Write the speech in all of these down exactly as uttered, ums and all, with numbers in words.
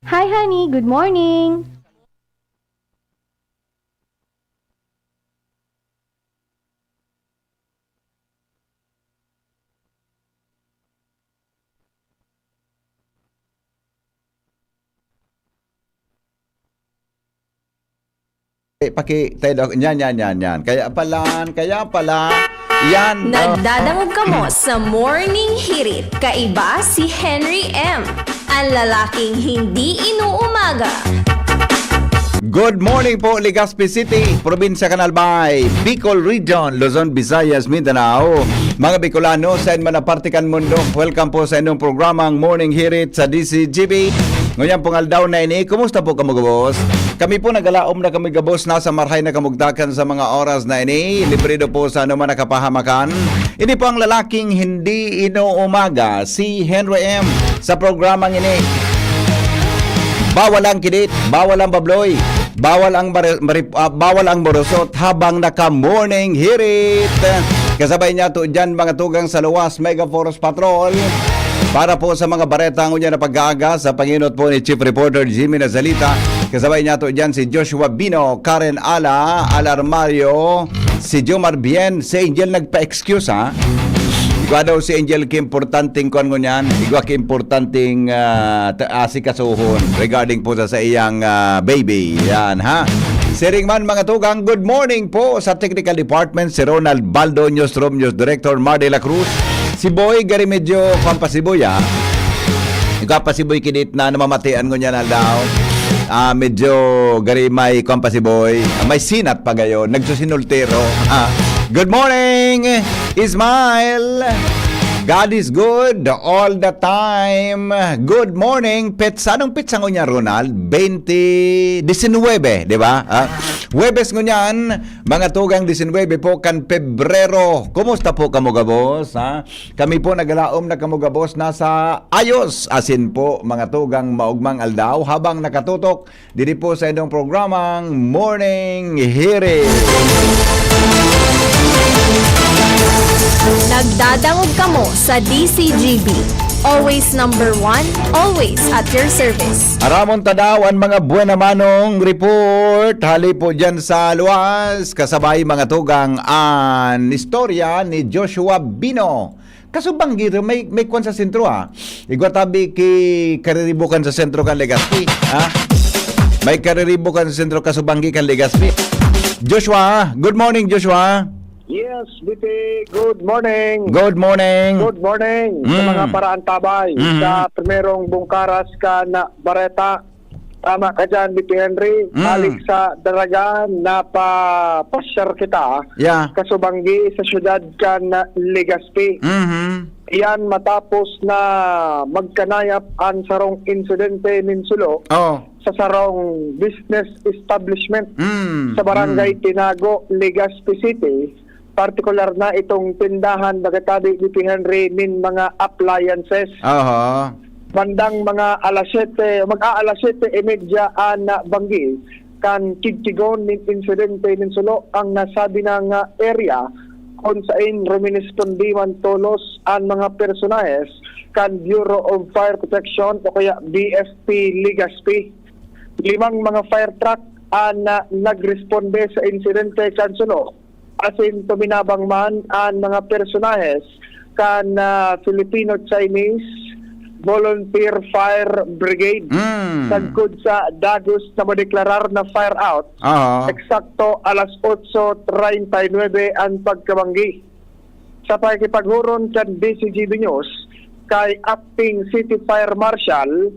Hi, honey. Good morning. Eh, paki-, tayo daw. Yan, yan, yan, yan. Kaya pala, kaya pala. Yan, oh. Nagdadangog kamo sa Morning Hirit. Kaiba si Henry M, ang lalaking hindi inuumaga. Good morning po, Legazpi City, Probinsya kan Albay, Bicol Region, Luzon, Visayas, Mindanao. Mga Bicolano, sa inman na parte kan mundo, welcome po sa inyong programang Morning Hirit sa D C G B. Ngunyan pong aldaw na ini, kumusta po kamo gabos? Kami po nagalaom na kami gabos, nasa marhay na kamugtakan sa mga oras na ini. Librido po sa anuman na kapahamakan. Ini po ang lalaking hindi inuumaga, si Henry M, sa programang ini. Bawal ang kidit, bawal ang babloy, bawal ang mari-, mari-, ah, bawal ang morosot habang naka-morning hirit. Kasabay niya to dyan, mga tugang sa luwas, Mega Force Patrol. Para po sa mga bareta ngunyan na pag-aaga, sa panginot po ni Chief Reporter Jimmy Nazalita, kasabay niya to dyan si Joshua Bino, Karen Ala, Alarmario, si Jomar Bien, si Angel nagpa-excuse, ha? Igwa daw si Angel ki importanteng kuwan ngunyan, igwa ki importanteng, ah, ta-, asikasuhon regarding po sa, sa iyang, ah, baby. Yan, ha? Siring man, mga tugang, good morning po sa technical department, si Ronald Baldo, newsroom, news director, Mar de la Cruz, si Boy, gari medyo, kwan pa si Boy, ah. Ikaw pa si Boy, kinit na namamatian ngunyan aldaw. Ah, medyo gari may, kwan pa si Boy, ah, may sinat pa gayon, nagsusinultero. Ah, good morning, Ismael. God is good all the time. Good morning, petsa. Anong petsa ngunyan, Ronald? Twenty, disinwebe, di ba? Ah, Huwebes ngunyan, mga tugang, disinwebe po kan Pebrero. Kumusta po kamo gabos, ha? Kami po nagalaom na kamo gabos nasa ayos, asin po, mga tugang, maugmang aldaw habang nakatutok diri po sa inyong programang Morning Hirit. Nagdadangog kamo sa D C G B. Always number one, always at your service. Aramon ta daw an mga buena manong report hali po dyan sa luwas, kasabay, mga tugang, an istorya ni Joshua Bino. Kasubanggi, may, may kwan sa sentro, ha? Igwa tabi ki kariribukan sa sentro kan Legazpi, ha? May kariribukan sa sentro, kasubanggi kan Legazpi. Joshua, good morning, Joshua. Yes, B P, good morning. Good morning. Good morning sa Mm. mga paraantabay Mhm. sa primerong bungkaras kan bareta. Tama ka dyan, B P Henry. Mm. Halik sa Daraga, napapasyar kita, Yeah. kasubanggi sa syudad kan Legazpi. Mhm. Iyan matapos na magkanayap an sarong insidente nin sulo Oh. sa sarong business establishment Mm. sa Barangay Mm. Tinago, Legazpi City, partikular na itong tindahan, baga tabi, B P Henry, nin mga appliances. Aha. Bandang mga alas siyete, o mag-aalas siyete y media an banggi, kan kidkigon nin insidente nin sulo ang nasabi na nga area, kun sain ruminisponde man tolos an mga personahes kan Bureau of Fire Protection o kaya B F P Legazpi. Limang mga fire truck an, ah, nagresponde sa insidente kan sulo, asin tuminabang man an mga personahes kan, ah, Filipino-Chinese Volunteer Fire Brigade. Mm. Sagkod sa dagos na madeklarar na fire out, Oo. eksakto alas otso treinta y nuebe an pagkabanggi. Sa pakikipaghuron kan D C G B News kay Acting City Fire Marshal,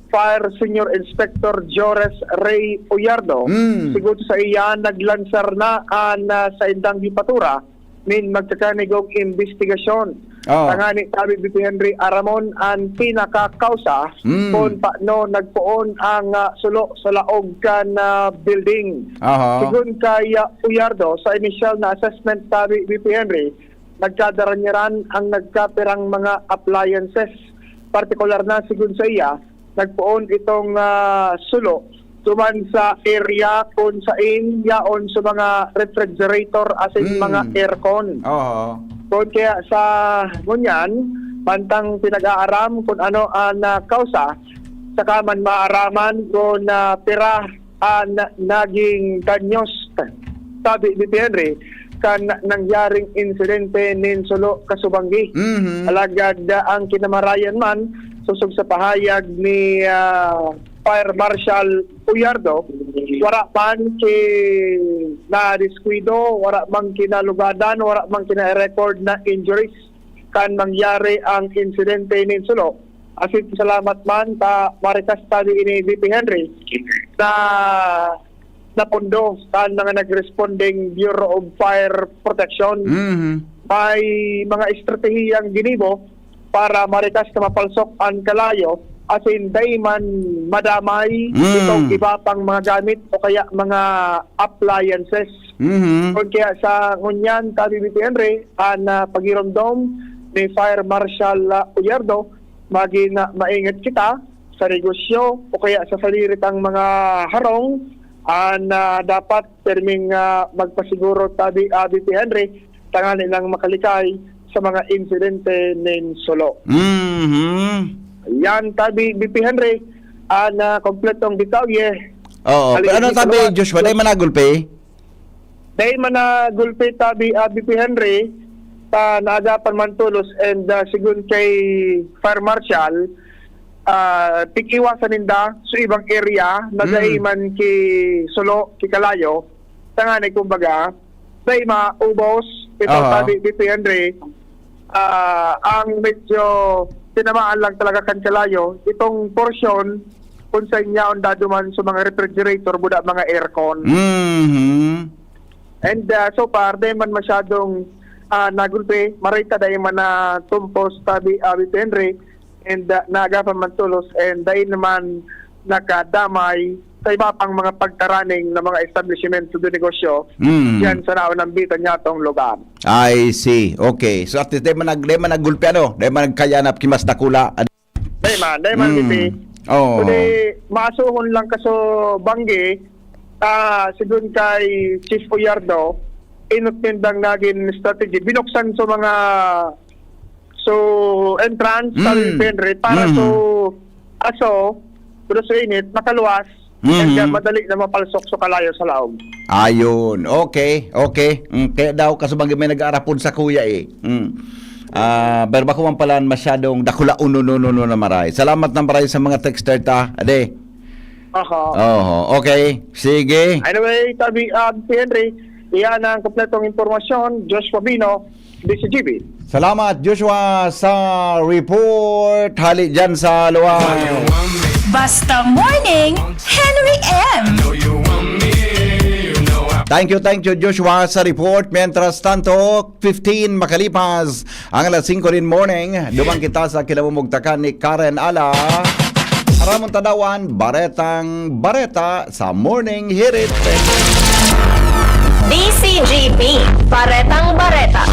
Fire Senior Inspector Jores Rey Uyardo, Mm. sigon sa iya, naglansar na an, ah, saindang hipatura nin magkakanigong imbestigasyon. Oh. Tangani tabi, B P Henry, aramon an pinakakausa Mm. kun paano nagpoon ang, ah, sulo sa laog kan, ah, building. Aha. Sigon kay, ah, Uyardo, sa inisyal na assessment tabi, B P Henry, nagkadaranyaran ang nagkapirang mga appliances. Partikular na, sigon sa iya, nagpoon itong, ah, sulo duman sa area kun sain yaon sa mga refrigerator asin Mm. mga aircon. Oo. Kun kaya sa ngunyan, mantang pinag-aaram kun ano ang, ah, kausa, Saka man maaraman kun, ah, pira an naging danyos, tabi ni Henry, kan nangyaring insidente nin Solo kasubanggi. Mhm. Alagad, ah, ang kinamarayan man, sosog sa pahayag ni, ah, Fire Marshal Uyardo, wara man kinadiskuido, wara man kinalugadan, wara man kina-record na injuries kan mangyari ang insidente nin Solo. Asin salamat man ta marikas tabi ini, V P Henry, na napundo kan mga nag-responding Bureau of Fire Protection. Mhm. May mga estratehiyang ginibo para marikas na mapalsok an kalayo, asin dai man madamay Mm. itong iba pang mga gamit o kaya mga appliances. Mhm. Kun kaya sa ngunyan, tabi ni Henry, an, ah, pagiromdom ni Fire Marshal, ah, Uyardo, magin, ah, maingat kita sa negosyo o kaya sa sadiri tang mga harong, an, ah, dapat pirming, ah, magpasiguro, tabi, ah, V P Henry, tanganing lang makalikay sa mga insidente nin Solo. Mhm. Yan, tabi, V P Henry, an, ah, kompletong detalye. Oo. Halin Pero ano dito tabi, naman, Joshua? Dai man nagulpi? Dai man nagulpi, tabi, ah, V P Henry, ta naagapan man tolos and, ah, sigon kay Fire Marshal, ah, pig-iwasan ninda sa ibang area na Mm. dai man ki Solo, ki kalayo, tanganing kumbaga, dai maubos, ito Aha. tabi, V P Henry, ah, ang medyo tinamaan lang talaga kan kalayo, itong porsyon kung saan yaon daduman sa mga refrigerator, buda mga aircon. Mhm. And, ah, so far, dai man masyadong, ah, nagulpi, marita dai man na tumpos, tabi, ah, V P Henry, and, ah, naagapan man tolos, and dai naman nakadamay sa iba pang mga pagtaraning na mga establishmento de negosyo Mm. diyan sa naunambitan niya atong lugar. I see. Okay. So at least, dai man nag-, dai man naggulpi, ano? Dai man nagkayanap ki mas dakula. Dai man, dai man, Mm. V P. Oo. Kundi, maasuhon lang kaso banggi, ah, sigon kay Chief Uyardo, inot nindang nagin strategy. Binuksan sa mga, so, entrance sa Mm. Henry para Mhm. so, aso, pero sa init, makaluwas, and Mhm. then madali na mapalsok sa kalayo sa laog. Ayun. Okay, okay. Mm, kaya daw, kaso banggi may nag-aarapod sa kuya eh. Mm. Ah, pero bako man pala masyadong dakula, uno, no, no, no, na maray. Salamat na maray sa mga texter ta. Ade. Aha. Oho, okay. Sige. Anyway, tabi, ah, si Henry, iyan ang kompletong impormasyon. Joshua Bino, D C G B. Salamat, Joshua, sa report. Hali dyan sa luwal. Basta Morning, Henry M. Thank you, thank you, Joshua, sa report. Mientras tanto, fifteen makalipas ang alas singko nin morning, duman kita sa kinamumugtakan ni Karen Ala. Ramon Tadawan, Baretang Bareta sa Morning Hirit. D C G B, Baretang Bareta.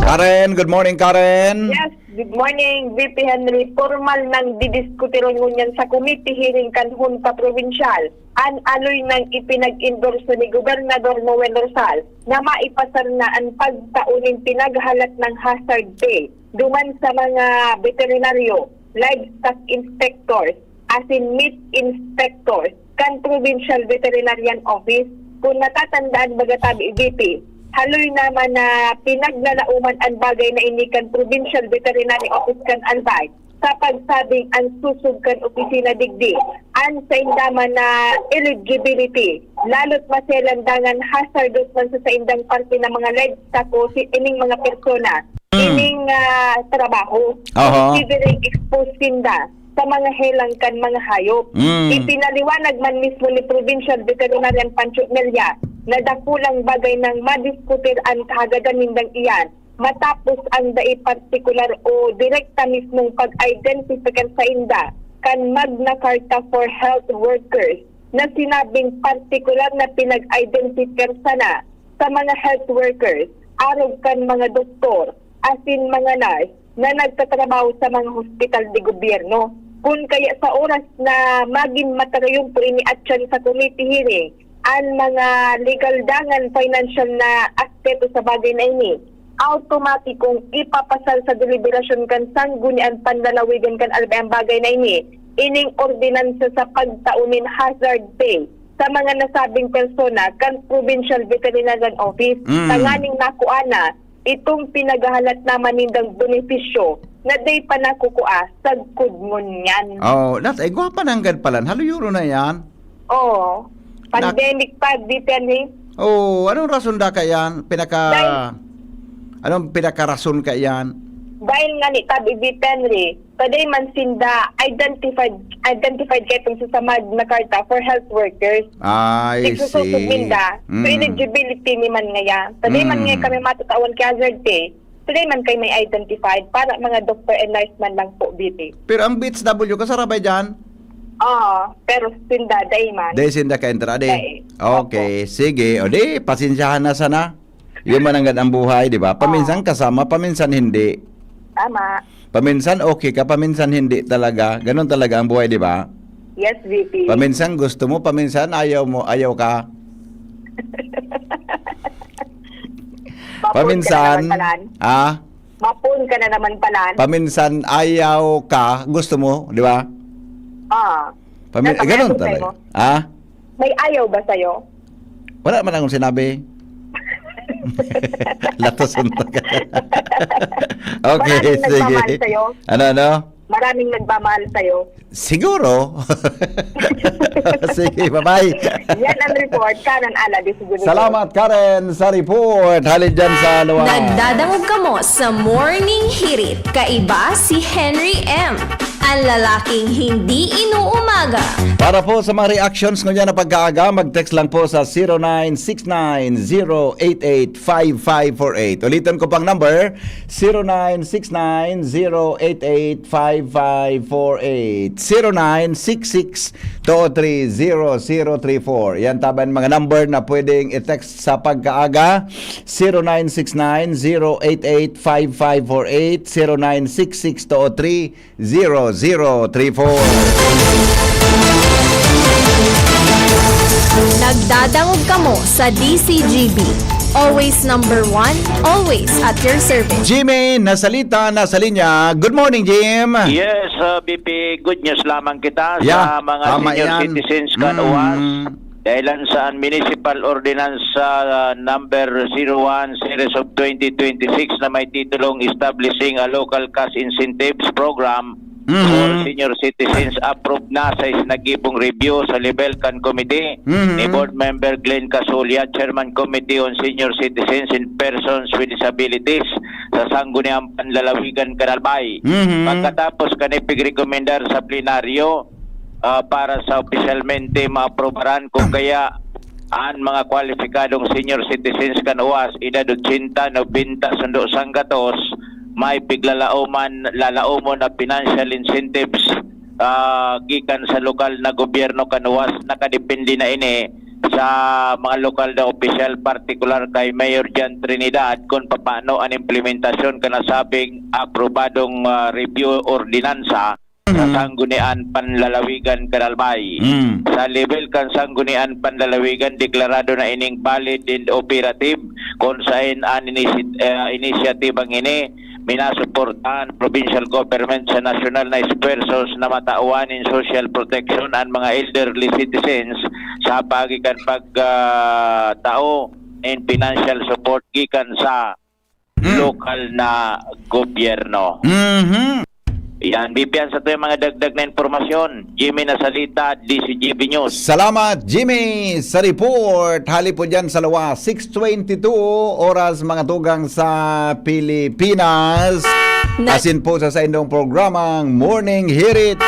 Karen, good morning, Karen. Yes, good morning, V P Henry. Formal nang didiskutiron ngunyan sa committee hearing kan Junta Provincial an aloy nang ipinag-endorso ni Gobernador Noel Rosal na maipasar na an pagtao nin pinaghalat nang hazard pay duman sa mga veterinaryo, livestock inspectors, asin meat inspectors kan Provincial Veterinarian Office. Kun natatandaan, baga tabi, V P, haloy naman na pinaglalaoman an bagay na ini kan Provincial Veterinary Office kan Albay, sa pagsabing an susog kan opisina digdi, an sainda man na eligibility, lalo't maselan dangan hazardous man sa saindang parte na mga livestock o si, ining mga persona, Mm. ining, ah, trabaho, Aha. considering exposed sinda sa mga helang kan mga hayop. Mm. Ipinaliwanag man mismo ni Provincial Veterinarian Pancho Mella na dakulang bagay nang madiskutir an kahagadan nindang iyan matapos ang dai partikular o direkta mismong pag-identifikar sainda kan Magna Carta for Health Workers na sinabing partikular na pinag-identifikar sana sa mga health workers, arog kan mga doktor, asin mga nurse na nagtatrabaho sa mga hospital de gobyerno. Kun kaya sa oras na magin matarayumpo ini atyan sa committee hearing, an mga legal dangan financial na aspeto sa bagay na ini, automatikong ipapasal sa deliberasyon kan Sangguniang Panlalawigan kan Albay an bagay na ini. ining ordinansa sa pagtao nin hazard pay sa mga nasabing persona kan Provincial Veterinarian Office, Mm. tanganing makua na itong pinaghahalat naman nindang benepisyo na dai pa nakukua sagkod ngunyan. Oh, nat-, ay, gwapa nanggad palan. Haluyuro na yan. Oo. Nak- Pandemic pa, Vipenry. Oh, anong rason da ka yan? Pinaka-, Dahil anong pinakarason ka yan? Dahil nga ni Tabi Vipenry, Pwede man sinda identified, identified kaitong sa samad na karta for health workers. I Nagsusosog see. ninda. So, Mm. eligibility ni man ngaya. Pwede man Mm. ngaya kami matatawan ki hazard pay. Pwede man kayo may identified para mga doctor and nurse man lang po, B P. Pero ang B H W, kasarabay dyan? Oo, pero sinda, dai man. Dai sinda ka-entrada eh. Dai. Okay, Opo. sige. O di, pasensyahan na sana. Yun man ang, ang buhay, di ba? Paminsan Oo. kasama, paminsan hindi. Tama. Paminsan okay ka, paminsan hindi talaga. Ganun talaga ang buhay, di ba? Yes, V P. Paminsan gusto mo, paminsan ayaw mo, ayaw ka. Mapun ka na Paminsan, naman palan. ah? Mapun ka na naman palan. Paminsan ayaw ka, gusto mo, di ba? Ah. Pami-, Dapat ganun ayaw talaga. sa'yo. Ah? May ayaw ba sa'yo? Wala man akong sinabi. Latos unta ka. Okay, Maraming sige. nagmamahal sa'yo. Ano, ano? Maraming nagmamahal sa'yo. Siguro. Sige, bye-bye. Yan ang report. Karen Ala, di siguro. Salamat, Karen, sa report. Halid dyan sa luwa. Nagdadangog kamo sa Morning Hirit. Kaiba si Henry M. Ang lalaking hindi inuumaga. Para po sa mga reactions ngunyan na pagkaaga, mag-text lang po sa zero nine six nine zero eight eight five five four eight. Ulitin ko pang number, zero nine six nine zero eight eight five five four eight, zero nine six six two three zero zero three four. Yan taban mga number na pwedeng i-text sa pagkaaga, zero nine six nine zero eight eight five five four eight, zero nine six six two three zero zero three four. Nagdadangog kamo sa D C G B. Always number one, always at your service. Jimmy, nasalita, nasa linya. Good morning, Jim. Yes, uh, B P, good news lamang kita Yeah, sa mga tama senior yan. citizens kan Mm. uwas. Dahilan sa Municipal Ordinance, ah, number zero one series of twenty twenty-six na may titulong Establishing a Local Cash Incentives Program Mhm. for Senior Citizens, approved na sa isinagibong review sa level kan committee Mhm. ni Board Member Glenn Casulia, Chairman Committee on Senior Citizens and Persons with Disabilities sa Sangguniang Panlalawigan kan Albay. Mhm. Pagkatapos kan ipigrekomendar sa plenaryo, ah, para sa opisyalmente maaprobaran. Kung kaya, an mga kwalipikadong senior citizens kan uwas, edad ochenta, nobenta, sundo sanggatos, may piglalaoman, lalaomon na financial incentives, ah, gikan sa lokal na gobyerno kan uwas. Nakadepende na ini sa mga lokal na opisyal, partikular kay Mayor John Trinidad, kung papaano an implementasyon kan nasabing aprobadong, ah, review ordinansa sa Mhm. Sanggunian Panlalawigan kan Albay. Mm. Sa level kan Sanggunian Panlalawigan, deklarado na ining valid and operative, kung saen an inisi-, eh, inisyatibang ini minasuportahan provincial government sa nasyonal na esfuerzos na matawan nin social protection an mga elderly citizens sa paagi kan pag, ah, tao nin financial support gikan sa Mm. lokal na gobyerno. Mhm. Yan, B P, yan sa tuyang mga dagdag na impormasyon. Jimmy Nasalita, D C G B News. Salamat, Jimmy, sa report. Hali po dyan sa Lawa, six twenty-two oras, mga tugang sa Pilipinas. Na- Asin po sa saindong programang Morning Hirit.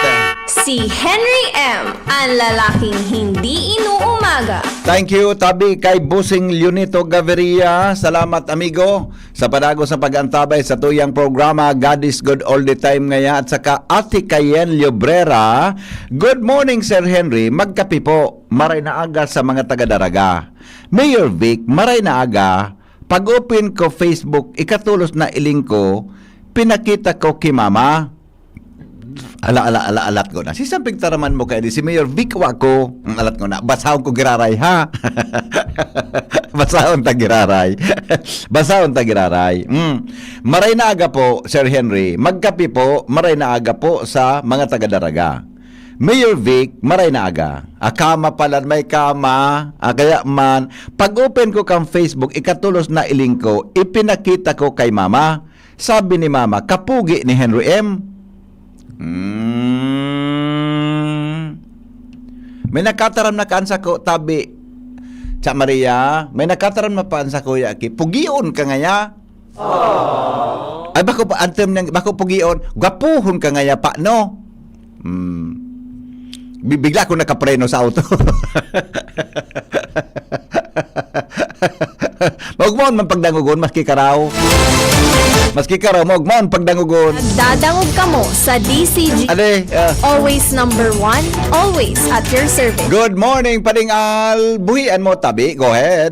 Si Henry M, ang lalaking hindi inuumaga. Thank you, tabi kay Bossing Leonito Gaviria. Salamat, amigo, sa padagos na pag-antabay sa tuyang programa, God is Good All the Time ngaya, at saka Ate Cayenne Llobrera. Good morning, Sir Henry. Magkape po. Maray na aga sa mga taga-Daraga. Mayor Vic, maray na aga. Pag-open ko Facebook, ikatolos na iling ko, pinakita ko ki Mama. Ala, ala, ala, alat ko na. Si Samping Taraman mo kaya di si Mayor Vic wa ko. Ang alat ko na. Basahon ko giraray, ha? Basahon ta giraray. Basahon ta giraray. Mm. Maray na aga po, Sir Henry. Magkape po, maray na aga po sa mga taga-Daraga. Mayor Vic, maray na aga. Ah, kama pala, may kama. Ah, kaya man, pag-open ko kang Facebook, ikatulos na iling ko, ipinakita ko kay mama. Sabi ni mama, "Kapugi ni Henry M." Hmm. May nakataram na kaan sako, tabi. Cha Maria, may nakataram na paan sa kuya ki, "Pugion ka ngaya." Ay, bako pa, antem nang, bako pugion, gwapuhon ka ngaya pa, no? Hmm. Bi-, bigla akong nakapreno sa auto. Maugmaon man pagdangogon, maski karaw. Maski karaw, maugmaon pagdangogon. Nagdadangog kamo sa D C G. Ade, ah. Always number one, always at your service. Good morning, Pading Al. Buhian mo, tabi. Go ahead.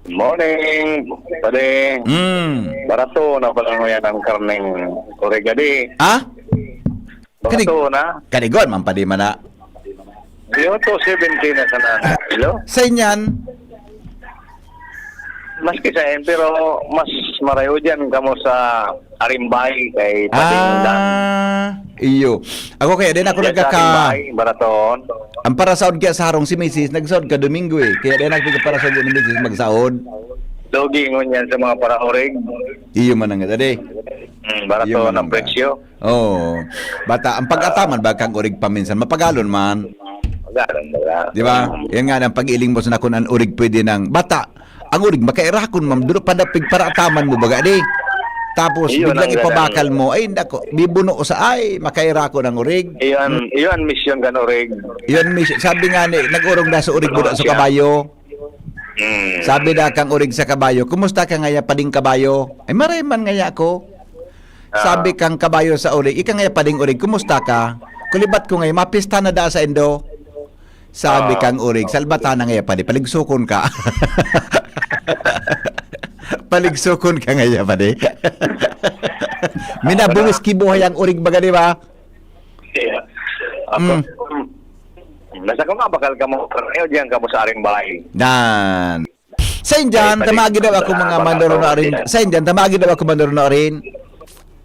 Morning, pare. Mm. Barato na pala ngayon ang karneng orig, adi. Ah? Barato Kanig-, na. Kanigon, man padi man na. Yung two seventy na sana. Hello? Sa inyan? Maski sa in, pero mas marayo dyan kamo sa Arimbay kay Pading Dan. Ah, iyo. Ako kaya din ako Diyan sa nagkaka- Arimbay, Baraton. Ang parasaod kaya sa harong si misis, nagsaod ka Domingo eh. Kaya din ako parasaod ni misis magsaod. Logi ngunyan sa mga paraorig. Iyo man ang ade. Hmm, barato Iyo man ang ang presyo. Oo. Bata, ang pag-ataman ba kang orig paminsan? Mapagalon man. Mapagalon ba? Di ba? Yan nga ang pag-iling mo sa nakon ang orig pwede ng bata. Ang orig, makairakon, ma'am. Dulo pa na pigparaataman mo, baga, di? Tapos, Iyo, biglang nang ipabakal ganun. mo. Ay, nako, bibuno sa, ay, makairakon ang orig. Iyon, iyon, mission kan orig. Iyon, mission. Sabi nga ni, nag-urong na sa orig mo Ano sa siya? kabayo. Hmm. Sabi na kang orig sa kabayo, "Kumusta ka ngaya, pading kabayo?" Ay, maray man ngaya ako. Ah. Sabi kang kabayo sa orig, "Ika ngaya, pading orig, kumusta ka?" Kulibat ko ngayon, "Mapista na da sa indo." Sabi Oo. kang orig, "Salbata na ngaya, padi, paligsukon ka." Paligsukon ka ngaya, padi. Minabungis kibuhay ang orig, baga, di ba? Yeah. Ako, Mm. Nasa kung mabakal ka mo, pero diyan ka mo sa aring bahay. Dan. Sa Indian, Ay, tamagi daw ako mga ah, manoro na rin. Sa Indian, tamagi daw ako manoro na rin.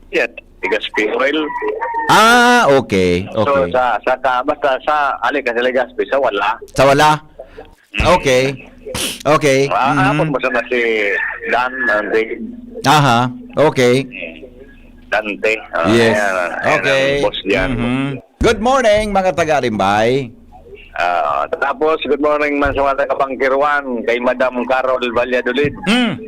Yan, Legazpi oil. Ah, okay. So, Okay. sa, sa, sa, basta sa, ali ka sa Legazpi, sa wala. Sa wala? Mm. Okay. Okay. Ah, Mhm. hapon mo sana si Dan, ang David. Aha. Okay. Dante. Ah, Yes. ayan, ayan Okay. ang boss dyan. Mhm. Good morning, mga taga-Arimbay. Ah, tapos, good morning man sa mga taga-Pangkirwan, kay Madam Carol Valladolid. Mm.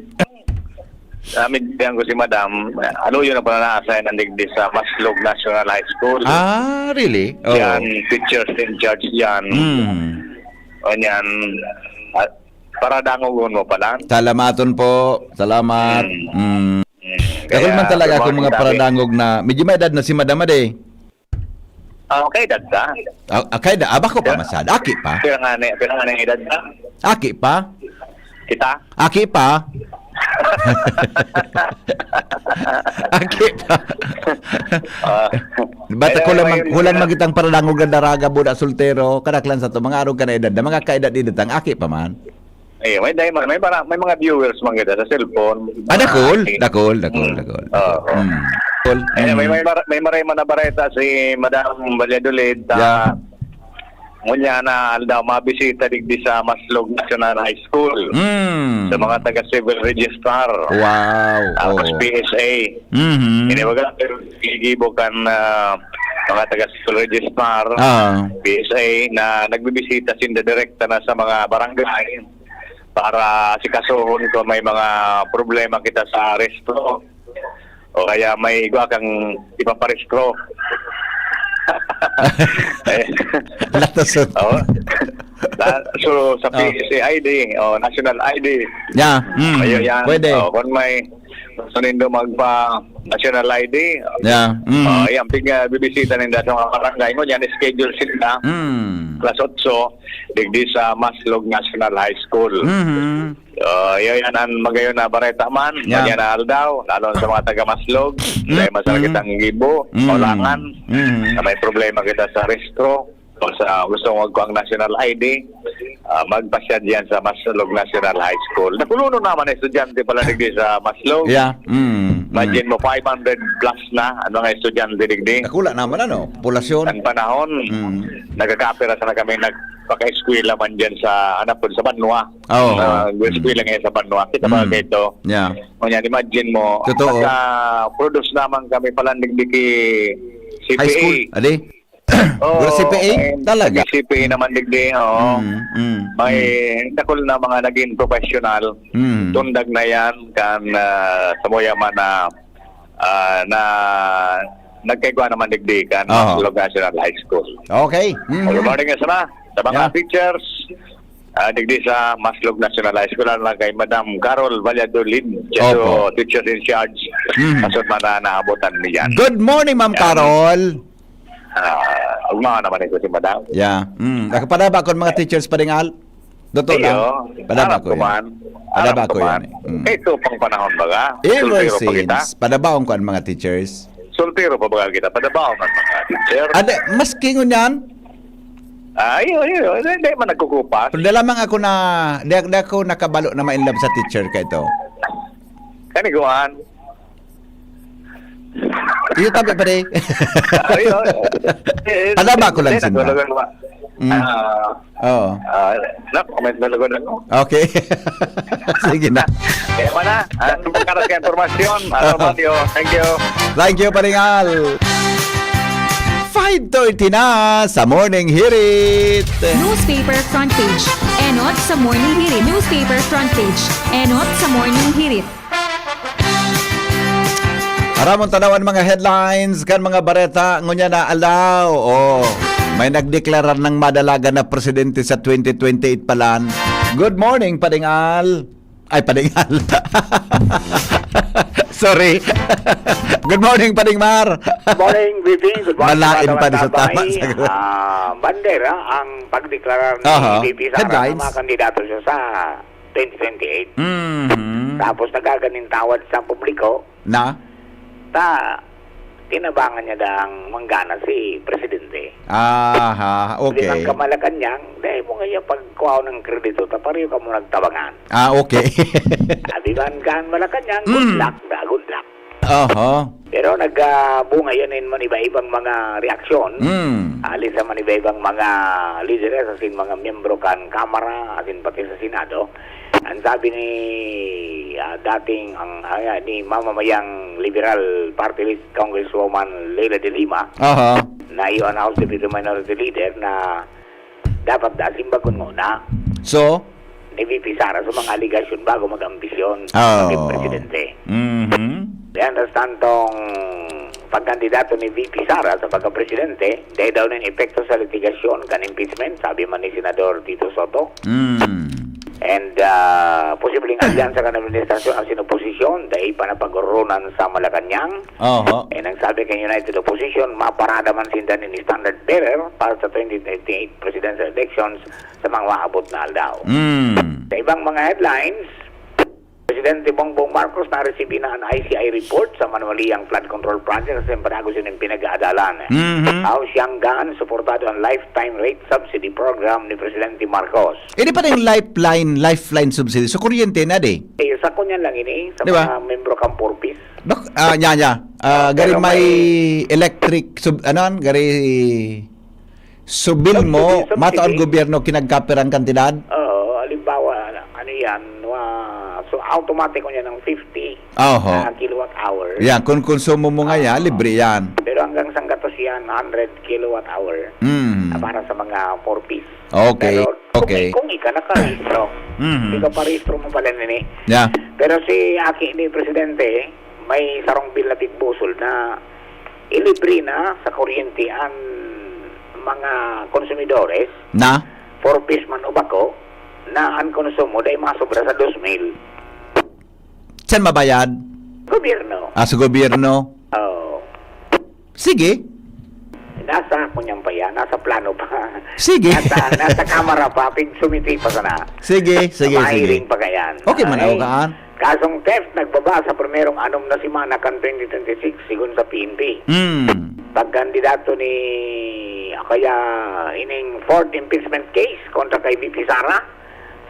Sabi diyan ko si Madam, ano yun ang pananasa ng digdi sa Maslog National High School? Ah, really? Oo. Yan, teachers in charge yan. Mm. O yan, at para dangogon mo pala. Salamaton po. Salamat. Mm. Mm. Mm. Dakul man Kaya, talaga good akong morning, mga David. paradangog na, medyo may edad na si Madam, ade. Ah, okay, edad ka? Ah, ah, kay da, aba ko pa Yeah. masad. Aki pa? Pira nga ni, pira nga ni edad ka? Aki pa? Kita? Aki pa? Aki pa? Ah. Bata Kaya ko lang may mag-, kulang man kitang paradangog na daraga, buda, soltero, kadaklan sa to, mga arog ka na edad, na mga kaedad-edad ang aki pa man. Eh, may dahil man, may para, may mga viewers man kita sa cellphone. Ah, dakul, Mga dakul, dakul, Hmm. dakul. Oo. Hmm. Dakul. Ayun, may, Hmm. may mar-, may maray man na bareta si Madam Valladolid, Yeah. ah, ngunyan na aldaw, mabisita digdi sa Maslog National High School. Hmm. Sa mga taga Civil Registrar. Wow. Tapos Oh. P S A. Mhm. Ini baga, pero gigibo kan, ah, mga taga Civil Registrar, Ah. P S A, na nagbibisita sinda direkta na sa mga barangay para sikasuhon kung may mga problema kita sa rehistro. O kaya may igwa kang ipaparehistro. Eh, Latasot. Oo. Na, so, sa Oh. P S A I D, o National I D. Yeah. Mm. Ayun yan. Pwede. O, kung may gusto nindo magpa National I D, Yeah. Mm. o, yan, pig-, ah, bibisita ninda sa mga barangay. Ngunyan, schedule sila. Mm. Alas otso, digdi sa Maslog National High School. Mhm. Ah, yun yan ang magayon na bareta man, Yeah. magayon na aldaw, lalo sa mga taga Maslog, Mm. dahil masakit Mm. ang gibo, Mm. ulangan, Mm. na may problema kita sa rehistro, o sa gusto mong magkuha ang national I D, ah, magpasyal diyan sa Maslog National High School. Nakulono naman ang estudyante pala digdi sa Maslog. Yeah. Mm. Imagine mo, five hundred plus na ang mga estudyante digdi. Dakula naman, ano, populasyon. Ang panahon, Mm. nagkakapira sana kami, nagpaka-eskwela man dyan sa, ano po, sa Banwa. Oo. Ah, Mm. eskwela ngayon sa Banwa. Kita ba Mm. kayo ito? Yeah. Ngunyan, imagine mo, Totoo. nagka-produce naman kami palandig di ki C P A. High school, adi? Oo, Guro C P A? may Talaga? C P A naman digdi, oo. Mm, mm, May mm. dakul na mga naging professional. Mm. Tundag na yan kan, ah, samuya man na, ah, na nagkaigwa naman digdi kan Aha. Maslog National High School. Okay. Mhm. Good morning, Esra. Sa mga Yeah. teachers, ah, digdi sa Maslog National High School, ang kay Madam Carol Valladolid, siya Opo. so teacher in charge, Mhm. asod man na naabutan niyan. Good morning, Ma'am Yan. Carol. Ah, ugma naman ito si Madam. Yeah. Mm. Nakapadaba ko ang mga teachers, Pading Al. Totoo Iyo, lang. Padaba harap ko ko yan. man. Padaba Harap ko ko yan man. eh. Mm. Kay ito pang panahon baga. Ever Soltero pa kita. since, padabaon ko ang mga teachers. Soltero pa baga kita. Padabaon ang mga teacher. Ade, maski ngunyan? Ah, iyo, iyo. Hindi, hindi man nagkukupas. Pero di lamang ako na, di, di ako nakabalo na ma-in love sa teacher ka ito. Kaniguan. Iyo tabi pa di. Ah, iyo. Eh, Padaba ko lang hindi, sinda. nagkalagan ba? Mm. Ah, Oo. ah, na-comment na lugod ako. Okay. Sige na. Kaya pa na, ang pagkaras ka impormasyon, ano, Mario, thank you. Thank you, Pading Al. Five thirty na sa Morning Hirit. Newspaper front page. Enot sa Morning Hirit. Newspaper front page. Enot sa Morning Hirit. Aramon tanawan mga headlines kan mga bareta ngunyan na aldaw. Oh, may nagdeklarar ng madalagan na presidente sa twenty twenty-eight palan. Good morning, Pading Al. Ay, Pading Al. Sorry. Good morning, Pading Mar. Morning, V P. Good morning, Malain mga pa di sa katabay. tama sa Ah, bandera ang pagdeklarar ni Aha. V P Sara Headlines. na makandidato siya sa twenty twenty-eight. Mhm. Tapos nagaganing tawad sa publiko. Na? Ta, tinabangan niya dang manggana si Presidente. Aha, Sabi okay. ng Malacañang, dahil mo ngayon pagkuha ng kredito, ta pareho ka mo nagtabangan. Ah, okay. Sabi man kan Malacañang, good Mm. luck, da, good luck. Oho. Pero nag, ah, bunga yan in man iba-ibang mga reaksyon. Mm. Alis sa man iba-ibang mga lideres, asin mga miyembro kan Kamara, asin pati sa Senado. Ang sabi ni, ah, dating, ang, ah, ni mamamayang Liberal Party List Congresswoman Leila de Lima, Aha. na iyo ang House Deputy Minority Leader na dapat da simbagon muna So? ni V P Sara sa mga aligasyon bago mag-ambisyon Oh. maging presidente. Mhm. Mientras tantong pagkandidato ni V P Sara sa pagkapresidente, dahil daw nin epekto sa litigasyon kan impeachment, sabi man ni Senador Tito Soto. Mm. And, ah, posibleng alyansa kan administrasyon asin oposisyon, dahil pa napag-oronan sa Malacañang. Oho. And ang sabi kan United Opposition, maparada man sinda nin standard bearer para sa twenty twenty-eight presidential elections sa mga maabot na aldaw. Mm. Sa ibang mga headlines, Presidente Bongbong Marcos na-receive na an I C I report sa Manualiang Flood Control Project sa Santiago Sining pinag-aadalan. Mhm. Aw siyang gaan suportado ang lifetime rate subsidy program ni Presidente Marcos. Ini pa rin lifeline, lifeline subsidy. So, kuryente na di? Eh, sa kunyan lang ini, sa Di ba? mga membro kan Four Ps. Bak-, ah, nya, nya. Ah, Ah, gari pero may may electric sub-, ano, gari So, bill mo, Subsidy, subsidy. mato ang gobyerno kinagkapirang kantidad? Oo, halimbawa, ano yan, wa-, so automatic ko niya ng fifty Oho. na kilowatt hour. Yan, kung konsumo mo nga yan, Oo. libre yan. Pero hanggang sanggatos yan, hundred kilowatt hour Mm. na para sa mga four Ps. Okay, Pero kung, okay. kung ika nakarehistro, Mhm. ika parehistro mo pala nini. Yeah. Pero si Aki ni Presidente, may sarong bill na bigbusol na ilibre na sa kuryente ang mga konsumidores, Na? four Ps man o bako, na ang konsumo dai masobra sa dos mil. Saan mabayad? Gobyerno. Ah, sa gobyerno? Oo. Sige. Nasa ako niyan pa yan. Nasa plano pa. Sige. Nasa, nasa kamara pa. Pig sumiti pa sana. Sige, sige, sige. Mahiling pa kayan. Okay man Ay. ako kaan. Kasong theft nagbaba sa primerong anom na semana kan twenty twenty-six, sigon sa P N P. Hmm. Pagkandidato ni, o kaya ining fourth impeachment case kontra kay V P Sara,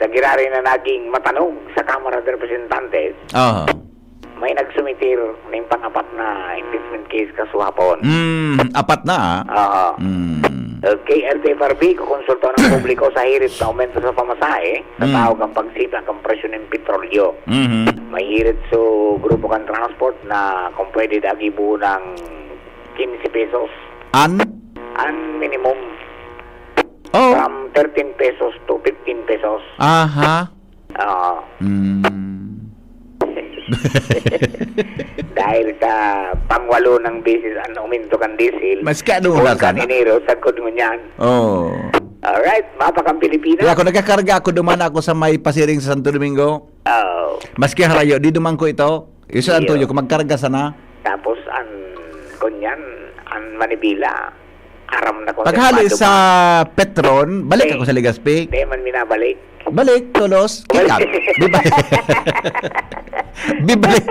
sa giraray na naging matanog sa Kamara de Representantes, Aha. May nagsumiter ning pang-apat na impeachment case kasuhapon. Mm, apat na ah. Oo. Mm. Okay, L T F R B, kukonsulta ng publiko sa hirit na aumento sa pamasahe sa Mm. tao kan pagsiplang kan presyo nin petrolyo. Mhm. May hirit so grupo kan transport na kung pwede dagi buo ng quince pesos. An? Ang minimum Oh. From thirteen pesos to fifteen pesos. Aha. Oo. Mm. Dahil sa pangwalo ng beses ang uminto kan diesel, Mas ka nung kung nasa kan na. Enero, sagkod ngunyan. Oh. Alright, mapa kan Pilipinas. Kaya ako nagkakarga ako, duman ako sa may pasiring sa Santo Domingo. Oh. Maski harayo, di duman ko ito. Isa ang Iyo. tuyo, kung magkarga sana. Tapos ang kunyan, ang manibila, aram na kung Paghali saan sa Petron, balik Eh. ako sa Legazpi. Di man minabalik. Balik, tulos, kikat. Bibalik. Bibalik.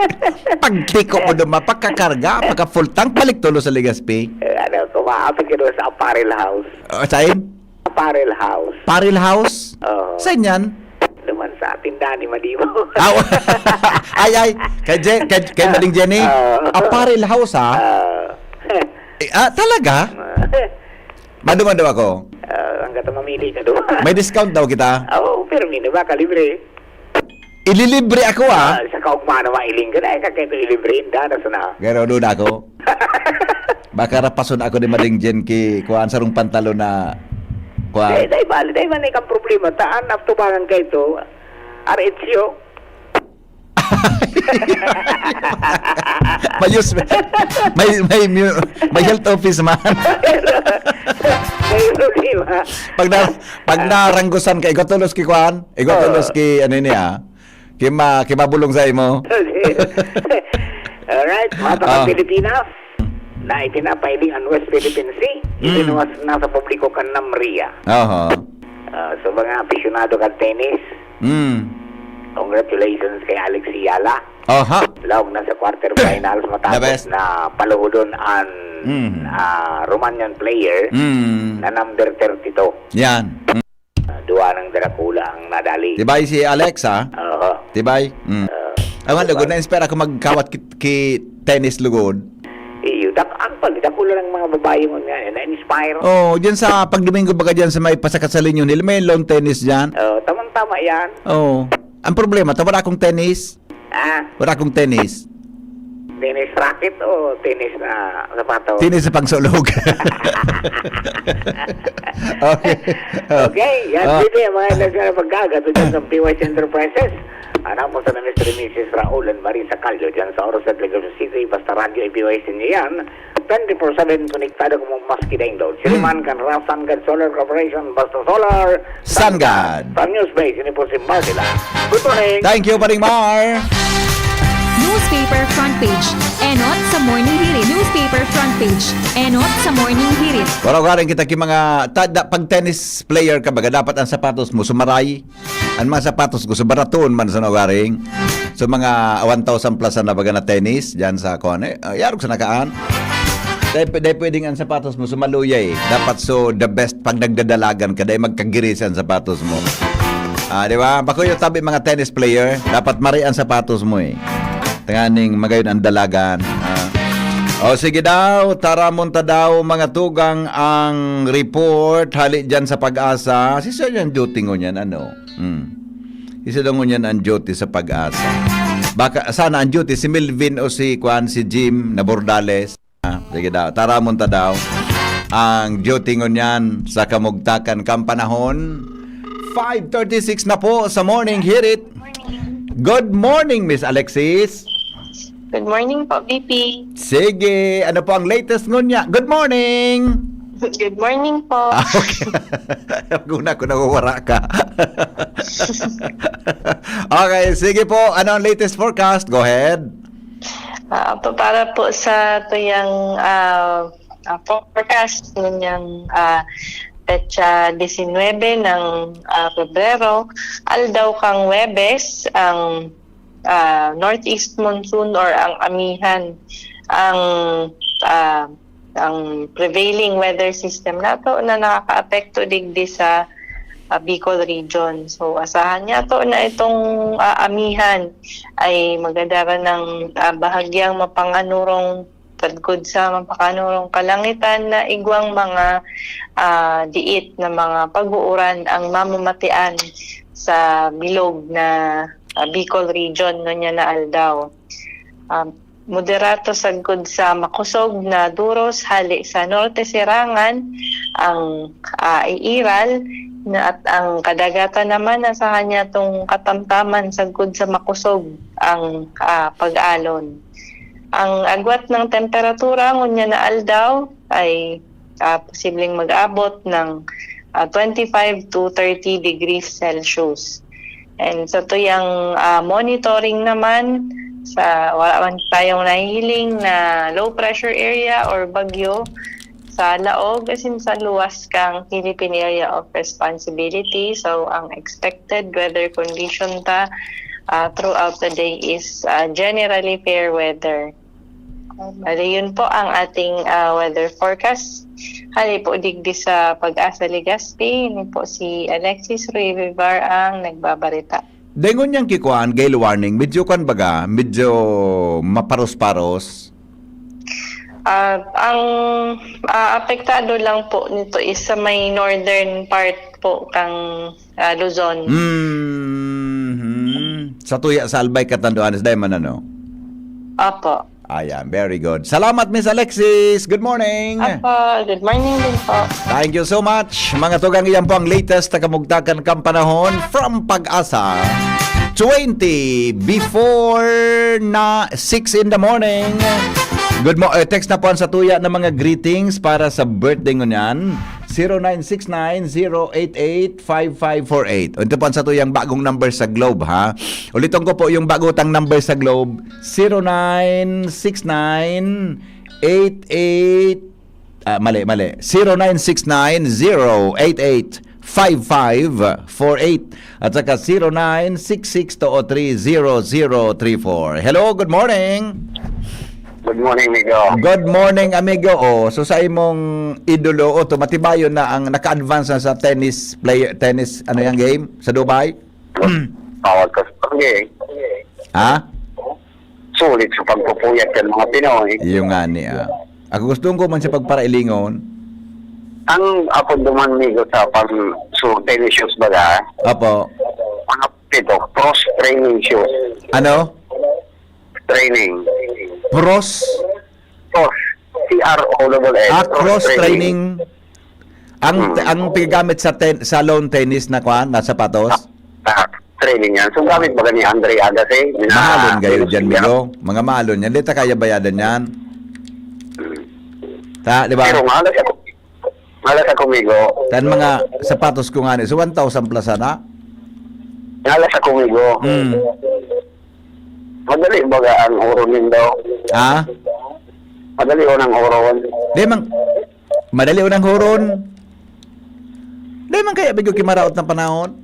Pagtiko ko duman, pagkakarga, pagka full tank, balik tulos sa Legazpi. Eh, ano, kumapit ka doon sa apparel house. O, sain? Apparel house. Paril house? Oo. Saan yan? Naman sa tindahan ni Madibo. Aw. Ay, ay. Kay, Je- kay, kay Mading Jenny? Oo. Apparel house, ha? Ah. Eh, ah, talaga? Maduman daw ako. Ah, hanggat mamili ka doon. May discount daw kita. Oo, pero may na ba, kalibre. Ililibre ako, ah. Ah, sa kaugma na mailing ka na, eh, kakito ilibre, inda na sana. Pero doon ako. Baka rapason ako ni Mading Jen ki kuan sarong pantalon na kuan. Dai, dai bali, dai man ikang problema. Taan, atubangan ka ito. R H U. Mayos. May, may, mu- may health office man. May problema. Pag na, pag naranggusan ka, igwatulos ki kuan, igwatulos ki ano niya. Kima, kimabulong sa imo. Alright, mga Ah. Pilipinas, na itinapailing ang West Philippine Sea, Mm. ibinuwas na sa publiko kan NAMRIA. Oho. Ah, sa mga aficionado kan tennis, Mm. congratulations kay Alex Eala. Oha. Laog na sa quarterfinals The matapos best. na paluhodon ang Mm. ah, Romanian player Mm. na number thirty-two. Yan. Mm. Ah, duwa ng Dracula ang nadali. Tibay si Alex, ha? Oo. Tibay? Mm. Ah, Ang ano, good na-inspire ako magkawat ki, ki tennis lugod. iyo, dak ang pag Dracula ng mga babae mo nga, eh, na-inspire. Oh, diyan sa pagdomingo baga diyan sa may pasakat sa Leñon Hill, may lawn tennis diyan. Oh, tamang-tama yan. Oh. Ang problema, ta wala akong tennis. Ah, Wala akong tennis. tennis racket o tennis na sapatos? Tennis sa pangsulog. Okay. Oh. Okay, yan Ah. dito yung mga nagkakapagkagato dyan ng P Y C Enterprises. Anak mo sa Mister and Missus Raul and Marisa Callo dyan sa Oroset, Legazpi City. Basta radyo, i-P Y C niyo yan. Twenty-four seven konektado kamo maski daing daw. Sila Hmm. man kan Ra Sangad Solar Corporation, basta solar, Sangad. From Newsbase, ini po si Marcela. Good morning. Thank you, Paring Mar. Newspaper front page. Enot sa Morning Hirit. Newspaper front page. Enot sa Morning Hirit. Wala garing kita ki mga ta, da, pag tennis player ka baga, dapat ang sapatos mo sumaray. Ang mga sapatos ko sa baraton man sa nagaring. So mga one thousand plus na baga na tennis diyan sa kuan eh. Uh, yarog sa nakaan. Dahil, dahil pwedeng ang sapatos mo sumaluyay. Dapat so the best pag nagdadalagan ka dahil magkagirisi ang sapatos mo. Ah, di ba? Bako yung tabi mga tennis player, dapat mari ang sapatos mo eh. Tanganing magayon ang dalagan. Ah. O sige daw, taramon ta daw mga tugang ang report hali diyan sa Pag-asa. Si Sir yan duty ngunyan, ano? Hmm. Isa daw ngunyan ang duty sa Pag-asa. Baka sana ang duty si Melvin o si Kwan, si Jim na Bordales. Ah, sige daw, taramon ta daw. Ang duty ngunyan sa kamugtakan kang panahon. Five thirty-six na po sa Morning Hirit. Good morning, Miss Alexis. Good morning po, V P. Sige, ano po ang latest ngunya? Good morning! Good morning po. Ah, okay. Guna ko nawawara ka. Okay, sige po. Ano ang latest forecast? Go ahead. Ah, pa- para po sa tuyang ah, ah, forecast ninyang ah, petsa disinwebe ng ah, Pebrero, aldaw kang Webes, ang ah, northeast monsoon or ang amihan ang ah, ang prevailing weather system nato na nakakaapekto digdi sa ah, Bicol Region. So, asahan niya to na itong, ah, amihan ay magdadara ng, ah, bahagyang mapanganurong tagkod sa mapakanurong kalangitan na igwang mga, ah, diit na mga pag-uuran ang mamamatian sa bilog na, ah, Bicol Region ngunyan na aldaw. Ah, moderato sagkod sa makosog na duros hali sa norte sirangan ang, ah, iiral na at ang kadagatan naman nasa kanya tong katamtaman sagkod sa makosog ang, ah, pag-alon. Ang agwat ng temperatura ngunyan na aldaw ay, ah, posibleng mag-abot ng, ah, twenty-five to thirty degrees Celsius. And sa tuyang, ah, monitoring naman, sa wala man tayong nahihiling na low pressure area or bagyo sa laog, as in sa luwas kang Philippine Area of Responsibility. So, ang expected weather condition ta, ah, throughout the day is, ah, generally fair weather. Bali, yun po ang ating, ah, weather forecast. Hali po digdi sa Pag-asa Legazpi, ini po si Alexis Ruy Vivar ang nagbabarita. Dengon niyang kikuan, gale warning, medyo kan baga, medyo maparos-paros. Ah, ang, ah, apektado lang po nito is sa may northern part po kang, ah, Luzon. Mhm. Sa tuya sa Albay, Catanduanes, dai man, ano? Opo. Ayan, very good. Salamat, Miss Alexis. Good morning. Opo, good morning din po. Thank you so much. Mga tugang, iyan po ang latest na kamugtakan kan panahon from Pag-asa. Twenty before na six in the morning. Good mo-, eh, text na po ang satuya ng mga greetings para sa birthday ngunyan. Zero nine six nine zero eight eight five five four eight. Ito po ang satuyang bagong number sa Globe, ha? Ulitin ko po yung bago tang number sa Globe, zero nine six nine eight eight, ah, mali, mali. Zero nine six nine zero eight eight five five four eight at saka zero nine six six two oh three zero zero three four. Hello, good morning. Good morning, Migo. Good morning, amigo. Oh, so sa imong idolo, oh, tumatibayon na ang naka-advance na sa tennis player, tennis, ano yung game? Sa Dubai? Tawag ka sa game. Ha? Sulit sa pagpupuyat kan mga Pinoy. Iyo nga ni, ah. Ako gusto ko man siya pagparailingon. Ang apod duman, Migo, sa pag, so, tennis shoes baga? Apo. Ang apod ito, cross training shoes. Ano? Training. Pros? Cross. C R O double S. Ah, cross training. Ang, Hmm. ang pigagamit sa ten-, sa lawn tennis na kwan, na sapatos? Ah, ah, training yan. So, gamit baga ni Andre Agassi? Mina-, Mahalon kayo dyan, Migo. Mga mahalon yan. Di ta kaya bayadan yan. Ta, di ba? Pero nga, alas ako, alas ako, Migo. Tan mga sapatos ko nga ni, so one thousand plus na? Alas ako, Migo. Hmm. Madali baga ang huron nindo? Ha? Madali o nang huron? Di man, madali o nang huron? Di man kaya, Migo, kimaraot na panahon?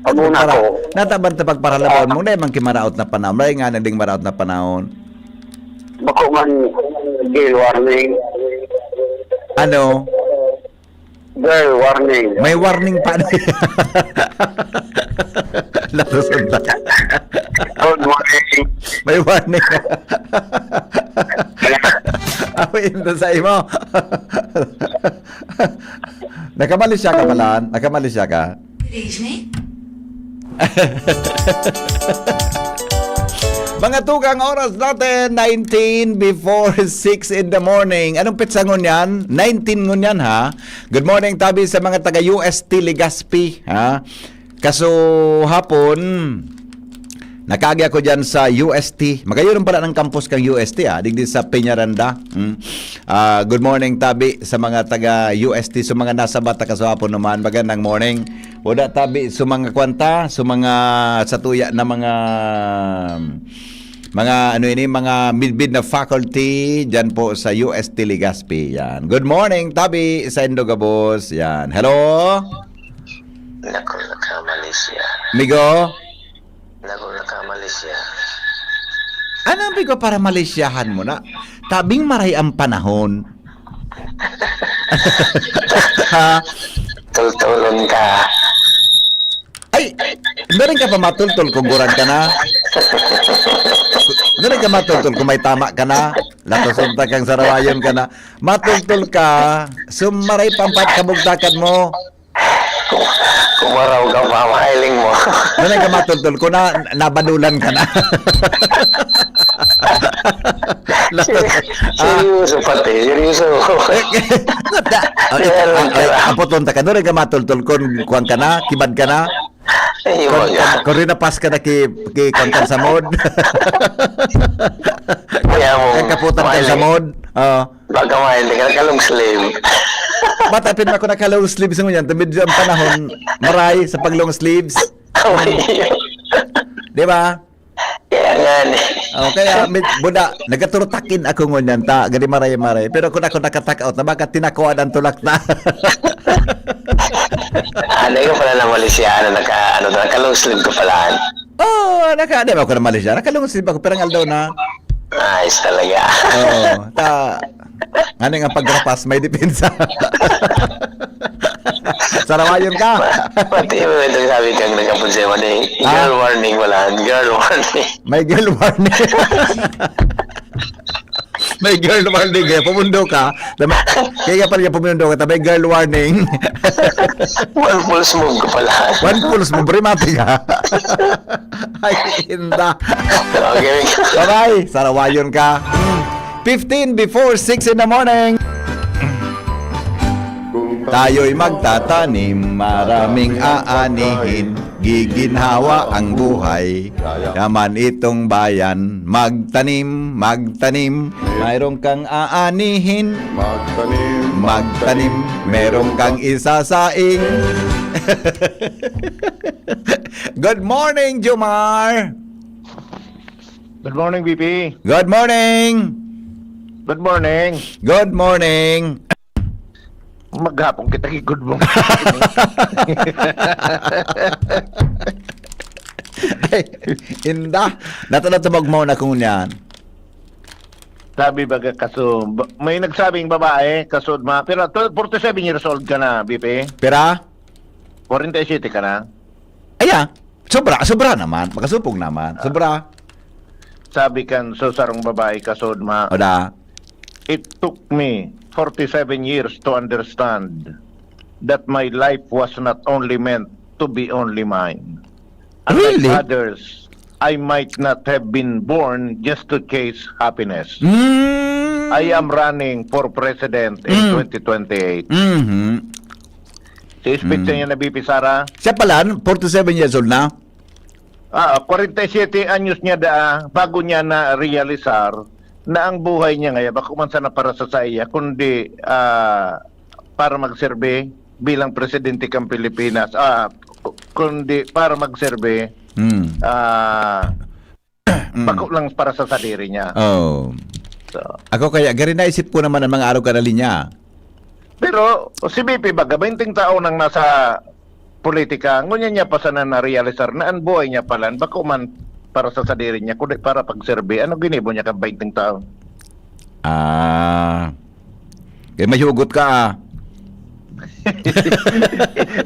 Pag una Para, ko. Nataban ta pagparalabon mo, di man kimaraot na panahon. May nga na ding maraot na panahon. Bako man gale warning. Ano? Girl, warning. May warning pa. Nasusunda. Good morning. May warning. Ako yun doon sa imo. Nakamalisya ka, Malan? Nakamalisya ka? Good evening. Mga tugang, oras natin, nineteen before six in the morning. Anong petsa ngunyan? Nineteen ngunyan, ha? Good morning, tabi sa mga taga U S T Legazpi, ha? Kaso hapon, nakaagi ako dyan sa U S T. Magayon pala ng campus kang U S T, ah, digdi sa Peñaranda. Mm. Ah, good morning, tabi sa mga taga U S T, sa mga nasa Bata kaswapon naman. Magandang morning. Wala tabi sa mga kwanta, sa mga satuya na mga, mga ano ini, mga midbid na faculty dyan po sa U S T Legazpi. Yan. Good morning, tabi sa Indogabos. Yan. Hello? Naku, nagkamali siya. Migo? Naku, nagkamali siya. Ano ang Migo para malisyahan mo na? Tabing maray ang panahon. Ha? Tultulon ka. Ay! Meron ka pa matultol kung guran ka na? Meron ka matultol kung may tama ka na? Latoson ta kang sarawayon ka na. Matultol ka, sumaray pampat kabugtakan mo. Kung, kung maraw ka pa, mahiling mo. Meron ka matultol kung na, nabadulan ka na. Latos-, ah. Seryoso pati, seryoso. Da, oh, Kaya lang ah, ah, pala. Apoton ta ka, doon ka matultol kun kuwan ka na, kibad ka na. Ay, Kun, mga. kun, kun rinapas ka na ki, ki kuwan ka sa mod. Kaya mo, Kaya kaputan ka sa mahiling. Mod. Oh. Baka mahiling ka, naka-long sleeve. Bata, pin ako naka-long sleeves mo yan. Tabid ang panahon, maray sa pag-long sleeves. Oh, iya. Di ba? Kaya nga ni. Oh, kaya, mit-, buda, nagkaturutakin ako ngunyan, ta, gani maray-maray. Pero kung ako nakatakaw, ta, baka tinakuan ang tulak na. Ano yung pala na Malaysiano, naka, ano, naka-long sleeve ka pala? Oh, naka, di ba ako na Malaysia? Naka-long sleeve ako, pirang aldaw na. Nice talaga. Oh, ta, ano nga pagrapas, may depensa. Sarawayon ka. Pati mo itong sabi kang nagkapon sa'yo, ano eh, Ah? Girl warning wala, girl warning. May girl warning. May girl warning kaya pumundo ka. Tama, kaya pala niya pumundo ka, may girl warning. One false move ka pala. One false move, remate ka. Ay, inda. Okay. Bye-bye. Sarawayon ka. Mm. Fifteen before six in the morning. Tayo'y magtatanim, maraming aanihin, giginhawa ang buhay. Yaman itong bayan, magtanim, magtanim, mayroon kang aanihin. Magtanim, Magtanim, meron kang isasaing. Good morning, Jomar! Good morning, B P. Good morning! Good morning. Good morning. Maghapon kita, good morning. Ay, inda. Natulog-tulog mo na kung yan. Sabi baga kaso, ba-, may nagsabing babae, kaso ma-, pero to-, forty-seven years old ka na, B P? Pira? Forty-seven ka na? Aya, sobra, sobra naman. Makasupog naman. Ah. Sobra. Sabi kan so sarong babae, kasod ma-, Oda. "It took me forty-seven years to understand that my life was not only meant to be only mine. Unlike Really? others, I might not have been born just to chase happiness. Mm. I am running for president in Mm. twenty twenty-eight." Mhm. Si speech Mm. niya na B P Sara. Siya pala, forty-seven years old na? Ah, kwarenta y siyete anyos niya daa, bago niya na-realisar na ang buhay niya ngayon, bako man sana para sa saiya, kundi, ah, para magserbi bilang presidente kan Pilipinas. Ah, kundi para magserbi, Hmm. ah, Mm. bako lang para sa sadiri niya. Oh. So. Ako kaya, gari naisip ko naman ang mga araw ka na linya. Pero si B P baga, bainting taon nang nasa politika, ngunyan niya pa sana na-realisar na ang buhay niya pala, bako man para sa sadiri niya, kundi para pagserbi. Ano ginibo niya kan bainting taon? Ah, eh, may hugot ka, ah.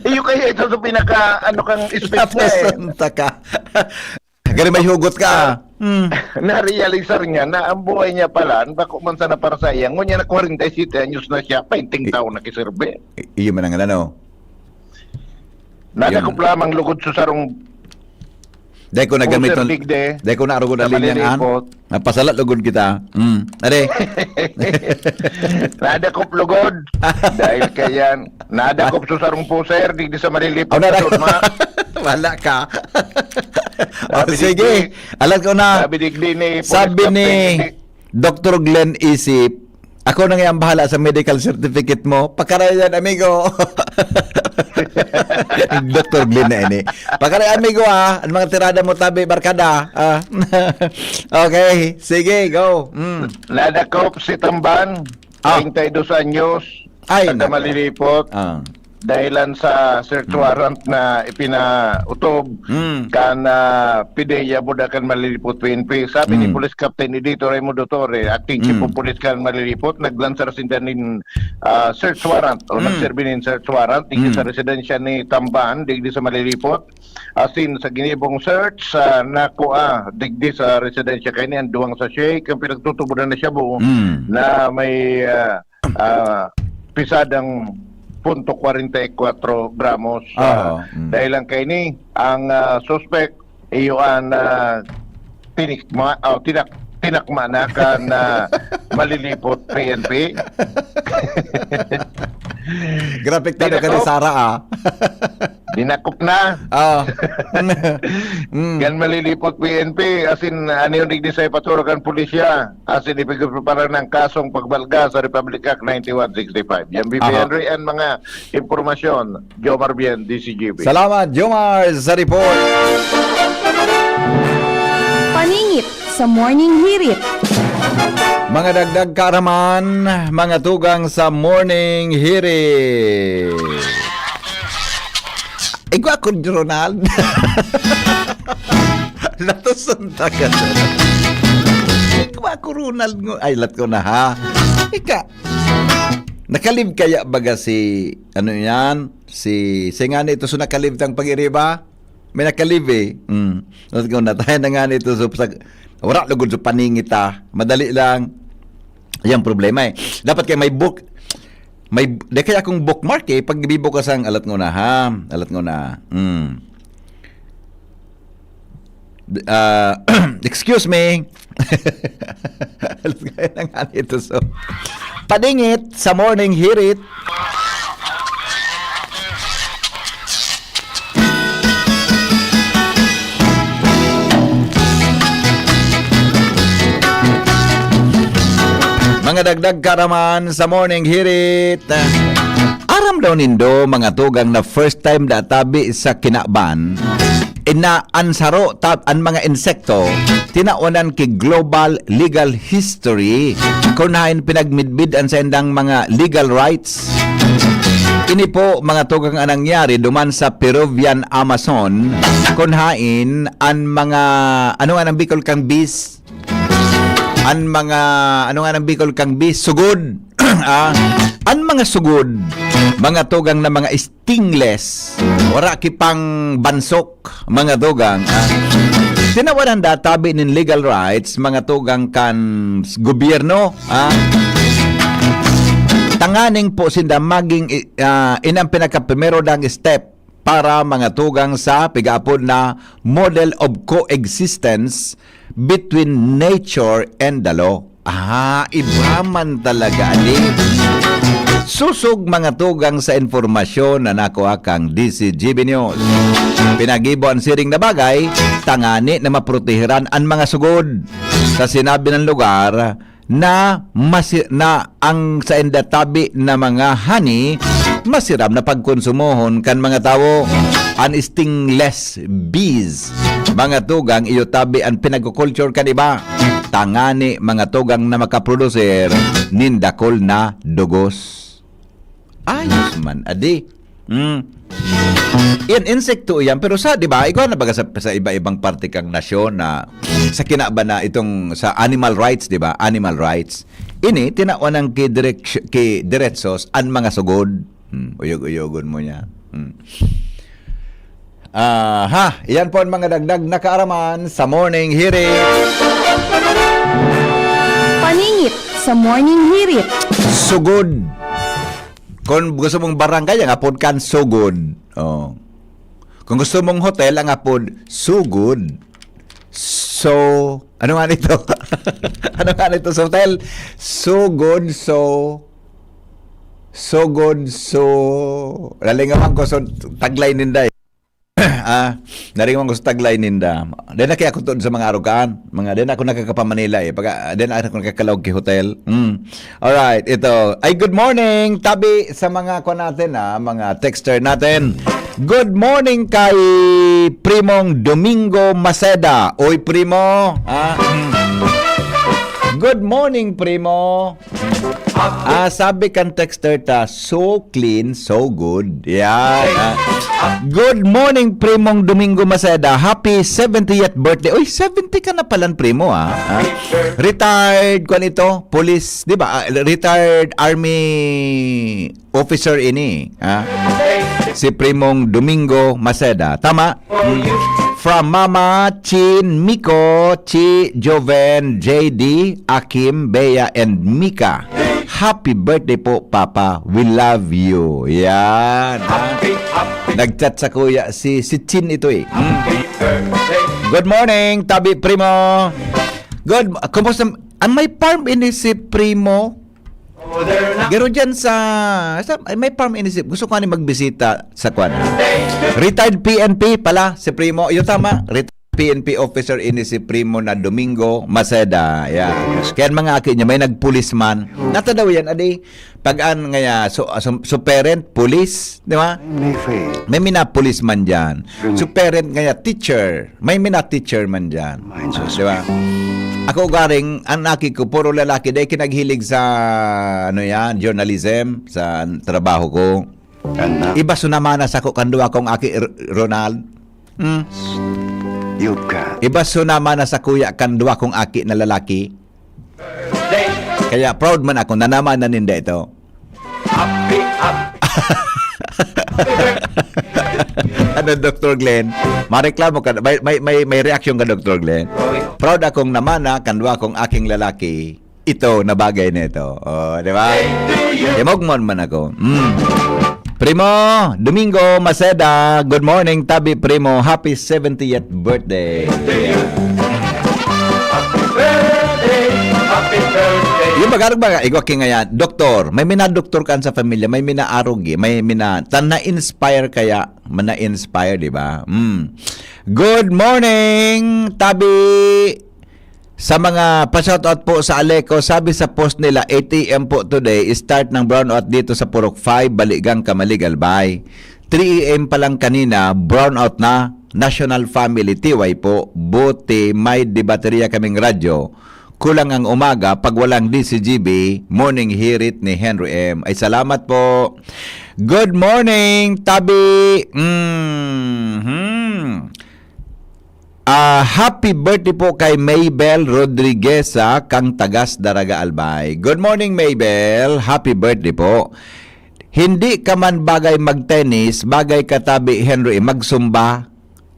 Iyo kaya ito sa pinaka, ano, kang speech niya, eh. Tapos, unta ka. Gari may hugot ka. Hmm. Na-realisar niya na ang buhay niya pala, bako man sana para sa iya. Ngunyan na kwarenta y siyete anyos na siya, painting tao nakiserbi. I-, iyo man ang ano. Nadakop Yun. lamang lugod sa sarong Dahil ko nagamit Sir ng, Digde, dahil ko naarugod sa ang linya nga, Malilipot. Napasalat lugod kita. Hmm. Are. Nadakop lugod. Dahil kayan, nadakop sa sarong puser, digdi sa Malilipot, Oh, nada-, sa Sudma. Wala ka. Oh, Sabi sige. digdi. Alam ko na. Sabi digdi ni Police Sabi Captain ni digdi. Doktor Glenn Isip, "Ako na nga ang bahala sa medical certificate mo." Pakarayan, amigo. Doktor Glenn na ini. Pakarayan, amigo, ah. Ang mga tirada mo, tabi, barkada. Ah. Okay. Sige, go. Mm. Nadakop si Tamban, Ah. treinta y dos anyos, Ay, taga nako. Malilipot. Ah. dahilan sa search warrant na ipinautob kan, ah, PDEA, buda kan Malilipot P N P. Sabi ni Police Captain Edito Raimundo Torre, acting chief of police kan Malilipot, naglansar sinda nin, ah, search warrant o nagserbi nin search warrant digdi sa residensya ni Tamban, digdi sa Malilipot. Asin sa ginibong search, ah, nakua digdi sa residensya kaini ang duwang sachet kan pinagtutubodan na shabu na may, ah, ah, pisadang punto kwarenta y kwatro gramos. Ah, Oo, mm. Dahil lang kaini, ang, ah, suspect, iyo an, ah, tinikma, oh, tinak-, tinakma na kan, ah, Malilipot P N P. Grabe ka Dinakop. Ka ni Sara, ah. Dinakop na. Ah. Mm. Kan Malilipot P N P, asin, ano yung digdi sa ipaturo kan pulisya? Asin ipigprepara ng kasong pagbalga sa Republic Act ninety-one sixty-five. Yan, B P Aha. Henry, ang mga impormasyon. Jomar Bien, D C G B. Salamat, Jomar, sa report. Paningit sa Morning Hirit. Mga dagdag kaaraman, mga tugang sa Morning Hirit. Igwa ko, Ronald. Latoson ta ka. Igwa ko, Ronald, ngo. Ay, lat ko na, ha? Ika, nakalib kaya baga si, ano yan? Si, si nga nito, so nakalib tang pag-iriba? May nakalib, eh. Mm. Lat ko na, tayo na nga nito, so, sa, wala lugod sa paningit, ah. Madali lang. Yan problema, eh. Dapat kaya may book, may, di kaya akong bookmark, eh. Pag bibukas ang alat ko na, ha? Alat ko na. Mm. Ah, excuse me. Alat ko na nga nito, so. Padingit sa Morning Hirit. Mga dagdag kaaraman sa Morning Hirit. Aram daw nindo, mga tugang, na first time da tabi sa kinaban, ina an saro, ta-, an mga insekto, tinawanan ki global legal history, kun hain pinagmidbid an saindang mga legal rights. Ini po, mga tugang, ang nangyari duman sa Peruvian Amazon, kun hain an mga, ano nga nang Bicol kang bis? An mga, ano nga nang Bicol kang bis? Sugod. Ah, an mga sugod, mga tugang, na mga stingless, wala ki pang bansok, mga tugang, ah. Tinawanan da tabi nin legal rights, mga tugang, kan s-, gobyerno, ah. Tanganing po sinda maging, i-, ah, inang pinakaprimero dang step para, mga tugang, sa pigaapod na model of coexistence between nature and the law. Ah, iba man talaga, ali. Susog, mga tugang, sa impormasyon na nakuha kang D C G B News. Pinagibo an siring na bagay, tangani na maprotehiran an mga sugod. Sa sinabi ng lugar, na masi-, na ang sainda tabi na mga honey, masiram na pagkonsumohon kan mga tawo. An stingless bees, mga tugang, iyo tabi an pinagkukulture kan iba. Tangani, mga tugang, na makaproducer nin dakul na dugos. Ayos man, adi. Mm. Yan, insekto yan. Pero sa, di ba, igwa na baga sa, sa iba-ibang parte kang nasyon na sa kinaba na itong sa animal rights, di ba? Animal rights. Ini, tinawan ng ki, direk-, ki diretsos an mga sugod. Hmm, uyog-uyogon mo niya. Hmm. Aha, iyan po ang mga dagdag na kaaraman sa Morning Hirit. Paningit sa Morning Hirit. Sugod. Kung gusto mong barangay, ang apod kan sugod. Oh. Kung gusto mong hotel, ang apod sugod. So, ano nga nito? Ano nga nito sa hotel? Sugod, so, sugod, so, lalingawan ko, so, taglay ninday. Ah, naringon ko sa taglay ninda. Dahil na kaya ako tuod sa mga arugaan. Mga, dahil na ako nakakapamanila eh. Pag, dahil na ako nakakalaog ki hotel. Mm. Alright, ito. Ay, good morning. Tabi sa mga, kuwan natin, ah, mga texter natin. Good morning kay Primong Domingo Maceda. Oy, Primo. Ah, mm. Good morning, primo. Ah, sabi kan texter ta, "So clean, so good." Yan. Ah. Good morning, Primong Domingo Maceda. Happy seventieth birthday. Uy, seventy ka na palan, primo, ah. Ah. Retired, kwan ito, police, di ba? Ah, retired army officer ini, ah. Si Primong Domingo Maceda. Tama? Mm. From Mama, Chin, Miko, Chi, Joven, J D, Akim, Bea, and Mika. Happy birthday po, Papa. We love you. Yan, ha? Nag-chat sa kuya si, si Chin ito eh. Mm. Good morning, Tabi Primo. Good, kumusta? An may farm ini si Primo? Garo dyan sa, sa, ay, may farm ini si, gusto ko ani magbisita sa kwan. Retired P N P pala si Primo. Yun tama, retired P N P officer ini si Primo na Domingo Maceda. Yeah. Kaya ang mga aki niya, may nagpulis man. Nata daw yan, adi, pag an ngaya, so, so, so parent, pulis, di ba? May faith. May mina-police man dyan. Ganyan. So parent ngaya, teacher. May mina-teacher man dyan. Minds us. Di ba? Ako garing, ang aki ko, puro lalaki. Dahil kinaghilig sa, ano yan, journalism, sa trabaho ko. And now, iba so namana sa ko kan duwa kong aki, R-, Ronald. Hmm. You've got. Iba so namana sa kuya kan duwa kong aki na lalaki. Kaya proud man ako na naman na ninda ito. Happy, happy. Ano, Doktor Glenn? Mareklamo ka, may, may, may, may reaksyon ka, Doktor Glenn? Proud akong namana kan duwa kong aking lalaki. Ito, na bagay na ito. Oh, di ba? Imogmon man ako. Mm. Primo, Domingo Maceda, good morning, Tabi Primo. Happy seventieth birthday. Yung mag-arog ba, igwa ki ngaya, doktor, may mina-doktor kan sa pamilya, may mina-arog eh, may mina, tan na-inspire kaya, na-inspire, di ba? Mm. Good morning, Tabi. Sa mga pa-shoutout po sa Aleco, sabi sa post nila, eight a m po today, start ng brownout dito sa Purok five, Baligang, Camalig, Albay. Three a m pa lang kanina, brownout na, National Family, T Y po. Buti may di baterya kaming radyo. Kulang ang umaga pag walang D C G B, morning hirit ni Henry M. Ay, salamat po. Good morning, Tabi. Mhm. Ah, happy birthday po kay Maybel Rodrigueza, kang tagas Daraga, Albay. Good morning, Maybel. Happy birthday po. Hindi ka man bagay mag-tennis, bagay ka, Tabi Henry, magsumba.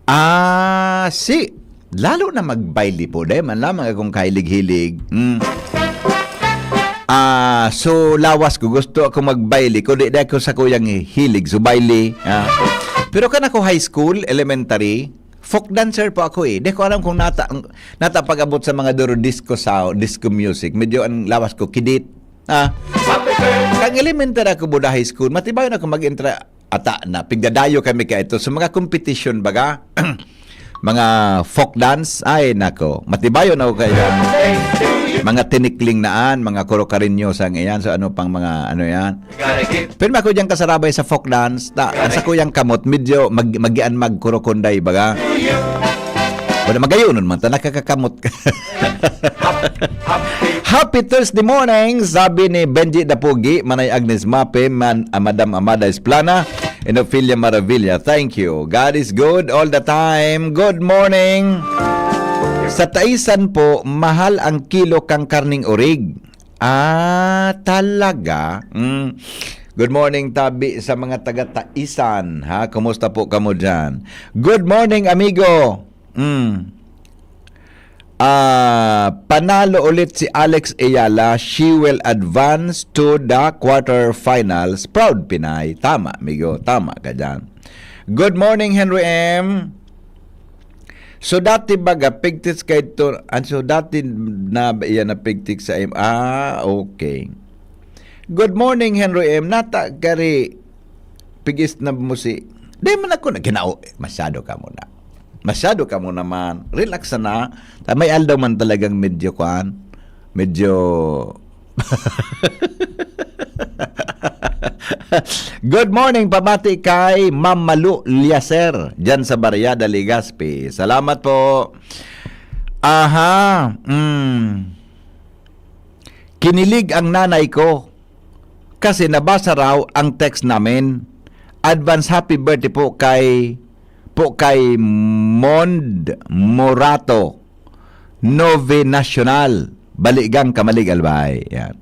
Ah, si, lalo na magbaili po. Dahil man lamang akong kahilig-hilig. Mm. Ah, so lawas ko, gusto ako magbaili. Kundi di ako sa kuyang hilig, so baili. Ah. Pero kan ako high school, elementary, folk dancer po ako eh. Di ko alam kung nata, nata pag-abot sa mga duro disco sound, disco music. Medyo ang lawas ko, kidit. Ah, kang elementary ako, buda high school, matibayon ako mag-entra ata na. Pigdadayo kami ka ito sa mga competition, baga. Mga folk dance, ay nako, matibayon ako kaya. Mga tinikling naan, mga kuro-karinyo sa iyan, so ano pang mga ano yan. Pero ako diyang kasarabay sa folk dance, ta, ang sa kuyang kamot, medyo mag, magian magkurokonday, baga. Wala, magayonon man ta, nakakakamot ka. Happy Thursday morning, sabi ni Benji Dapugi, Manay Agnes Mape, man, ah, Madam Amada Esplana, and Ophelia Maravilla. Thank you. God is good all the time. Good morning. Sa Taisan po, mahal ang kilo kang karning orig. Ah, talaga? Mm. Good morning, Tabi, sa mga taga Taisan, ha? Kumusta po kamo dyan? Good morning, amigo. Mm. Ah, panalo ulit si Alex Ayala. She will advance to the quarterfinals. Proud Pinay. Tama, amigo. Tama ka dyan. Good morning, Henry M. So, dati baga, pigtits kay to, an, so, dati na, iyan na pigtits sa im-, ah, okay. Good morning, Henry M. Nata, kari, pigis na mo si, di man ako na, ginao, masyado ka muna. Masyado ka mo naman. Relax na. Ta-, may aldaw man talagang medyo, kwan, medyo Good morning, pabati kay Ma'am Malu Liaser, dyan sa Barriada, Legazpi. Salamat po. Aha, mm. Kinilig ang nanay ko kasi nabasa raw ang text namin. Advance happy birthday po kay, po kay Mond Morato, Nove Nacional, Baligang, Camalig, Albay. Yan.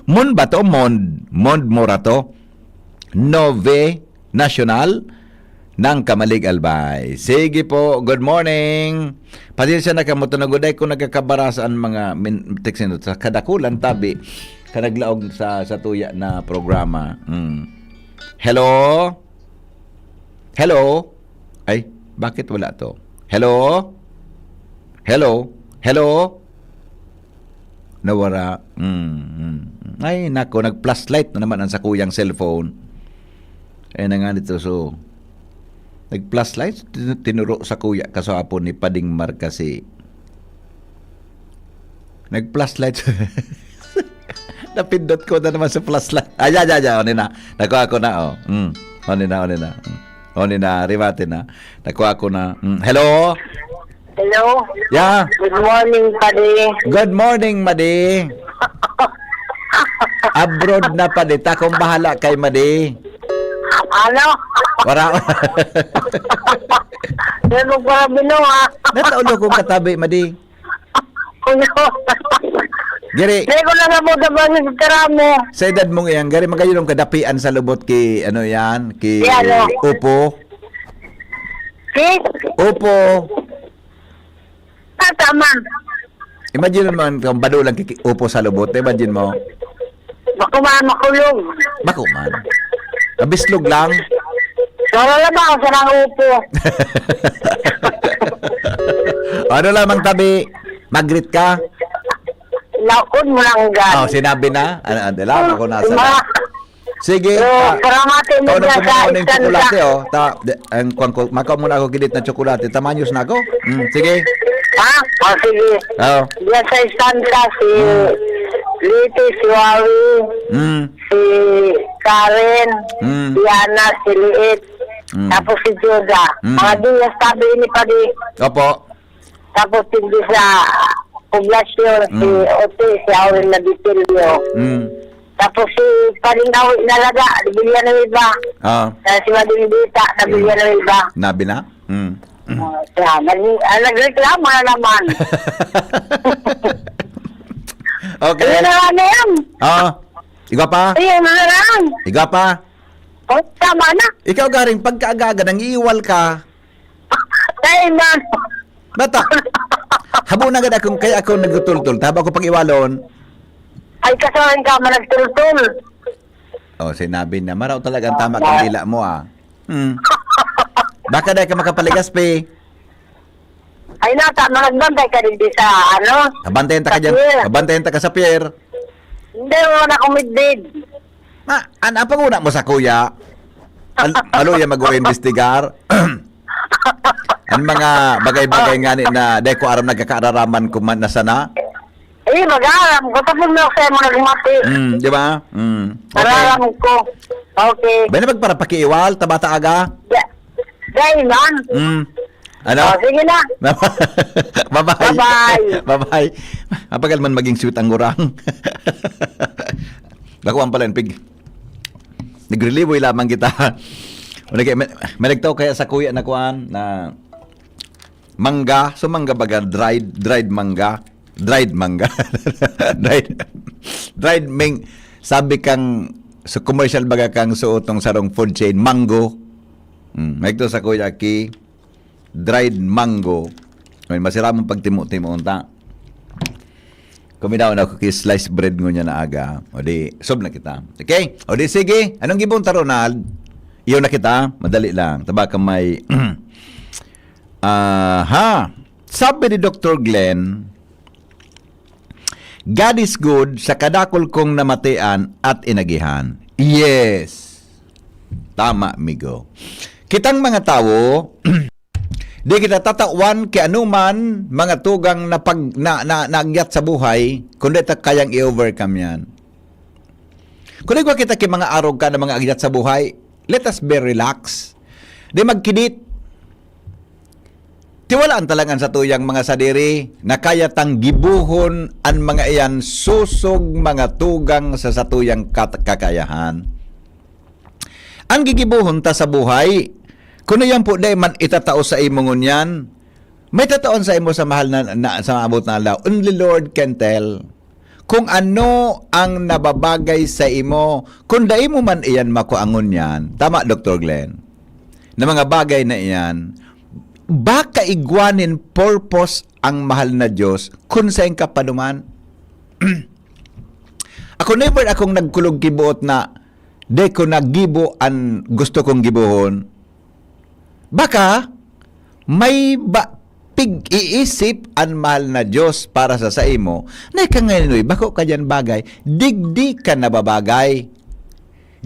Mon ba to? Mond, Mond Morato, Nove Nacional ng Camalig, Albay. Sige po, good morning. Pasensya na kamo, tunagoday ko nagkakabara sa mga min-, text nito. Sa kadakulan, tabi, kanaglaog sa, sa tuya na programa. Mm. Hello? Hello? Ay, bakit wala to? Hello? Hello? Hello? Nawara. Mm, mm. Ay, nako, nag-flashlight na naman ang sakuyang cellphone. Ay, na nga nito, so, nag-flashlight, tin-, tinuro sa kuya kasapon ni Pading Mar kasi. Nag-flashlight. Napindot ko na naman sa flashlight. Ay, ay, ay, ay, ano na. Nakuha ko na, oh. Mm. Ano na, ano na. Mm. Ano na, rimate na. Nakuha ko na. Mm. Hello? Hello? Yeah. Good morning, Padi. Good morning, Madi. Abroad na, Padi. Ta kung bahala kay Madi. Ano? Wala. Pero para binuha. Nataulo kong katabi, Madi. Kuya. Giri. Hindi ko na nga mo dabang yung karamo. Sa edad mong iyan, gari, magayon ang kadapian sa lubot ki, ano yan, ki Ki ano? Upo. Ki? Upo. Ah, tama. Imagine mo, ang bado lang ki, ki Upo sa lubot. Imagine mo. Bako man makulog. Bako man. Mabislog lang. Wala lang ako sa nang Upo. Ano lamang tabi? Mag-greet ka? Laon mo lang, gan. Oh, sinabi na? Ano, ano, lang ako nasa Diba? Sige, So, ah, salamat sa inyo ikaw na dyan po sa muna ng isan tsokolate, sa oh. Ta, de, ang kuwan ko, makaw muna ako gidit na tsokolate. Tamanyos na ako. Mm, sige. Ha? O, sige. Oo. Diyan sa Istanda, si Hmm. Liti, si Wawi, Hmm. si Karen, Hmm. si Ana, si Liit, Hmm. tapos si Juda. Hmm. Mga diya sabi ni Padi. Opo. Tapos hindi sa poblasyon, si Hmm. Ote, si Aurel Nabitelio. Hmm. Tapos si Paring Awi Nalaga, Villanueva. Ah. Tapos si Mading Dita, na Hmm. Villanueva. Nabi na? Hmm. Oh, siya. Nag-, ah, nagreklamo na naman. Okay. Ayun na lang na yan. Ah. Igwa pa? Ayun na lang. Igwa pa? Oh, tama na. Ikaw, garing pagkaaga-aga, nangiiwal ka. Ay, man. Bata. Habo na gad akong, kaya ako nagtutultol. Taba ko pag-iwalon. Ay, kasalan ka man nagtultol. Oh, sinabi na. Maraw talaga ang tama kang dila mo, ah. Hmm. Baka dahil ka makapaligas, pe. Ay, nata, nagbantay ka din sa, ano, Abantayan ta ka sa dyan. Pier. Abantayan ta ka sa pier. Hindi, wala na akong midbid. Ma, an-, ang panguna mo sa kuya? Al-, alo yan mag-imbestigar. Ang mga bagay-bagay nga ni na, dahil ko aram nagkakaararaman ko man na sana. Eh, mag-aaram ko. Tapos na ako sa'yo mo nagmati. Mm, di ba? Mm. Okay. Nararam ko. Okay. Ba na magparapakiiwal, tabata aga? Da-, dahil man. Mm. Ano? Oh, sige na. Bye-bye. Bye-bye. Bye-bye. Apagal man maging sweet ang gurang. Nakuha pala yung pig. Nagriliboy lamang kita. Wala kaya, may, may nagtao kaya sa kuya na kuan na mangga. So, mangga baga, dried, dried mangga. Dried mangga. Dried, dried ming, sabi kang, sa commercial baga kang suotong sarong food chain, mango. Mm, may ito sa kuya ki, dried mango. Ay, masiramong pagtimo-timo unta. Kumidaw na ako ki slice bread ngunyan na aga. O di, sob na kita. Okay? O di, sige. Anong gibon ta, Ronald? Iyo na kita. Madali lang. Taba ka may... Aha. Sabi ni Doktor Glenn, "God is good sa kadakul kong namatian at inagihan." Yes. Tama, migo. Kitang mga tawo, di kita tatawan ki anuman mga tugang na pag-, na, na, naagyat sa buhay, kundi ta kayang i-overcome yan. Kung igwa kita ki mga arog ka na mga agyat sa buhay, let us be relaxed. Di magkidit. Tiwalaan ta lang an satuyang mga sadiri na kaya tang gibohon an mga iyan sosog mga tugang sa satuyang kat-, kakayahan. An gigibohon ta sa buhay, kun iyan po dai man itatao sa imo ngunyan, may tataon sa imo sa mahal na, na sa maabot na aldaw. Only Lord can tell kung ano ang nababagay sa imo, kung dai mo man iyan makua ngunyan. Tama, Doktor Glenn? Na mga bagay na iyan, baka igwa nin purpose ang mahal na Diyos kun saen ka pa duman. Ako, never akong nagkulog ki buot na di ko nagibo an gusto kong gibohon. Baka may ba, pig-iisip an mahal na Diyos para sa saimo, na ikangaynoy, bako ka diyan bagay, digdi ka nababagay.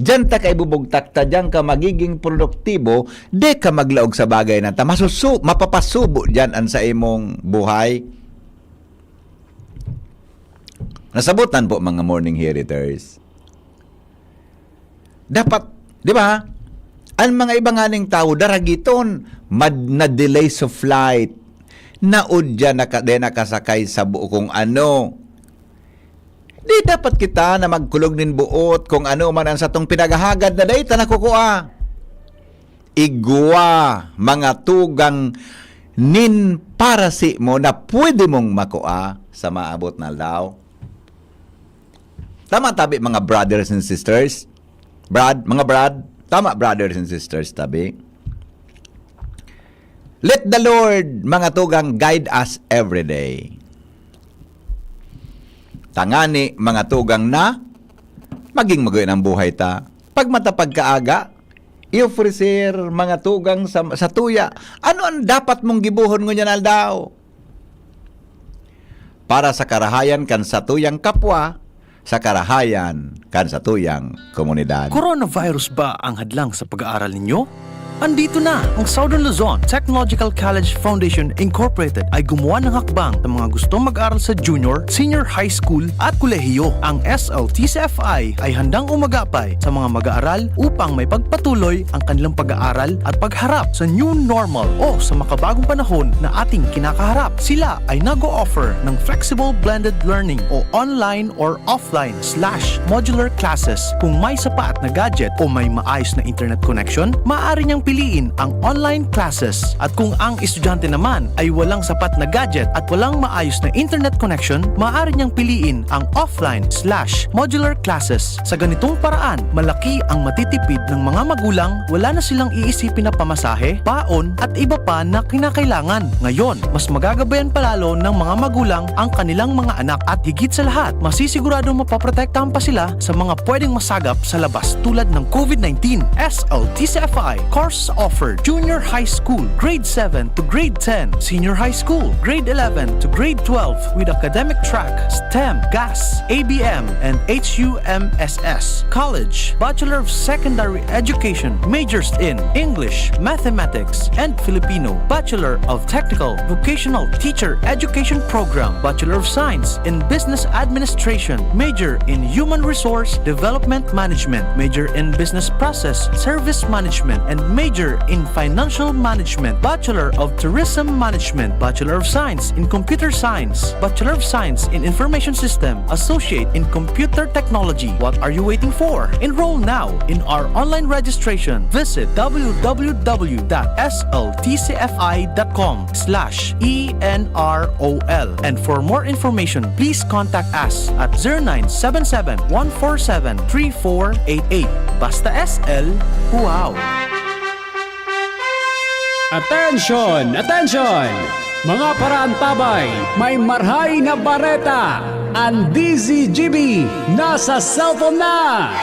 Diyan ta kaibubugtak ta, diyan ka magiging produktibo, di ka maglaog sa bagay na ta, masusu-, mapapasubo diyan an sa imong buhay. Nasabotan po, mga morning heriters. Dapat, di ba? Ang mga iba nganing tawo, daragiton, mad-, na-delay sa flight, naudya, naka-, di nakasakay sa bu-, kung ano. Di dapat kita na magkulog nin buot kung ano man ang satong pinaghahagad na dai ta nakukua. Igwa, mga tugang nin parasi mo na pwede mong makua sa maabot na aldaw. Tama tabi, mga brothers and sisters? Brad, mga brad, tama, brothers and sisters, tabi. Let the Lord, mga tugang, guide us every day. Tangani, mga tugang, na maging maguya ang buhay ta. Pag matapag kaaga, i-ofrecer, mga tugang, sa, sa tuya. Ano ang dapat mong gibohon ngunyan aldaw? Para sa karahayan kan satuyang kapwa, sa karahayan kan satuyang komunidad. Coronavirus ba ang hadlang sa pag-aaral ninyo? Andito na! Ang Southern Luzon Technological College Foundation Incorporated ay gumawa ng hakbang sa mga gustong mag-aral sa junior, senior high school at kolehiyo. Ang S L T C F I ay handang umagapay sa mga mag-aaral upang may pagpatuloy ang kanilang pag-aaral at pagharap sa new normal o sa makabagong panahon na ating kinakaharap. Sila ay nag-o-offer ng flexible blended learning o online or offline slash modular classes. Kung may sapat na gadget o may maayos na internet connection, maaari niyang piliin ang online classes. At kung ang estudyante naman ay walang sapat na gadget at walang maayos na internet connection, maaari niyang piliin ang offline slash modular classes. Sa ganitong paraan, malaki ang matitipid ng mga magulang, wala na silang iisipin na pamasahe, baon, at iba pa na kinakailangan. Ngayon, mas magagabayan pa lalo ng mga magulang ang kanilang mga anak at higit sa lahat, masisiguradong mapoprotektahan pa sila sa mga pwedeng masagap sa labas tulad ng COVID nineteen. S L T C F I course offered: Junior High School, Grade seven to Grade ten, Senior High School, Grade eleven to Grade twelve with academic track, STEM, GAS, A B M, and H U M S S. College, Bachelor of Secondary Education, majors in English, Mathematics, and Filipino, Bachelor of Technical Vocational Teacher Education Program, Bachelor of Science in Business Administration, major in Human Resource Development Management, major in Business Process Service Management, and major in Financial Management, Bachelor of Tourism Management, Bachelor of Science in Computer Science, Bachelor of Science in Information System, Associate in Computer Technology. What are you waiting for? Enroll now in our online registration. Visit w w w dot s l t c f i dot com slash e n r o l. And for more information, please contact us at zero nine seven seven, one four seven, three four eight eight. Basta S L, wow! Attention! Attention! Mga paraantabay, may marhay na bareta! Ang D Z G B nasa cellphone na!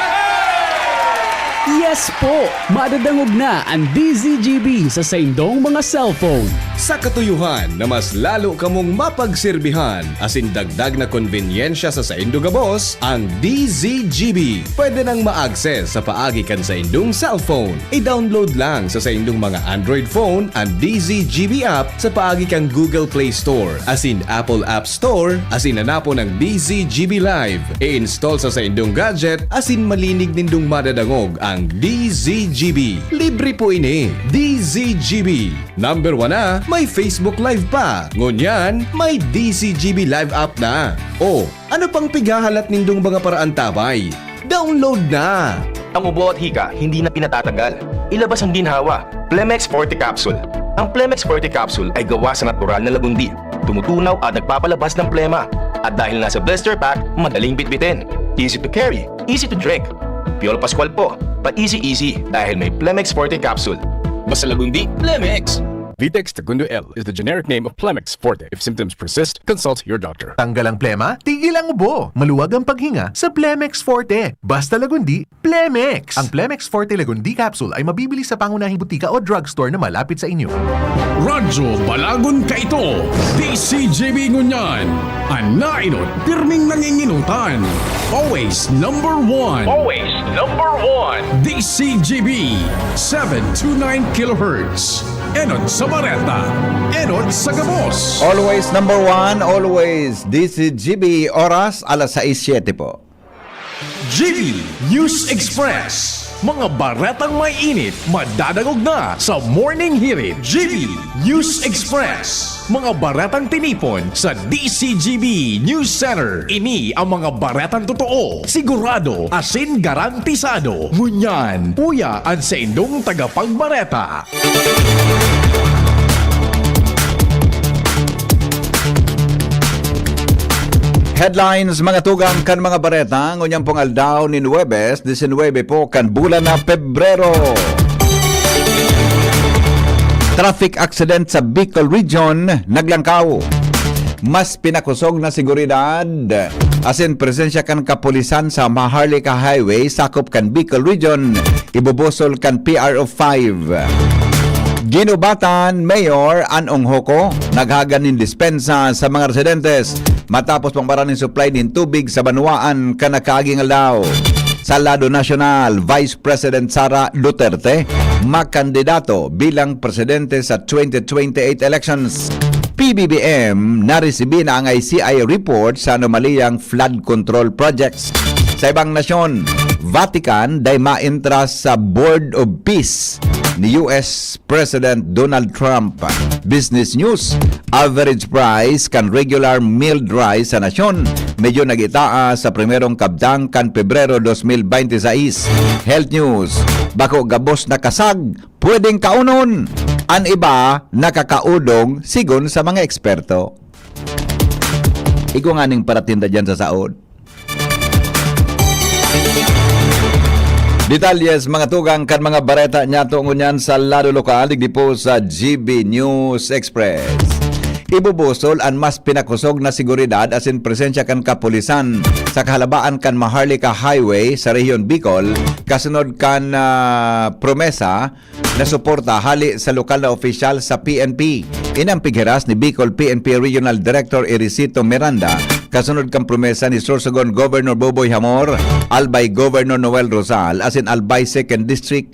Yes po! Madadangog na ang D Z G B sa saindong mga cellphone. Sa katuyuhan na mas lalo kamong mapagserbihan asin dagdag na konbenyensya sa saindo gabos, ang D Z G B pwede nang ma-access sa paagi kan saindong cellphone. I-download lang sa saindong mga Android phone an D Z G B app sa paagi kan Google Play Store asin Apple App Store asin hanapon ang D Z G B Live. I-install sa saindong gadget asin malinig nindong madadangog ang D Z G B. Libre po ini. D Z G B. Number one na, may Facebook Live pa. Ngunyan, may D Z G B Live app na. O, ano pang pighahalat nindong mga paraantabay? Download na! Ang ubo at hika, hindi na pinatatagal. Ilabas ang ginhawa. Plemex Forte Capsule. Ang Plemex Forte Capsule ay gawa sa natural na lagundi. Tumutunaw at nagpapalabas ng plema. At dahil nasa blister pack, madaling bitbitin. Easy to carry, easy to drink. Piolo Pascual po, pa-easy-easy dahil may Plemex Forte Capsule. Basta lagundi, Plemex! Vitex Segundo L is the generic name of Plemex Forte. If symptoms persist, consult your doctor. Tanggal ang plema, tigil ang ubo. Maluwag ang paghinga sa Plemex Forte. Basta lagundi, Plemex! Ang Plemex Forte Lagundi Capsule ay mabibili sa pangunahing butika o drugstore na malapit sa inyo. Radyo Balagon kaito, D Z G B ngunyan. An nainot, pirming nanginginutan. Always number one. Always number one. D Z G B, seven two nine kilohertz. Enot sa bareta, enot sa gabos. Always number one, always D Z G B, oras alas sais siete po. G B News Express. Mga baretang may init, madadangog na sa Morning Hirit. G B News Express. Mga baretang tinipon sa D Z G B News Center. Ini ang mga baretang totoo, sigurado, asin garantisado. Ngunyan, uya an saindong tagapagbareta. Headlines, mga tugang kan mga bareta, ngunyan pong aldaw nin Huwebes, disinwebe po kan bulan na Pebrero. Traffic accident sa Bicol Region, naglangkaw. Mas pinakosog na seguridad asin presensya kan kapulisan sa Maharlika Highway, sakop kan Bicol Region, ibubusol kan P R O five. Guinobatan Mayor An Ong Hoco naghagan nin dispensa sa mga residentes matapos pang baraan nin supply nin tubig sa banwaan kan nakaaging aldaw. Sa lado nasyonal, Vice President Sara Duterte makandidato bilang presidente sa twenty twenty-eight elections. P B B M naresibi na ang I C I report sa anomaliyang flood control projects. Sa ibang nasyon, Vatican dai maentra sa Board of Peace ni U S President Donald Trump. Business News, average price kan regular milled rice sa nasyon medyo nag-itaas sa primerong kabtang kan Pebrero dos mil bente seis. Health News, bako gabos na kasag, pwedeng kaonon. An iba nakakaodong, sigon sa mga eksperto. Igwa nganing paratinda diyan sa saod. Detalyes, mga tugang, kan mga bareta niyato ngunyan sa lado lokal, digdi po sa G B News Express. Ibubusol an mas pinakosog na seguridad asin presensya kan kapulisan sa kahalabaan kan Maharlika Highway sa Rehiyon Bicol, kasunod kan, ah, promesa na suporta hali sa lokal na opisyal sa P N P. Ini an pighiras ni Bicol P N P Regional Director Erisito Miranda, kasunod kan promesa ni Sorsogon Governor Boboy Hamor, Albay Governor Noel Rosal, asin Albay Second District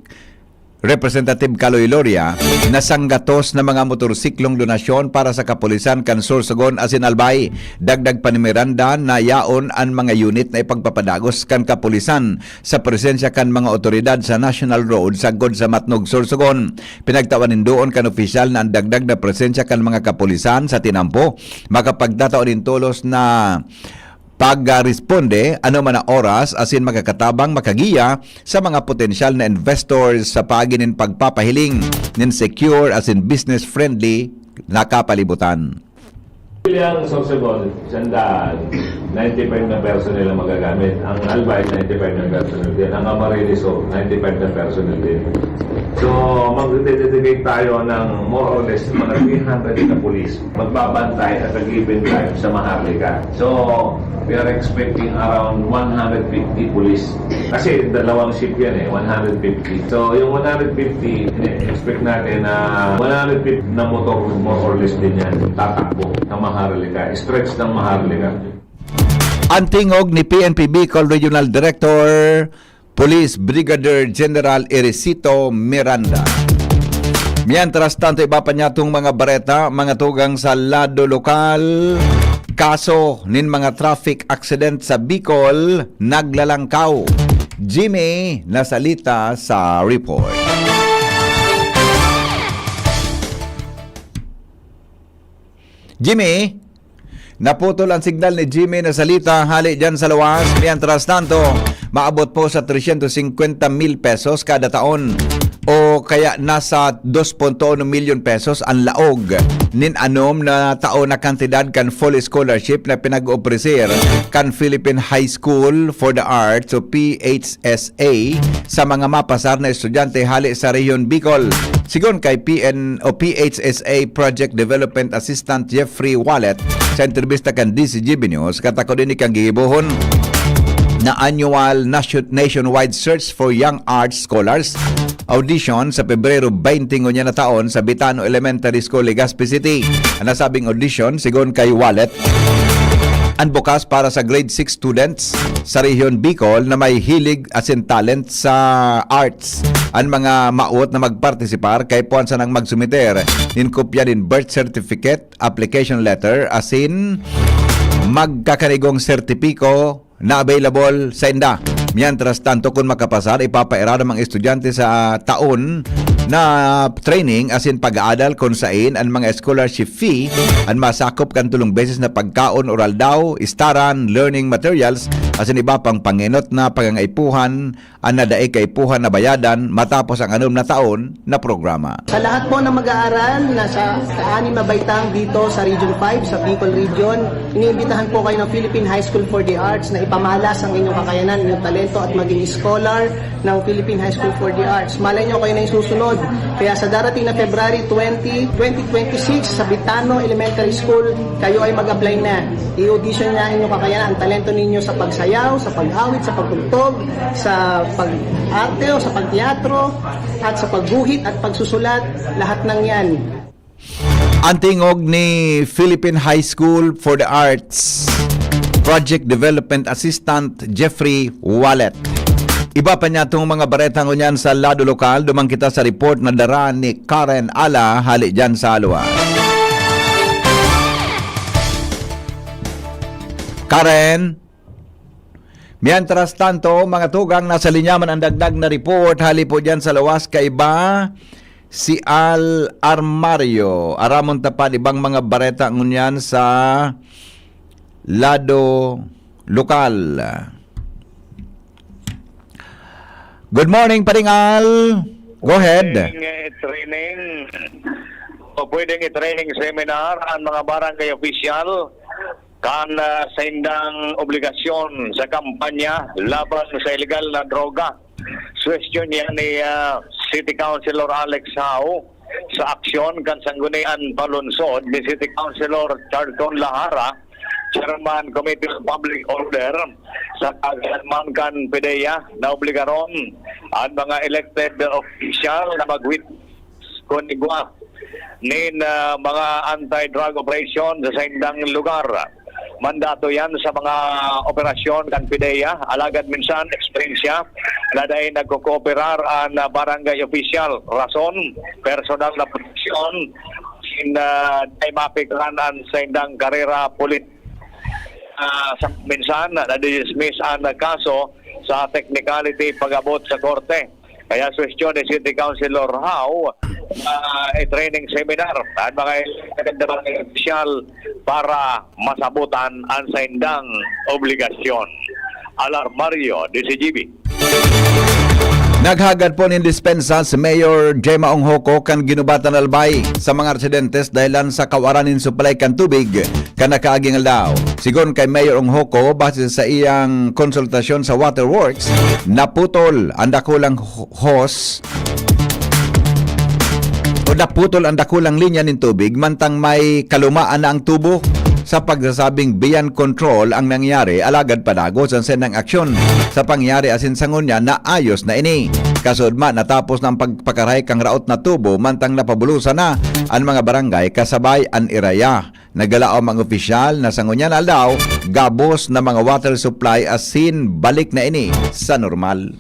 Representative Kaloy Loria, na sanggatos na mga motorsiklong donasyon para sa kapulisan kan Sorsogon asin Albay. Dagdag pa ni Miranda na yaon an mga unit na ipagpapadagos kan kapulisan sa presensya kan mga otoridad sa National Road sagkod sa Matnog, Sorsogon. Pinagtawan nin doon kan opisyal na an dagdag na presensya kan mga kapulisan sa tinampo makapagtatao nin tolos na pagresponde anoman na oras asin makakatabang makagiya sa mga potensyal na investors sa paagi nin pagpapahiling nin secure asin business-friendly na kapalibutan. Bilang Sorsogon, sandaan, ninety-five na personnel ang magagamit. Ang Albay, ninety-five na personnel din. Ang Camarines Sur, ninety-five na personnel din. So, magde-dedicate tayo ng more or less mga three hundred na pulis. Magbabantay at a given time sa Maharlika. So, we are expecting around one hundred fifty pulis. Kasi dalawang shift yan eh, one hundred fifty. So, yung one hundred fifty, expect natin na one hundred fifty na motor, more or less din yan, tatakbo sa Maharlika, stretch ng Maharlika. An tingog ni P N P Bicol Regional Director, Police Brigadier General Erisito Miranda. Mientras tanto, iba pa niyatong mga bareta, mga tugang sa lado lokal, kaso nin mga traffic accident sa Bicol naglalangkaw. Jimmy Nasalita sa report. Jimmy, naputol ang signal ni Jimmy Nasalita hali dyan sa luwas. Mientras tanto, maabot po sa tresyentos singkwenta mil pesos kada taon o kaya nasa dos punto uno milyon pesos ang laog nin anom na taon na kantidad kan full scholarship na pinag-opresir kan Philippine High School for the Arts o P H S A sa mga mapasar na estudyante hali sa Rehiyon Bicol. Sigon kay P N o P H S A Project Development Assistant Jeffrey Wallet sa entrebista kan D C G B News, katakod ini kan gigibohon na annual nation-, nationwide search for young arts scholars audition sa Pebrero twenty ngunyan na taon sa Bitano Elementary School, Legazpi City. Ang nasabing audition, sigon kay Wallet, ang bukas para sa grade six students sa Rehiyon Bicol na may hilig asin talent sa arts. Ang mga mawot na magpartisipar kay puwan sanang magsumiter nin kopya nin birth certificate, application letter, asin magkakanigong sertipiko na available sa inda. Mientras tanto, kun makapasar, ipapairad ang mga estudyante sa taon na training asin pag-aadal kun sain ang mga scholarship fee an masakop kan tulong beses na pagkaon or aldaw, istaran, learning materials, asin iba pang pangenot na pangangaipuhan an nadai kaipuhan na bayadan matapos ang anom na taon na programa. Sa lahat po ng mag-aaral na sa, sa anim na baitang dito sa Region five, sa Bicol Region, iniimbitahan po kayo ng Philippine High School for the Arts na ipamalas ang inyong kakayanan, inyong talento at maging scholar ng Philippine High School for the Arts. Malay nyo, kayo na yung susunod. Kaya sa darating na February twenty, twenty twenty-six, sa Bitano Elementary School, kayo ay mag-apply na. I-audition niya ang inyong kakayanan, ang talento ninyo sa pagsayaw, sa pag-awit, sa pagtugtog, sa pag-arte o sa pagteatro, at sa pagguhit at pagsusulat, lahat ng yan. Ang tingog ni Philippine High School for the Arts Project Development Assistant Jeffrey Wallet. Iba pa niya itong mga bareta ngunyan sa lado lokal. Duman kita sa report na dara ni Karen Ala hali dyan sa Alua. Karen, mientras tanto, mga tugang, nasa linya man ang dagdag na report hali po dyan sa luwas kaiba si Al Armario. Aramon ta pa an ibang mga bareta ngunyan sa lado lokal. Good morning, Paring Al. Go ahead. Pwedeng, eh, training o pwedeng i-training seminar ang mga barangay official kan, ah, saindang obligasyon sa kampanya laban sa illegal na droga. Suwestyon yan ni, ah, City Councilor Alex Hao sa aksyon kan Sangguniang Panlunsod ni City Councilor Charlton Lahara, Chairman Committee on Public Order, sa kagalaman kan PDEA na obligaron ang mga elected official na mag-witness kun igwa nin, ah, mga anti-drug operation sa saindang lugar. Mandato yan sa mga operasyon kan PDEA, alagad minsan, eksperyensya, na dai nagkokooperar ang, ah, barangay official. Rason, personal na proteksyon, sin, ah, dai maapektaran an saindang karera pulit. Ah, sa minsan, nadidismiss ang kaso sa technicality pag-abot sa korte. Kaya suwestyon ni City Councilor Hao na i-training seminar ang mga elected na barangay official para masabutan ang saindang obligasyon. Al Armario, D C G B. Naghagad po nin dispensa si Mayor Gemma Onghoco kan Guinobatan, Albay, sa mga residentes dahilan sa kawaran nin supply kan tubig kan nakaaging aldaw. Sigon kay Mayor Onghoco, base sa iyang konsultasyon sa Waterworks, naputol ang dakulang ho-, hose o naputol ang dakulang linya nin tubig, mantang may kalumaan na ang tubo. Sa pagsasabing beyond control ang nangyari, alagad padagos ang saindang aksyon sa pangyari asin sa ngunyan naayos na ini. Kasudma, natapos na ang pagpakaray kan raot na tubo, mantang napabulosan na ang mga barangay kasabay an iraya. Nagalaom ang opisyal na sa ngunyan aldaw, gabos na mga water supply asin balik na ini sa normal.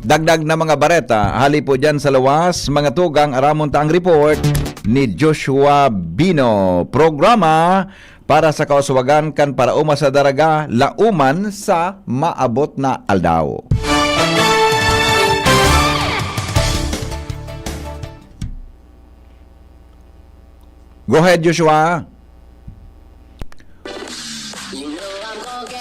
Dagdag na mga bareta, hali po dyan sa lawas, mga tugang, aramon ta ang report ni Joshua Bino. Programa para sa kauswagan kan Paraoma sa Daraga, Laoman sa maabot na aldaw. Go ahead, Joshua.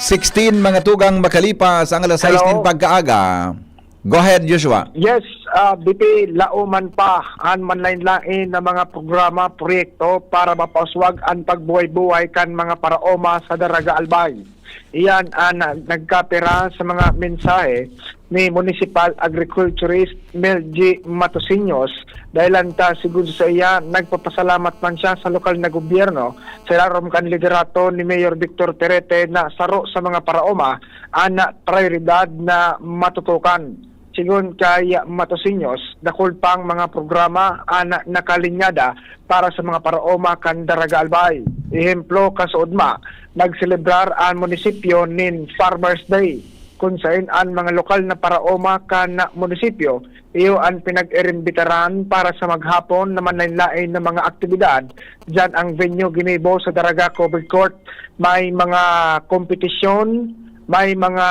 Sixteen mga tugang makalipas ang alas sais Hello. Nin pagkaaga. Go ahead, Joshua. Yes, ah, B P, lauman pa an manlain-lain na mga programa, proyekto para mapauswag an pagbuhay-buhay kan mga paraoma sa Daraga Albay. Iyan an nagkapira sa mga mensahe ni Municipal Agriculturist Mel G Matosiños. Dahilan ta, sigun sa iya, nagpapasalamat man siya sa lokal na gobyerno sa ilarom kan liderato ni Mayor Victor Terete na saro sa mga paraoma an prioridad na matutukan. Sigun kay Matosiños, dakul pang mga programa an nakalinyada para sa mga paraoma kan Daraga Albay. Ehemplo, kasuodma, nagselebrar an munisipyo nin Farmers Day, kun saen an mga lokal na paraoma kan munisipyo iyo an pinag-irimbitaran para sa maghapon na manlain-lain na mga aktibidad. Diyan ang venue ginibo sa Daraga Covered Court. May mga kompetisyon, may mga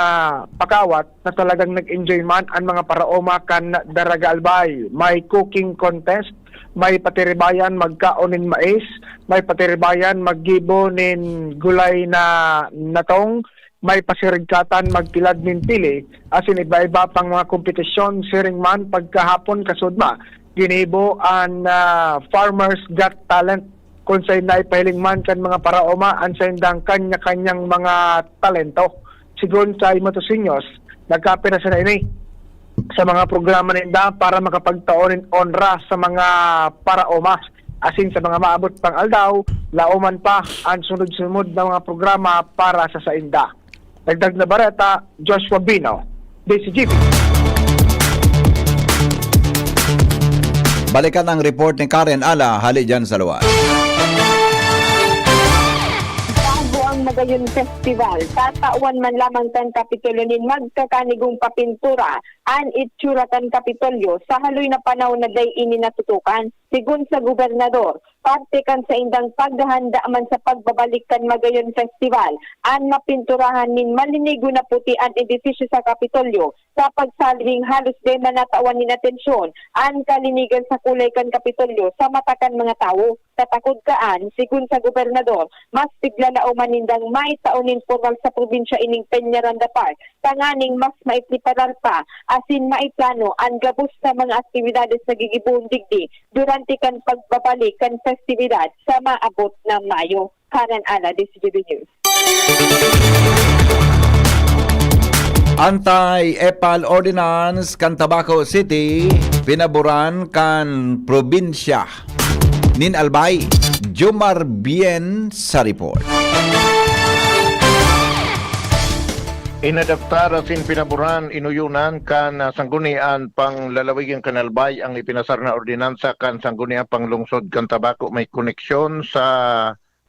pakawat na talagang nag-enjoy man an mga paraoma kan Daraga Albay. May cooking contest, may patiribayan magkaon nin mais, may patiribayan maggibo nin gulay na natong, may pasirigkatan magtilad nin pili, asin iba-iba pang mga kompetisyon. Siring man, pagkahapon kasudma, ginibo an, ah, Farmers Got Talent, kun saen naipahiling man kan mga paraoma an saindang kanya-kanyang mga talento. Sigun kay Matosiños, nagkapira sana ini sa mga programa ninda para makapagtao nin onra sa mga paraoma. Asin sa mga maabot pang aldaw, lauman pa an sunod-sunod na mga programa para sa sainda. Dagdag na bareta, Joshua Bino, D C G B. Balikan ang report ni Karen Ala, hali dyan sa luwas. Bago ang Magayon Festival, tatawan man lamang kan Kapitolyo nin magkakanigong papintura an itsura kan Kapitolyo sa haloy na panahon na dai ini natutukan. Sigun sa gobernador, parte kan saindang paghahanda man sa pagbabalik kan Magayon Festival an mapinturahan nin malinigo na puti an edifisyo sa Kapitolyo, sa pagsalwing halos dai man natawan nin atensyon an kalinigan sa kulay kan Kapitolyo sa mata kan mga tawo. Sa takod kaan, sigun sa gobernador, mas piglalauman nindang maitao nin pormal sa probinsya ining Peñaranda Park, tanganing mas maipreparar pa asin maiplano an gabos na mga aktibidades na gigibohon digdi durante kan pagbabalik kan festibidad sa maabot na Mayo. Karen Ana, D C G B News. Anti-epal ordinance kan Tabaco City, pinaboran kan probinsya nin Albay. Jomar Bien sa report. Inadaptar asin pinaboran, inuyonan kan, ah, Sangguniang Panglalawigan kan Albay ang ipinasar na ordinansa kan Sangguniang Panglungsod kan Tabaco may koneksyon sa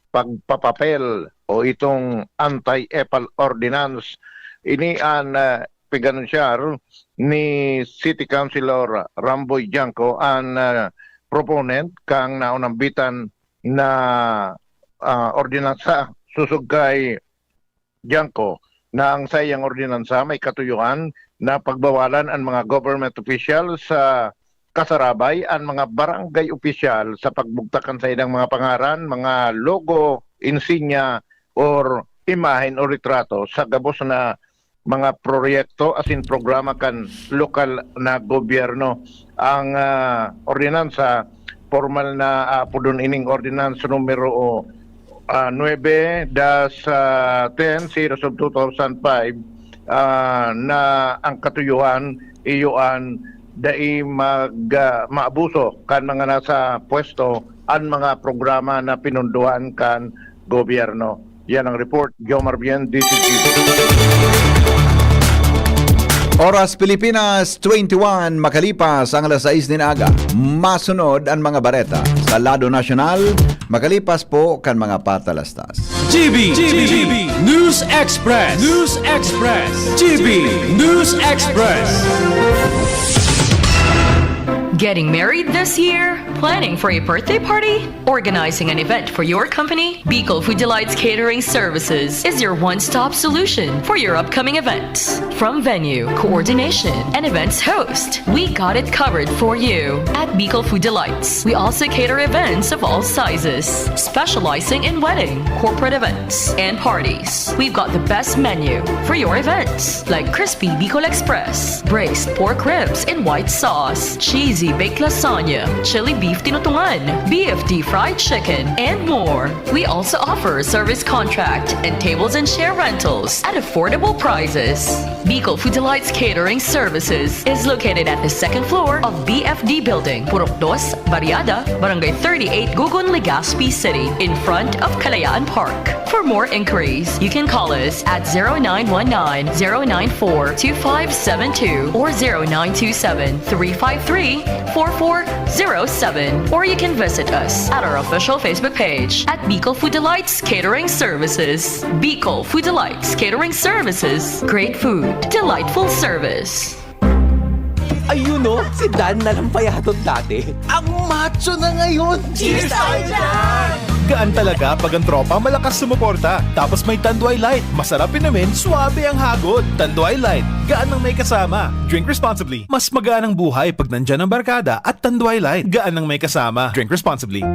pagpapapel o itong anti-epal ordinance. Ini an, ah, pig-anunsyar ni City Councilor Ramboy Janco, an, ah, proponent kan naunambitan na, ah, ordinansa. Sosog kay Janco na ang saiyang ordinansa may katuyoan na pagbawalan an mga government official sa kasarabay an mga barangay opisyal sa pagbugtak kan saindang mga pangaran, mga logo, insinya, or imahen o retrato sa gabos na mga proyekto asin programa kan lokal na gobyerno. Ang, ah, ordinansa, pormal na apodon ining Ordinance Numero, ah, nuebe dash, ah, ten, series of two thousand five, ah, na ang katuyohan iyo an dai mag, ah, maabuso kan mga nasa pwesto an mga programa na pinondohan kan gobyerno. Yan ang report, Jomar Bien, D C G. Oras Pilipinas, twenty-one makalipas ang alas sais nin aga. Masunod ang mga bareta sa lado nasyonal, makalipas po kan mga patalastas. G B, G B, News Express, News Express, G B News Express. Getting married this year? Planning for a birthday party? Organizing an event for your company? Bicol Food Delights Catering Services is your one-stop solution for your upcoming events. From venue, coordination, and events host, we got it covered for you. At Bicol Food Delights, we also cater events of all sizes, specializing in wedding, corporate events, and parties. We've got the best menu for your events, like crispy Bicol Express, braised pork ribs in white sauce, cheesy baked lasagna, chili beef tinutungan, B F D fried chicken, and more. We also offer service contract and tables and chair rentals at affordable prices. Bicol Food Delights Catering Services is located at the second floor of B F D Building, Purok Dos, Barriada, Barangay thirty-eight, Gugun, Legazpi City, in front of Kalayaan Park. For more inquiries, you can call us at zero nine one nine, zero nine four, two five seven two or zero nine two seven, three five three, four four zero seven, or you can visit us at our official Facebook page at Bicol Food Delights Catering Services. Bicol Food Delights Catering Services. Great food, delightful service. Ayun, no? Si Dan na lang payadon dati. Ang macho na ngayon. Cheers tayo dyan! Gaan talaga pag ang tropa malakas sumuporta. Tapos may Tanduay Light. Masarap inumin, suabe ang hagod. Tanduay Light. Gaan ng may kasama. Drink responsibly. Mas magaan ang buhay pag nandyan ang barkada at Tanduay Light. Gaan ng may kasama. Drink responsibly.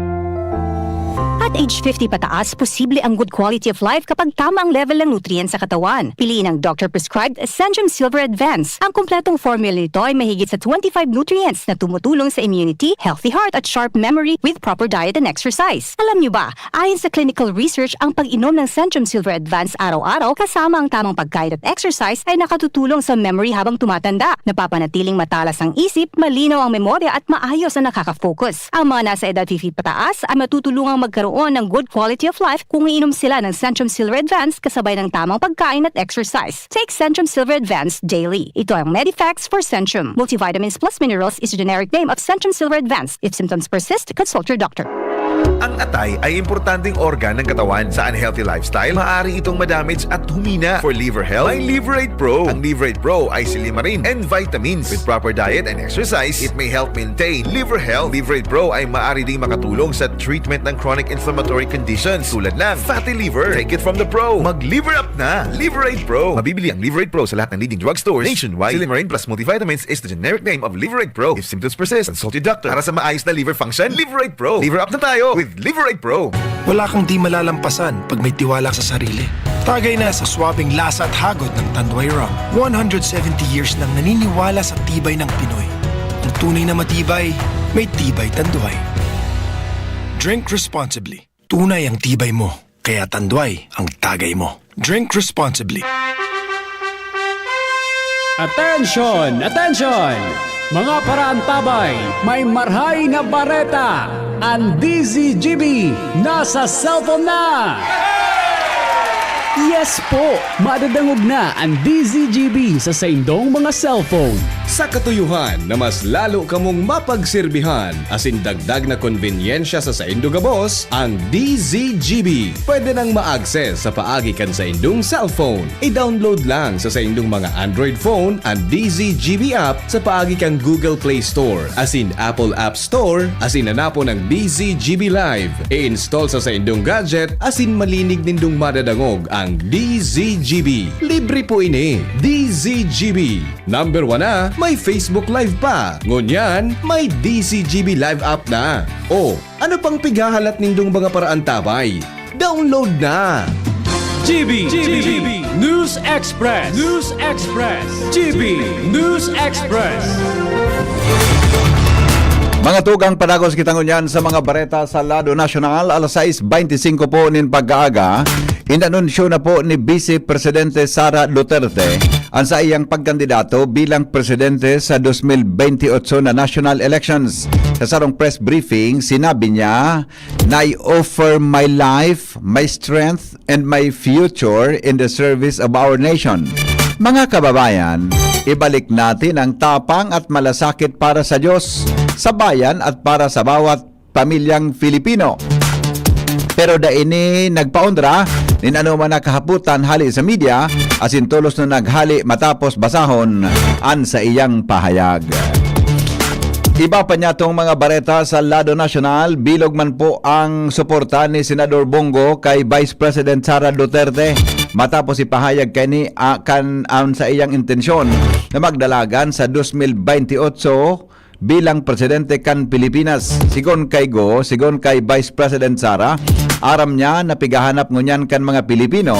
At age fifty pataas, posible ang good quality of life kapag tama ang level ng nutrients sa katawan. Piliin ang doctor-prescribed Centrum Silver Advance. Ang kompletong formula nito ay mahigit sa twenty-five nutrients na tumutulong sa immunity, healthy heart at sharp memory with proper diet and exercise. Alam niyo ba, ayon sa clinical research, ang pag-inom ng Centrum Silver Advance araw-araw kasama ang tamang pagkain at exercise ay nakatutulong sa memory habang tumatanda. Napapanatiling matalas ang isip, malinaw ang memorya at maayos ang nakaka-focus. Ang mga nasa edad fifty pataas ay matutulungang magkaroon ng good quality of life kung iinom sila ng Centrum Silver Advance kasabay ng tamang pagkain at exercise. Take Centrum Silver Advance daily. Ito ang Medifacts for Centrum. Multivitamins plus minerals is a generic name of Centrum Silver Advance. If symptoms persist, consult your doctor. Ang atay ay importanteng organ ng katawan. Sa unhealthy lifestyle, maaari itong madamage at humina. For liver health, may Liverate Pro. Ang Liverate Pro ay silimarin and vitamins. With proper diet and exercise, it may help maintain liver health. Liverate Pro ay maaari ding makatulong sa treatment ng chronic inflammatory conditions tulad ng fatty liver. Take it from the pro. Mag-liver up na! Liverate Pro. Mabibili ang Liverate Pro sa lahat ng leading drugstores nationwide. Silimarin plus multivitamins is the generic name of Liverate Pro. If symptoms persist, consult your doctor. Para sa maayos na liver function, Liverate Pro. Liver up na tayo with Liverate Pro. Wala kang di malalampasan pag may tiwala sa sarili. Tagay na sa swabing lasa at hagod ng Tanduay Rum. One hundred seventy years nang naniniwala sa tibay ng Pinoy. Ang tunay na matibay, may tibay Tanduay. Drink responsibly. Tunay ang tibay mo, kaya Tanduay ang tagay mo. Drink responsibly. Attention! Attention! Mga paraantabay, may marhay na bareta! Ang D Z G B nasa cellphone na! Yes po! Madadangog na ang D Z G B sa saindong mga cellphone. Sa katuyuhan na mas lalo kamong mapagsirbihan, asin dagdag na konbenyensya sa saindo gabos, ang D Z G B pwede nang ma-access sa paagi kan saindong cellphone. I-download lang sa saindong mga Android phone an D Z G B app sa paagi kan Google Play Store asin Apple App Store asin hanapon ang D Z G B Live. I-install sa saindong gadget asin malinig nindong madadangog ang D Z G B. Libre po ini. D Z G B. Number one na, may Facebook Live pa. Ngunyan, may D Z G B Live app na. O, ano pang pighahalat nindong mga paraantabay? Download na! G B, G B, News Express, News Express, G B, News Express. Mga tugang, padagos kita ngunyan sa mga bareta sa lado nasyonal. Alas sais beintisinko po nin pagkaaga, inanunsyo na po ni Vice Presidente Sara Duterte an saiyang pagkandidato bilang presidente sa dos mil bentiocho na national elections. Sa sarong press briefing, sinabi niya, "I offer my life, my strength, and my future in the service of our nation." Mga kababayan, ibalik natin ang tapang at malasakit para sa Diyos, sa bayan at para sa bawat pamilyang Filipino. Pero dai ini nagpaonra nin anoman na kahapotan hali sa media, asin tolos na naghali matapos basahon an saiyang pahayag. Iba pa niya tong mga bareta sa lado nasyonal, bilog man po ang suporta ni Senador Bong Go kay Vice President Sara Duterte matapos ipahayag kani, ah, kan an sa iyang intensyon na magdalagan sa dos mil baynte otso bilang presidente kan Pilipinas. Sigon kay Go, sigon kay Vice President Sara, aram niya na pigahanap ngunyan kan mga Pilipino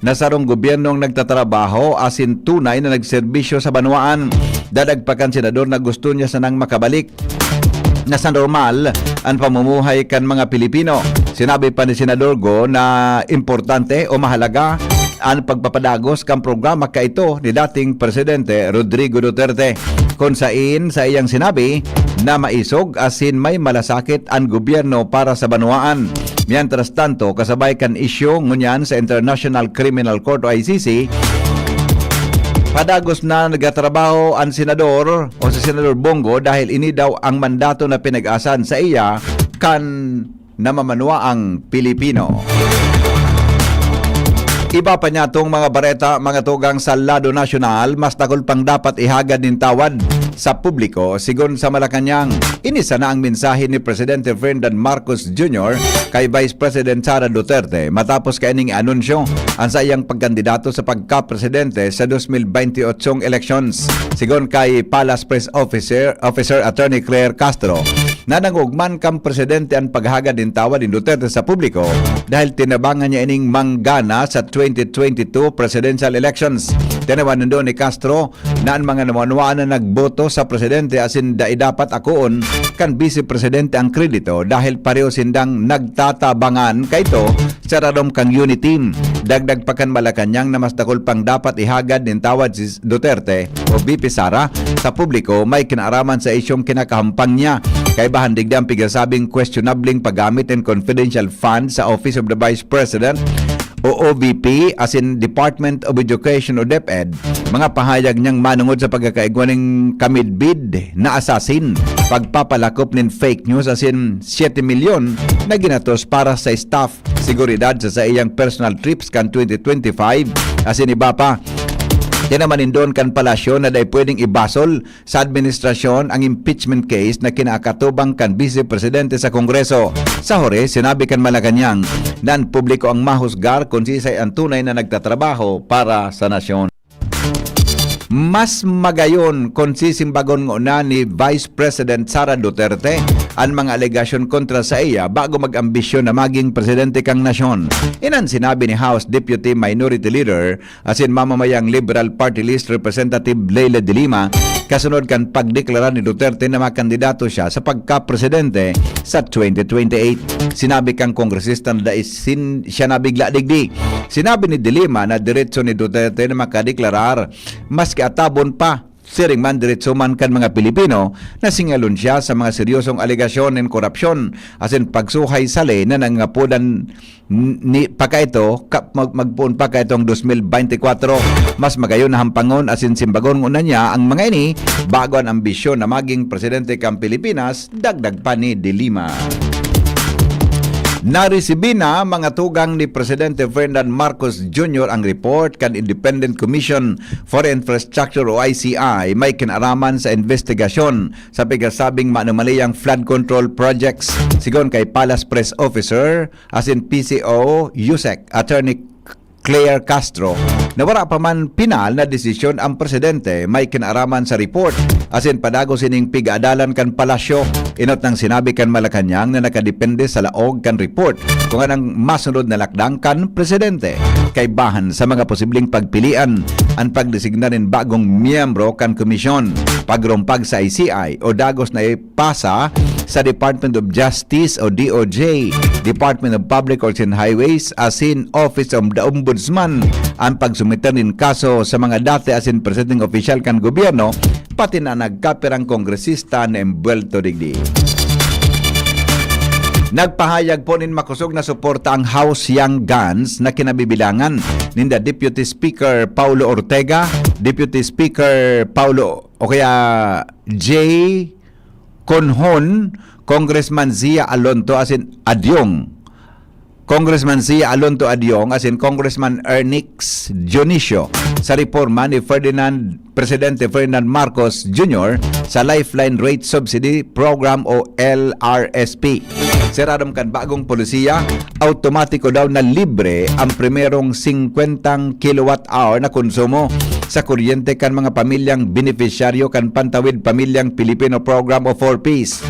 na sarong gobyernong nagtatrabaho asin tunay na nagserbisyo sa banwaan. Dadag pa kan senador na gusto niya sanang makabalik na sa normal an pamumuhay kan mga Pilipino. Sinabi pa ni Senador Go na importante o mahalaga an pagpapadagos kan programa kaito ni dating Presidente Rodrigo Duterte, kun sain sa iyang sinabi na maisog asin may malasakit an gobyerno para sa banwaan. Mientras tanto, kasabay kan isyu ngunyan sa International Criminal Court o I C C, padagos na nagtatrabaho an senador o si Senador Bong Go dahil ini daw ang mandato na pinag-asan sa iya kan namamanwaang Pilipino. Iba pa niya tong mga bareta, mga tugang sa lado nasyonal, mas dakul pang dapat ihagad nin tawad sa publiko. Sigon sa Malacañang, ini sana ang mensahe ni Presidente Ferdinand Marcos Junior kay Vice President Sara Duterte matapos kaining anunsyo an sa iyang pagkandidato sa pagkapresidente sa dos mil baynte otsong elections. Sigon kay Palace Press Officer, Officer Attorney Claire Castro, na nangugman kan presidente an paghagad nin tawad ni Duterte sa publiko dahil tinabangan niya ining manggana sa twenty twenty-two presidential elections. Tinawan nindo ni Castro na an mga namanwaan na nagboto sa presidente asin dai dapat akoon kan bise presidente ang kredito dahil pareho sindang nagtatabangan kaito sa rarom kan Unity. Dagdag pa kan Malacañang na mas dakul pang dapat ihagad nin tawad si Duterte o V P Sara sa publiko may kinaaraman sa isyong kinakahampang niya. Kaibahan digdi ang pigasabing questionableng paggamit nin confidential funds sa Office of the Vice President o O V P asin Department of Education o DepEd, mga pahayag niyang manungod sa pagkakaigwa nin kamidbid na asasin, pagpapalakop nin fake news asin siyete milyon na ginatos para sa staff, seguridad sa saiyang personal trips kan twenty twenty-five asin iba pa. Tinaman nindon kan palasyo na dai pwedeng ibasol sa administrasyon ang impeachment case na kinakatubang kan Bise Presidente sa Kongreso. Sa huli, sinabi kan Malacañang na an publiko ang mahusgar kun siisay an tunay na nagtatrabaho para sa nasyon. Mas magayon kun sisimbagon ngona ni Vice President Sara Duterte an mga alegasyon kontra saiya bago mag-ambisyon na maging presidente kan nasyon. Iyan an sinabi ni House Deputy Minority Leader asin mamamayang Liberal Party List Representative Leila de Lima, kasunod kan pagdeklara ni Duterte na makandidato siya sa pagkapresidente sa twenty twenty-eight. Sinabi kan kongresista na dai sin-, siya nabigla digdi. Sinabi ni de Lima na diretso ni Duterte na makadeklarar, maski atabon pa, siring man diretso man kan mga Pilipino na singalon siya sa mga seryosong alegasyon nin korapsyon asin pagsuhay sa ley na nangapodan ni, pakaito, ka, mag, magpoon pa kaitong dos mil baynte kwatro. Mas magayon na hampangon asin simbagon ngona niya ang mga ini bago an ambisyon na maging presidente kan Pilipinas, dagdag pa ni de Lima. Naresibi na, mga tugang, ni Presidente Ferdinand Marcos Junior ang report kan Independent Commission for Infrastructure o I C I may kinaaraman sa investigasyon sa pigasabing maanomaliyang flood control projects. Sigon kay Palace Press Officer asin P C O USEC Attorney Claire Castro na wara pa man pinal na desisyon ang presidente may kinaaraman sa report asin padagos ining pig-aadalan kan palasyo. Inot nang sinabi kan Malacañang na nakadepende sa laog kan report kung anong masunod na lakdang kan presidente. Kaibahan sa mga posibleng pagpilian an pagdesignar nin bagong miyembro kan komisyon, pagrumpag sa I C I o dagos na pasa sa Department of Justice o D O J, Department of Public Works and Highways asin Office of the Ombudsman ang pagsumiter nin kaso sa mga dati asin presenteng opisyal kan gobyerno, pati na nagkapirang kongresista na embuwelto digdi. Nagpahayag po nin makosog na suporta ang House Young Guns na kinabibilangan ninda Deputy Speaker Paulo Ortega, Deputy Speaker Paulo o kaya Jay Conhon, Congressman Zia Alonto asin Adyong Congressman Zia Alonto Adiong asin Congressman Ernix Dionisio sa reporma ni Ferdinand, Presidente Ferdinand Marcos Junior sa Lifeline Rate Subsidy Program o L R S P. Sa irarom kan bagong polisiya, automatiko daw na libre ang primerong singkwentang kilowatt hour na konsumo sa kuryente kan mga pamilyang benepisyaryo kan Pantawid Pamilyang Pilipino Program o four Ps.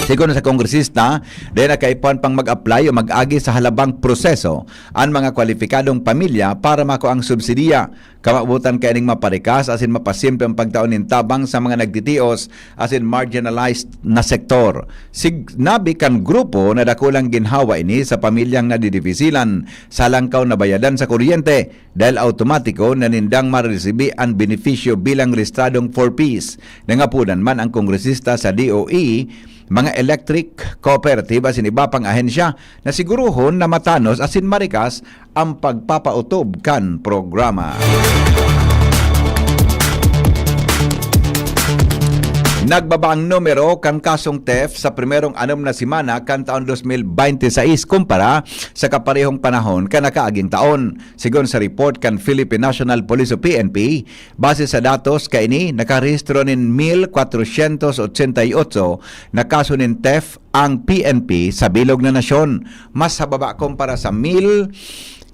Sigon sa kongresista, dai na kaipuhan pang mag-apply o mag-agi sa halabang proseso an mga kwalipikadong pamilya para makua ang subsidiya. Kamawotan kaining maparikas asin mapasimple ang pagtao nin tabang sa mga nagtitios asin marginalized na sektor. Sinabi kan grupo na dakulang ginhawa ini sa pamilyang nadidifisilan sa langkaw na bayadan sa kuryente dahil automatiko na nindang maresibi an benepisyo bilang rehistradong four Ps. Nangapodan man ang kongresista sa D O E, mga electric, cooperative asin iba pang ahensya na sigurohon na matanos asin marikas ang pagpapautob kan programa. Nagbaba ang numero kan kasong theft sa primerong anom na semana kan taon dos mil bente sais kumpara sa kaparehong panahon kan nakaaging taon, sigon sa report kan Philippine National Police o P N P. Base sa datos kaini, nakarehistro nin mil kwatrosyentos otsenta y otso na kaso nin theft ang P N P sa bilog na nasyon. Mas hababa kumpara sa mil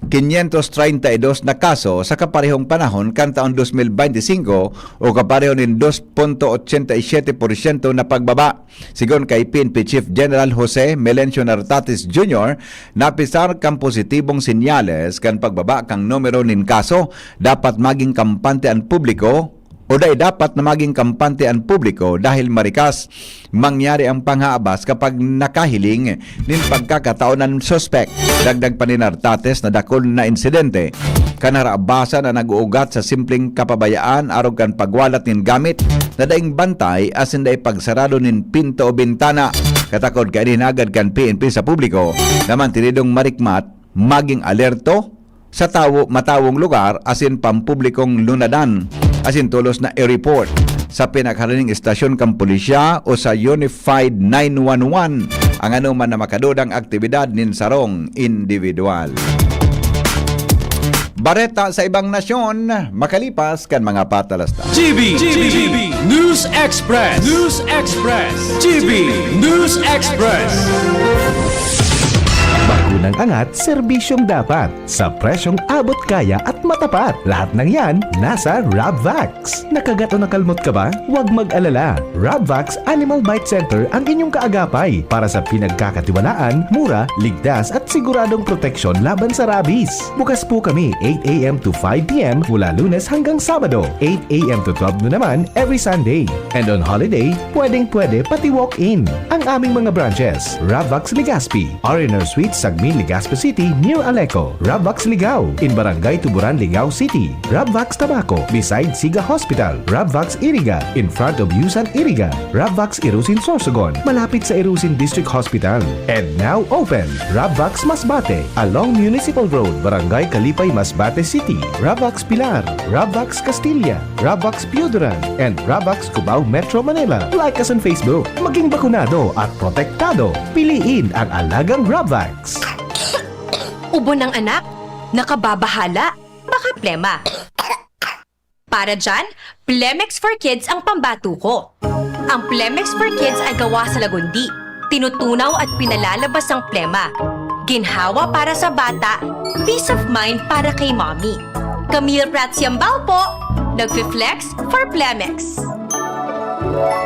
quinientos treinta y dos na kaso sa kaparehong panahon kan taon dos mil bente singko o kapareho nin dos punto otsenta y siyete porsyento na pagbaba. Sigon kay P N P Chief General Jose Melencio Nartates Junior, napisar kan positibong senyales kan pagbaba kan numero nin kaso, dapat maging kampante an publiko o dai dapat na maging kampante an publiko dahil marikas mangyari ang panghaabas kapag nakahiling nin pagkakatao an suspek. Dagdag pa ni Nartates na dakul na insidente kan haraabasan na nag-uugat sa simpleng kapabayaan arog kan pagwalat nin gamit na daing bantay asin dai pagsarado nin pinto o bintana. Katakod kaini hinagad kan P N P sa publiko na mantenidong marikmat, maging alerto sa tawo, matawong lugar asin pampublikong lunadan, asin tolos na i-report sa pinakaharining estasyon kan pulisya o sa Unified nine one one ang anoman na makadudang aktibidad nin sarong individual. Bareta sa ibang nasyon, makalipas kan mga patalastas. G B, G B, News Express, News Express, G B, News Express. Bakunang angat, serbisyong dapat, sa presyong abot kaya at matapat. Lahat ng yan nasa Rabvax. Nakagat o nakalmot ka ba? Huwag mag-alala. Rabvax Animal Bite Center ang inyong kaagapay para sa pinagkakatiwalaan, mura, ligtas at siguradong proteksyon laban sa rabies. Bukas po kami eight a m to five p m mula Lunes hanggang Sabado, eight a m to twelve noon naman every Sunday. And on holiday, pwedeng-pwede pati walk-in. Ang aming mga branches, Rabvax Legazpi, R and R Suite, Sagmin, Legazpi City, near Aleco. Rabvax Ligao, in Barangay Tuburan, Ligao City. Rabvax Tabaco, beside Siga Hospital. Rabvax Iriga, in front of Yusan Iriga. Rabvax Irusin, Sorsogon, malapit sa Irusin District Hospital. And now open, Rabvax Masbate, along Municipal Road, Barangay Kalipay, Masbate City. Rabvax Pilar, Rabvax Castilla, Rabvax Pioduran, and Rabvax Cubao, Metro Manila. Like us on Facebook. Maging bakunado at protektado. Piliin ang alagang Rabvax. Ubo ng anak? Nakababahala? Baka plema. Para dyan, Plemex for Kids ang pambato ko. Ang Plemex for Kids ay gawa sa lagundi. Tinutunaw at pinalalabas ang plema. Ginhawa para sa bata, peace of mind para kay mommy. Camille Prats Yambao po, nagfi-flex for Plemex.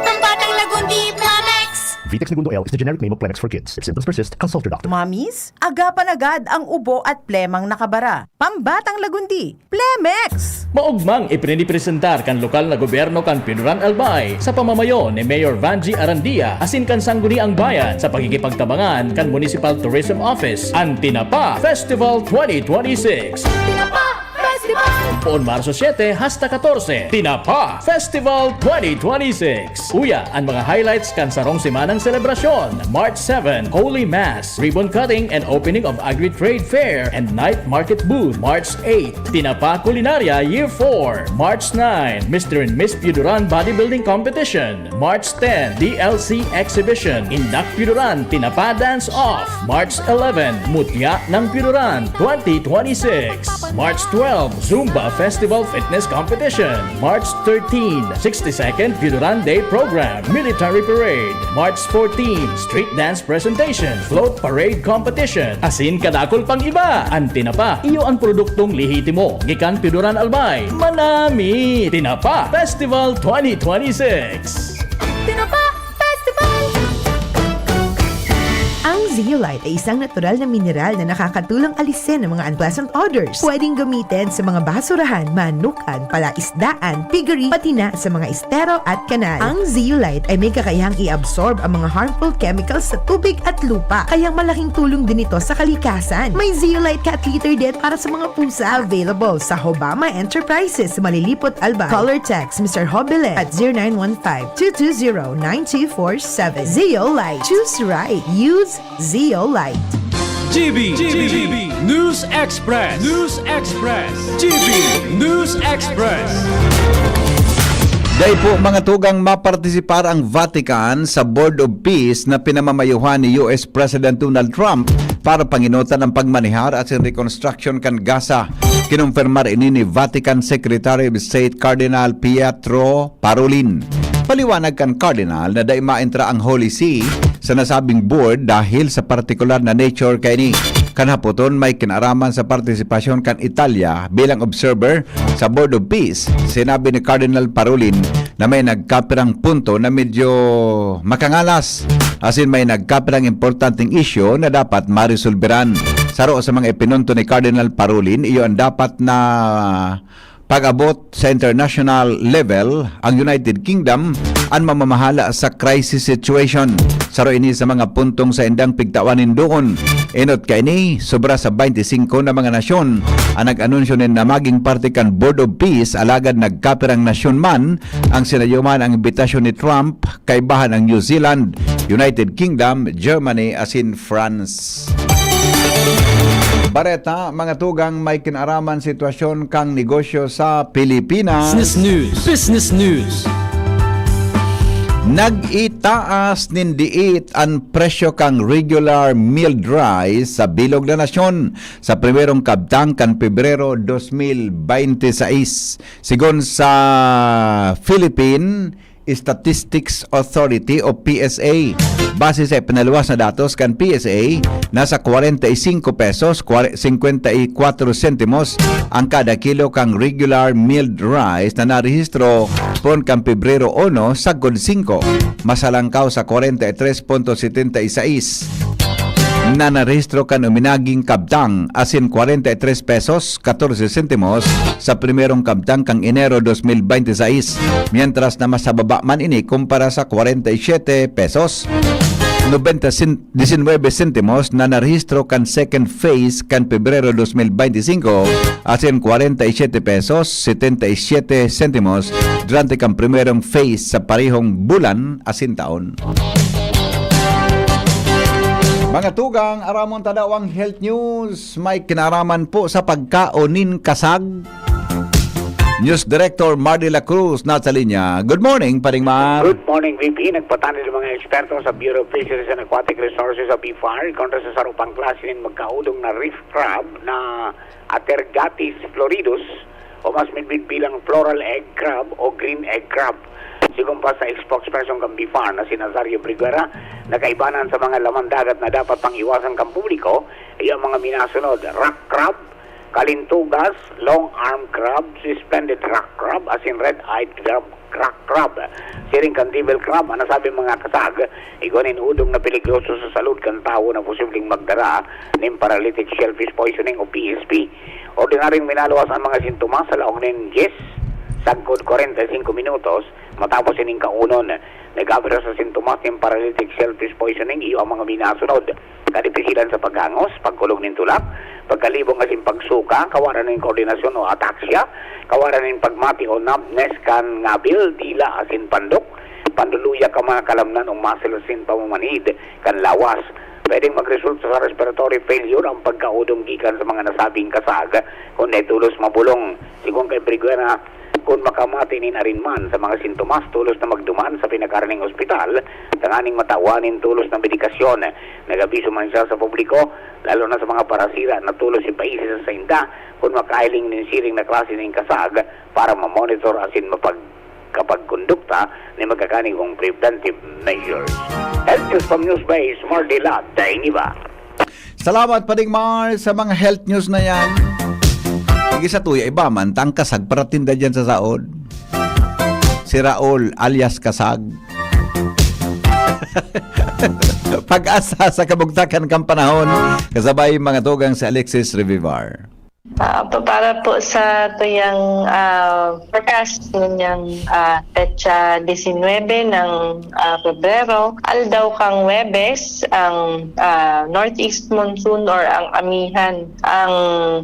Ang batang lagundi, Plemex! Vitex Negundo L is the generic name of Plemex for Kids. If symptoms persist, consult your doctor. Mommies, agapan agad ang ubo at plemang nakabara. Pambatang lagundi, Plemex! Maogmang ipinipresentar kan lokal na gobyerno kan Pinoran Albay sa pamamayo ni Mayor Vangie Arandia asin kan Sangguniang Bayan sa pakikipagtabangan kan Municipal Tourism Office, an Tinapa Festival twenty twenty-six. Tinapa Festival Poon Marso siete hasta katorse, Tinapa Festival twenty twenty-six. Uya an mga highlights kan sarong semanang selebrasyon. March seven, Holy Mass, ribbon cutting and opening of Agri-Trade Fair and night market booth. March eight, Tinapa Culinaria Year four. March nine, Mister and Miss Piuduran Bodybuilding Competition. March ten, D L C Exhibition, Indak Piuduran, Tinapa Dance Off. March eleven, Mutya ng Piuduran twenty twenty-six. March twelve, Zumba Festival Fitness Competition. March thirteen, sixty-second Piuduran Day Program, Military Parade. March fourteen, Street Dance Presentation, Float Parade Competition, asin kadakul pang iba. An Tinapa, iyo an produktong lehitimo. Gikan Piuduran Albay, manami! Tinapa Festival twenty twenty-six. Tinapa Festival! Ang Zeolite ay isang natural na mineral na nakakatulong alisin ang mga unpleasant odors. Pwedeng gamitin sa mga basurahan, manukan, palaisdaan, piggery, pati na sa mga estero at kanal. Ang Zeolite ay may kakayahang i-absorb ang mga harmful chemicals sa tubig at lupa. Kaya malaking tulong din ito sa kalikasan. May Zeolite Cat Litter din para sa mga pusa. Available sa Hobama Enterprises, Malilipot, Albay. Call or text Mister Hobilet at zero nine one five, two two zero, nine two four seven. Zeolite. Choose right. Use Zeolite. G B, G B, News Express, News Express, G B News Express. Dai po mga tugang mapartisipar ang Vatican sa Board of Peace na pinamamayuhan ni U S President Donald Trump para panginotan ang pagmanihar asin rekonstruksyon kan Gaza. Kinumpirmar ini ni Vatican Secretary of State Cardinal Pietro Parolin. Paliwanag kan Cardinal na dai maentra ang Holy See sa nasabing board dahil sa partikular na nature kaini. Kan hapoton, may kinaaraman sa partisipasyon kan Italia bilang observer sa Board of Peace. Sinabi ni Cardinal Parolin na may nagkapirang punto na medyo makangalas, asin may nagkapirang importanteng isyu na dapat maresolberan. Saro sa mga ipinunto ni Cardinal Parolin, iyo ang dapat na pag-abot sa international level, ang United Kingdom an mamamahala sa crisis situation. Saro ini sa mga puntong saindang pigtawan nin duon. Enot kaini, sobra sa baynte singko na mga nasyon an nag-anunsyo nin na magin parte kan Board of Peace, alagad nagkapirang nasyon man ang sinayuman ang imbitasyon ni Trump, kaibahan ang New Zealand, United Kingdom, Germany asin France. Bareta, mga tugang, may kinaaraman sitwasyon kan negosyo sa Pilipinas. Business News. Business News. Nag-itaas nin diit an presyo kan regular milled rice sa bilog na nasyon sa primerong kabtang kan Pebrero dos mil baynte sais. Sigon sa Philippine Statistics Authority o P S A. Base sa ipinaluwas na datos kan P S A, nasa kwarenta y singko pesos, kwar-, singkwenta y kwatro sentimos ang kada kilo kan regular milled rice na narehistro poon kan Pebrero uno sagkod singko, masalangkaw sa kwarenta y tres punto setenta y sais na narehistro kan uminaging kabtang, asin kwarenta y tres pesos katorse sentimos sa primerong kabtang kan Enero dos mil baynte sais, mientras na mas hababa man ini kumpara sa kwarenta y siyete pesos nobenta sen-, disinwebe sentimos na narehistro kan second phase kan Pebrero dos mil baynte singko, asin kwarenta y siyete pesos setenta y siyete sentimos durante kan primerong phase sa parehong bulan asin taon. Mga tugang, aramon ta daw ang health news. May kinaaraman po sa pagkaon nin kasag. News Director Mardy La Cruz nasa linya. Good morning, Paring Mar. Good morning, V P. Nagpatanid ang mga eksperto sa Bureau of Fisheries and Aquatic Resources o BFAR kontra sa sarong pangklase nin magkaudong na reef crab na Atergatis floridus o mas midbid bilang floral egg crab o green egg crab. Sigon pa sa spokesperson kan BFAR na si Nazario Briguera, na kaibanan sa mga laman dagat na dapat pang-iwasan kan publiko, iyo ang mga minasunod: rock crab, kalintugas, long arm crab, suspended rock crab, asin red-eyed crab, rock crab. Siring kan devil crab, an nasabing mga kasag, igwa nin udong na peligroso sa salud kan tawo na posibleng magdara nin paralytic shellfish poisoning o P S P. Ordinaryong minaluwas an mga sintomas sa laog nin dyes sagkod kwarenta y singko minutos matapos ining kaunon. Nag-apekto sa sintomas nin paralytic shellfish poisoning iyo ang mga minasunod: kadipisilan sa pag-angos, pagkulog nin tulak, Pagkalibong asin pagsuka, kawaran nin koordinasyon o ataxia, kawaran nin pagmati o numbness kan ngabil, dila asin pandok, panluluya kan mga kalamnan o muscle asin pamamanhid kan lawas. Pwedeng magresulta sa respiratory failure ang pagkaodong gikan sa mga nasabing kasag, kun dai tolos mabolong. Sigon kay Briguera, kun makamati nin arin man sa mga sintomas, tolos na magduman sa pinakaraning ospital tanganing matawan nin tolos na medikasyon. Nag-abiso man siya sa publiko, lalo na sa mga parasira na tolos ipaisi sa sainda, kun makahiling nin siring na klase nin kasag para mamonitor asin mapagkapagkondukta nin magkakanigong preventive measures. Health News from Newsbase, Mardila Dainiba. Salamat, Pading Mar, sa mga health news na yan. Sige sa tuya, iba man, tangkasag, paratinda dyan sa saod. Si Raul, alias Kasag. Pag-asa sa kabugtakan kan panahon, kasabay mga tugang si Alexis Revivar. Ah, pa-, para po sa tuyang, ah, forecast, ngunyan, ah, petsa disinwebe ng, ah, Pebrero, aldaw kang Huwebes, ang, ah, northeast monsoon or ang amihan, ang,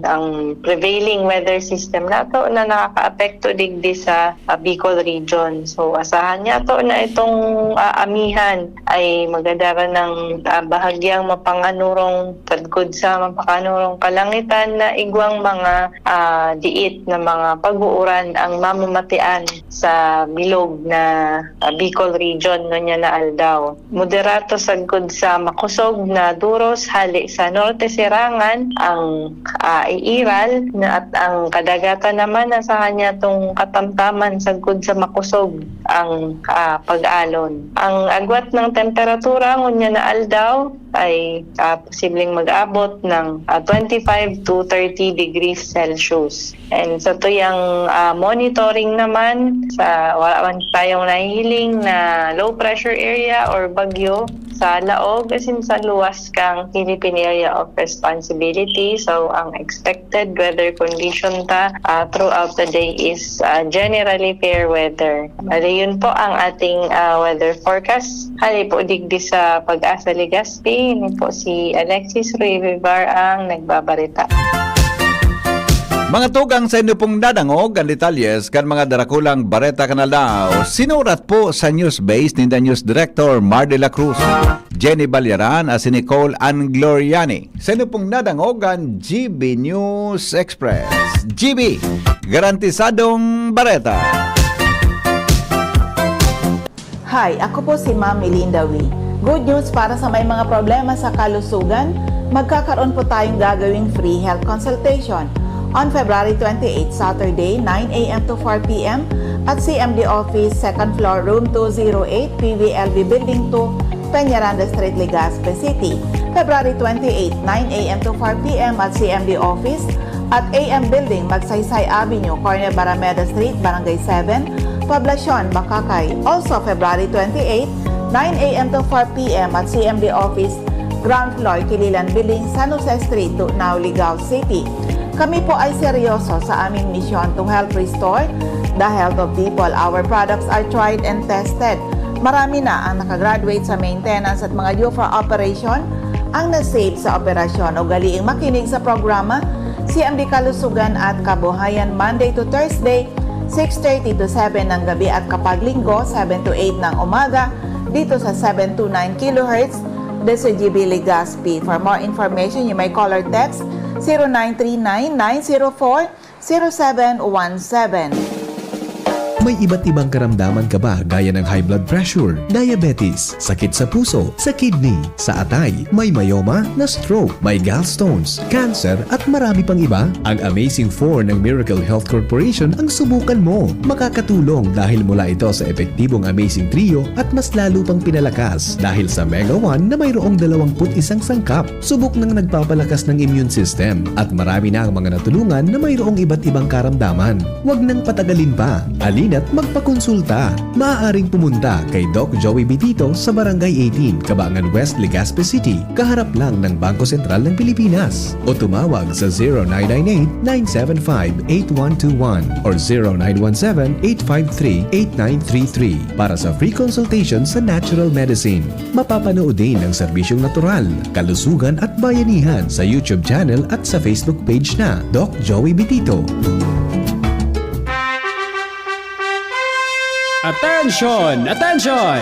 ang prevailing weather system nato na nakakaapekto digdi sa, ah, Bicol region. So, asahan niya to na itong, ah, amihan ay magadara ng, ah, bahagyang mapanganurong tagkod sa mapanganurong kalangitan na igwang mga, ah, diit na mga pag-uuran ang mamamatian sa bilog na, ah, Bicol region ngunyan na aldaw. Moderato sagkod sa makosog na duros hali sa norte sirangan ang, ah, iiral na at ang kadagatan naman asahan niya tong katamtaman sagkod sa makosog ang, ah, pag-alon. Ang agwat ng temperatura ngunyan na aldaw ay, ah, posibleng mag-abot ng, ah, twenty-five to thirty degrees Celsius. And sa tuyang, ah, monitoring naman, sa wala man tayong nahihiling na low pressure area or bagyo sa laog, as in sa luwas kang Philippine Area of Responsibility. So, ang expected weather condition ta, ah, throughout the day is, ah, generally fair weather. Bali, yun po ang ating, ah, weather forecast. Hali po digdi sa Pag-asa Legazpi, ini po si Alexis Revivar ang nagbabarita. Mga tugang, sa inyo pong nadangog ang detalyes kan mga darakulang bareta kan aldaw. Sinurat po sa Newsbase ni The News Director Mar de la Cruz, Jenny Balyaran, at si Nicole Angloriani. Sa inyo pong nadangog ang G B News Express. G B, garantisadong bareta. Hi, ako po si Ma'am Melinda Wee. Good news para sa may mga problema sa kalusugan, magkakaroon po tayong gagawing free health consultation on February twenty-eight, Saturday, nine a m to four p m at C M D Office, second floor, room two zero eight, P V L B Building two, Peñaranda Street, Legazpi City. February twenty-eight, nine a m to four p m at C M D Office at A M Building, Magsaysay Avenue, corner Barameda Street, Barangay seven, Poblacion, Bacacay. Also, February twenty-eight, nine a m to four p m at C M D Office, ground floor, Kililan Building, San Jose Street, Tunao, Ligao City. Kami po ay seryoso sa aming misyon to help restore the health of people. Our products are tried and tested. Marami na ang nakagraduate sa maintenance at mga due for operation ang na-save sa operasyon. Ugaliing makinig sa programa C M D Kalusugan at Kabuhayan, Monday to Thursday, six thirty to seven ng gabi, at kapag Linggo, seven to eight ng umaga, dito sa seven two nine kilohertz, D Z G B Legazpi. For more information, you may call or text zero nine three nine, nine zero four, zero seven one seven. May iba't ibang karamdaman ka ba, gaya ng high blood pressure, diabetes, sakit sa puso, sa kidney, sa atay, may myoma, na-stroke, may gallstones, cancer, at marami pang iba? Ang Amazing Four ng Miracle Health Corporation ang subukan mo. Makakatulong dahil mula ito sa epektibong Amazing Trio at mas lalo pang pinalakas dahil sa Mega One na mayroong dalawampu't isang sangkap. Subok nang nagpapalakas ng immune system at marami na ang mga natulungan na mayroong iba't ibang karamdaman. Huwag nang patagalin pa. Halina at magpakonsulta. Maaaring pumunta kay Doc Joey Bitito sa Barangay eighteen, Cabangan West, Legazpi City, kaharap lang ng Bangko Sentral ng Pilipinas. O tumawag sa zero nine nine eight, nine seven five, eight one two one or zero nine one seven, eight five three, eight nine three three para sa free consultation sa natural medicine. Mapapanood din ang serbisyong natural, kalusugan at bayanihan sa YouTube channel at sa Facebook page na Doc Joey Bitito. Attention! Attention!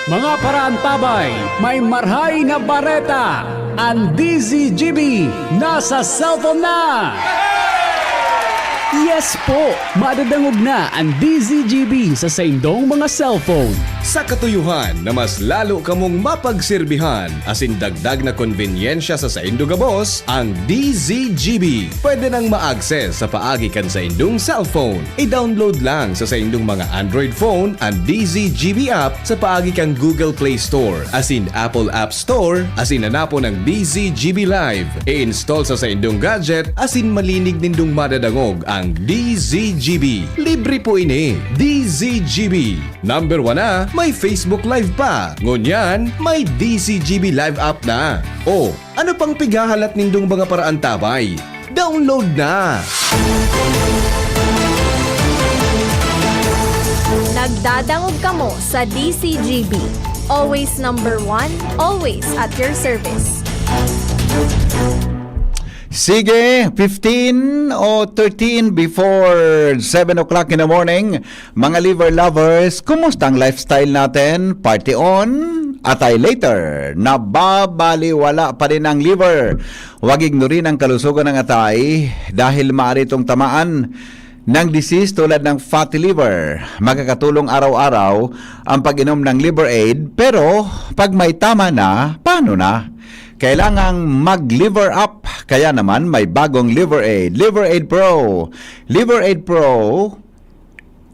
Mga paraantabay, may marhay na bareta! Ang D Z G B nasa cellphone na! Yes po! Madadangog na ang D Z G B sa saindong mga cellphone. Sa katuyuhan na mas lalo kamong mapagserbihan asin dagdag na konbenyensya sa saindo gabos, ang D Z G B pwede nang ma-access sa paagi kan saindong cellphone. I-download lang sa saindong mga Android phone ang D Z G B app sa paagi kan Google Play Store asin Apple App Store asin hanapon ang D Z G B Live. I-install sa saindong gadget asin malinig nindong madadangog ang D Z G B. Libre po ini. D Z G B. Number one na, may Facebook Live pa. Ngunyan, may D Z G B Live app na. O, ano pang pighahalat nindong mga paraantabay? Download na! Nagdadangog kamo sa D Z G B. Always number one, always at your service. Sige, fifteen o thirteen before seven o'clock in the morning. Mga liver lovers, kumusta ang lifestyle natin? Party on, atay later. Nababaliwala pa rin ang liver. Huwag ignorin ang kalusugan ng atay dahil maaari itong tamaan ng disease tulad ng fatty liver. Makakatulong araw-araw ang pag-inom ng Liver Aid, pero pag may tama na, paano na? Kailangang mag-liver up. Kaya naman may bagong Liver Aid. Liver Aid Pro. Liver Aid Pro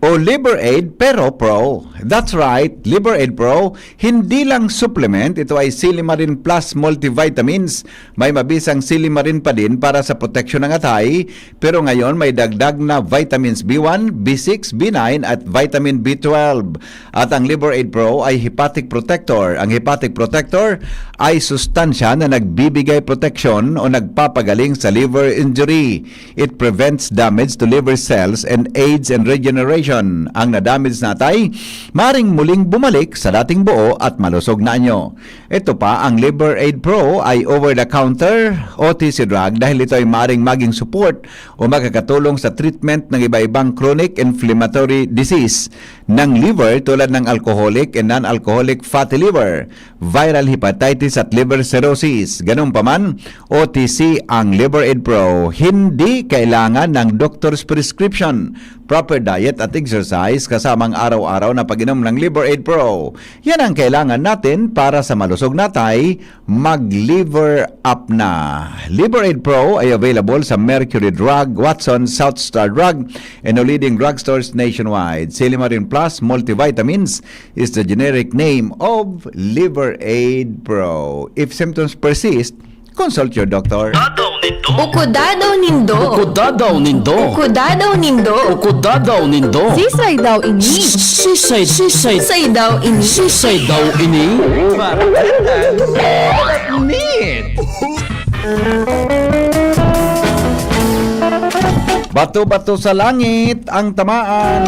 o Liver Aid pero Pro. That's right, Liver Aid Pro, hindi lang supplement, ito ay Silimarin Plus Multivitamins. May mabisang Silimarin pa din para sa proteksyon ng atay, pero ngayon may dagdag na vitamins B one, B six, B nine at vitamin B twelve. At ang Liver Aid Pro ay hepatic protector. Ang hepatic protector ay sustansya na nagbibigay proteksyon o nagpapagaling sa liver injury. It prevents damage to liver cells and aids in regeneration. Ang na-damage na atay, maring muling bumalik sa dating buo at malusog na anyo. Ito pa, ang Liver Aid Pro ay over-the-counter, O T C drug, dahil ito ay maring maging support o makakatulong sa treatment ng iba-ibang chronic inflammatory disease ng liver tulad ng alcoholic and non-alcoholic fatty liver, viral hepatitis at liver cirrhosis. Ganun pa man, O T C ang Liver Aid Pro. Hindi kailangan ng doctor's prescription. Proper diet at exercise kasamang araw-araw na pag-inom ng Liver Aid Pro. Yan ang kailangan natin para sa malusog na atay, mag-liver up na. Liver Aid Pro ay available sa Mercury Drug, Watson, South Star Drug, and the leading drugstores nationwide. Silimarin Plus Multivitamins is the generic name of Liver Aid Pro. If symptoms persist, consult your doctor. Ukudadaw nindo. Ukudadaw nindo. Ukudadaw nindo. Ukudadaw nindo. Sisay daw ini? Sisay, sisay. Sisay daw ini? Sisay daw ini? Bato-bato sa langit ang tamaan.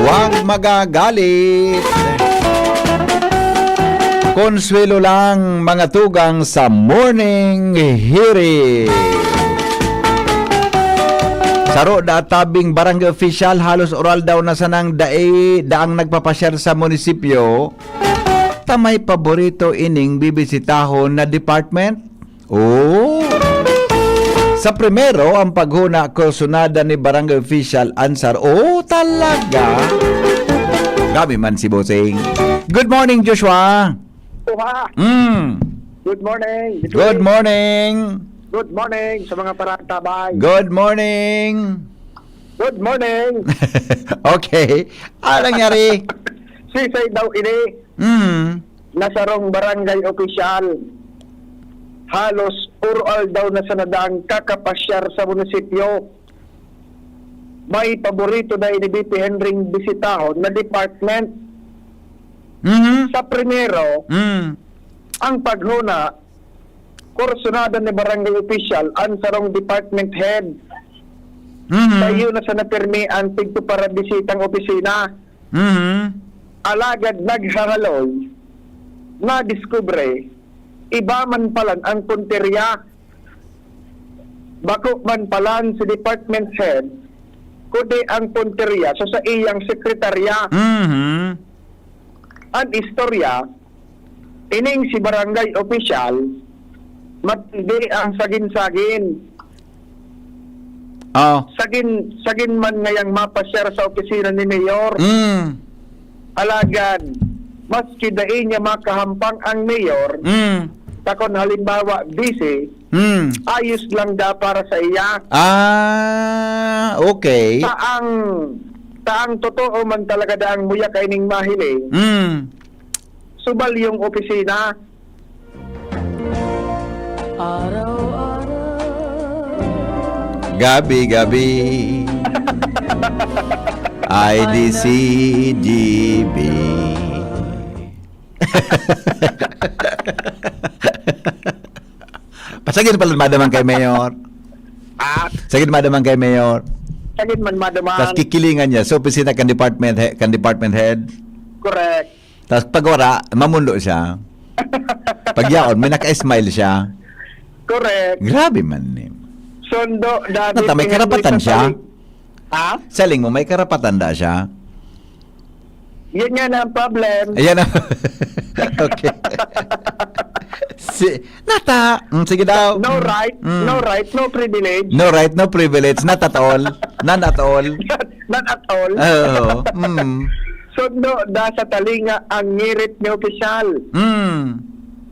Huwag magagalit. Konsuelo lang, mga tugang, sa Morning Hirit. Saro da tabing barangay official, halos oral daw na sanang dai, daang nagpapasyar sa munisipyo. Ta may paborito ining bibisitahon na department? Oh! Sa primero, ang paghuna, kursunada ni Barangay Official Ansar. Oh, talaga? Grabe man si Bossing. Good morning, Joshua. Oha. Mm. Good morning. Good morning. Good morning sa mga paratabay. Good morning. Good morning. Okay. Ano nangyari? Sisay daw ini Mm. na sarong barangay opisyal. Halos puro aldaw na sa nadang kakapasyar sa munisipyo. may paborito na ini B P Henryng bisitahon na department. Mhm. Sa primero, Mm. ang paghona, kursunada ni barangay official ang sarong department head. Mhm. Saiya na sana pirmi ang tigpaparabisitang opisina. Mhm. Alagad naghahaloy, nadiskubre, iba man palan ang puntirya. Bako man palan si department head, kundi ang puntirya sa saiyang sekretarya. Mhm. An istorya, ining si barangay opisyal, matindi ang sagin-sagin. Oh. Sagin, sagin man ngayang mapasyar sa opisina ni Mayor. Mm. Alagad, maski dai niya makahampang ang Mayor, Mm. ta kun halimbawa, busy, Mm. ayos lang da para sa iya. Ah, okay. Ta ang, ta ang totoo man talaga daang muya kaining mahiling. Mm. Subal yung opisina. Gabi-gabi. I D C G B. Pasagin pala madaman kay Mayor. Ah, Sagin madaman kay Mayor. Sagin man madaman. Tas kikilingan niya sa opisina kan department he-, kan department head. Correct. Tas pag wara, mamundo siya. Pag yaon, may naka-smile siya. Correct. Grabe man ni. Sundo, dati Nata, may karapatan siya. Ha? Sa ling mo, may karapatan da siya. Yan nga na ang problem. Ayan na. Okay. Si, nata, mm, sige daw. No Mm. right, Mm. no right, no privilege. No right, no privilege. Not at all. None at all. Not at all. Oo. Mm. Sundo, da sa talinga ang ngirit ni opisyal. Mm.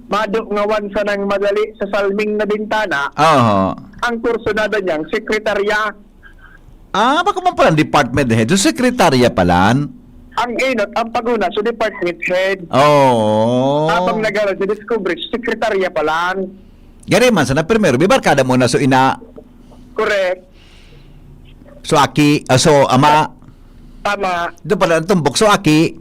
Mado ngawan sanang madali sa salming na bintana. Oho. Ang kursunada niyang sekretarya. Ah, bako man palan department head. So, sekretarya palan? Ang inot, ang paguna sa department head. Oo. Habang nag-aral sa Discovery, sekretarya palan. Gari man sana, primero, may barkada muna, so ina. Correct. So, aki, ah, so, ama. Tama. Doon pala ang tumbok, so, aki.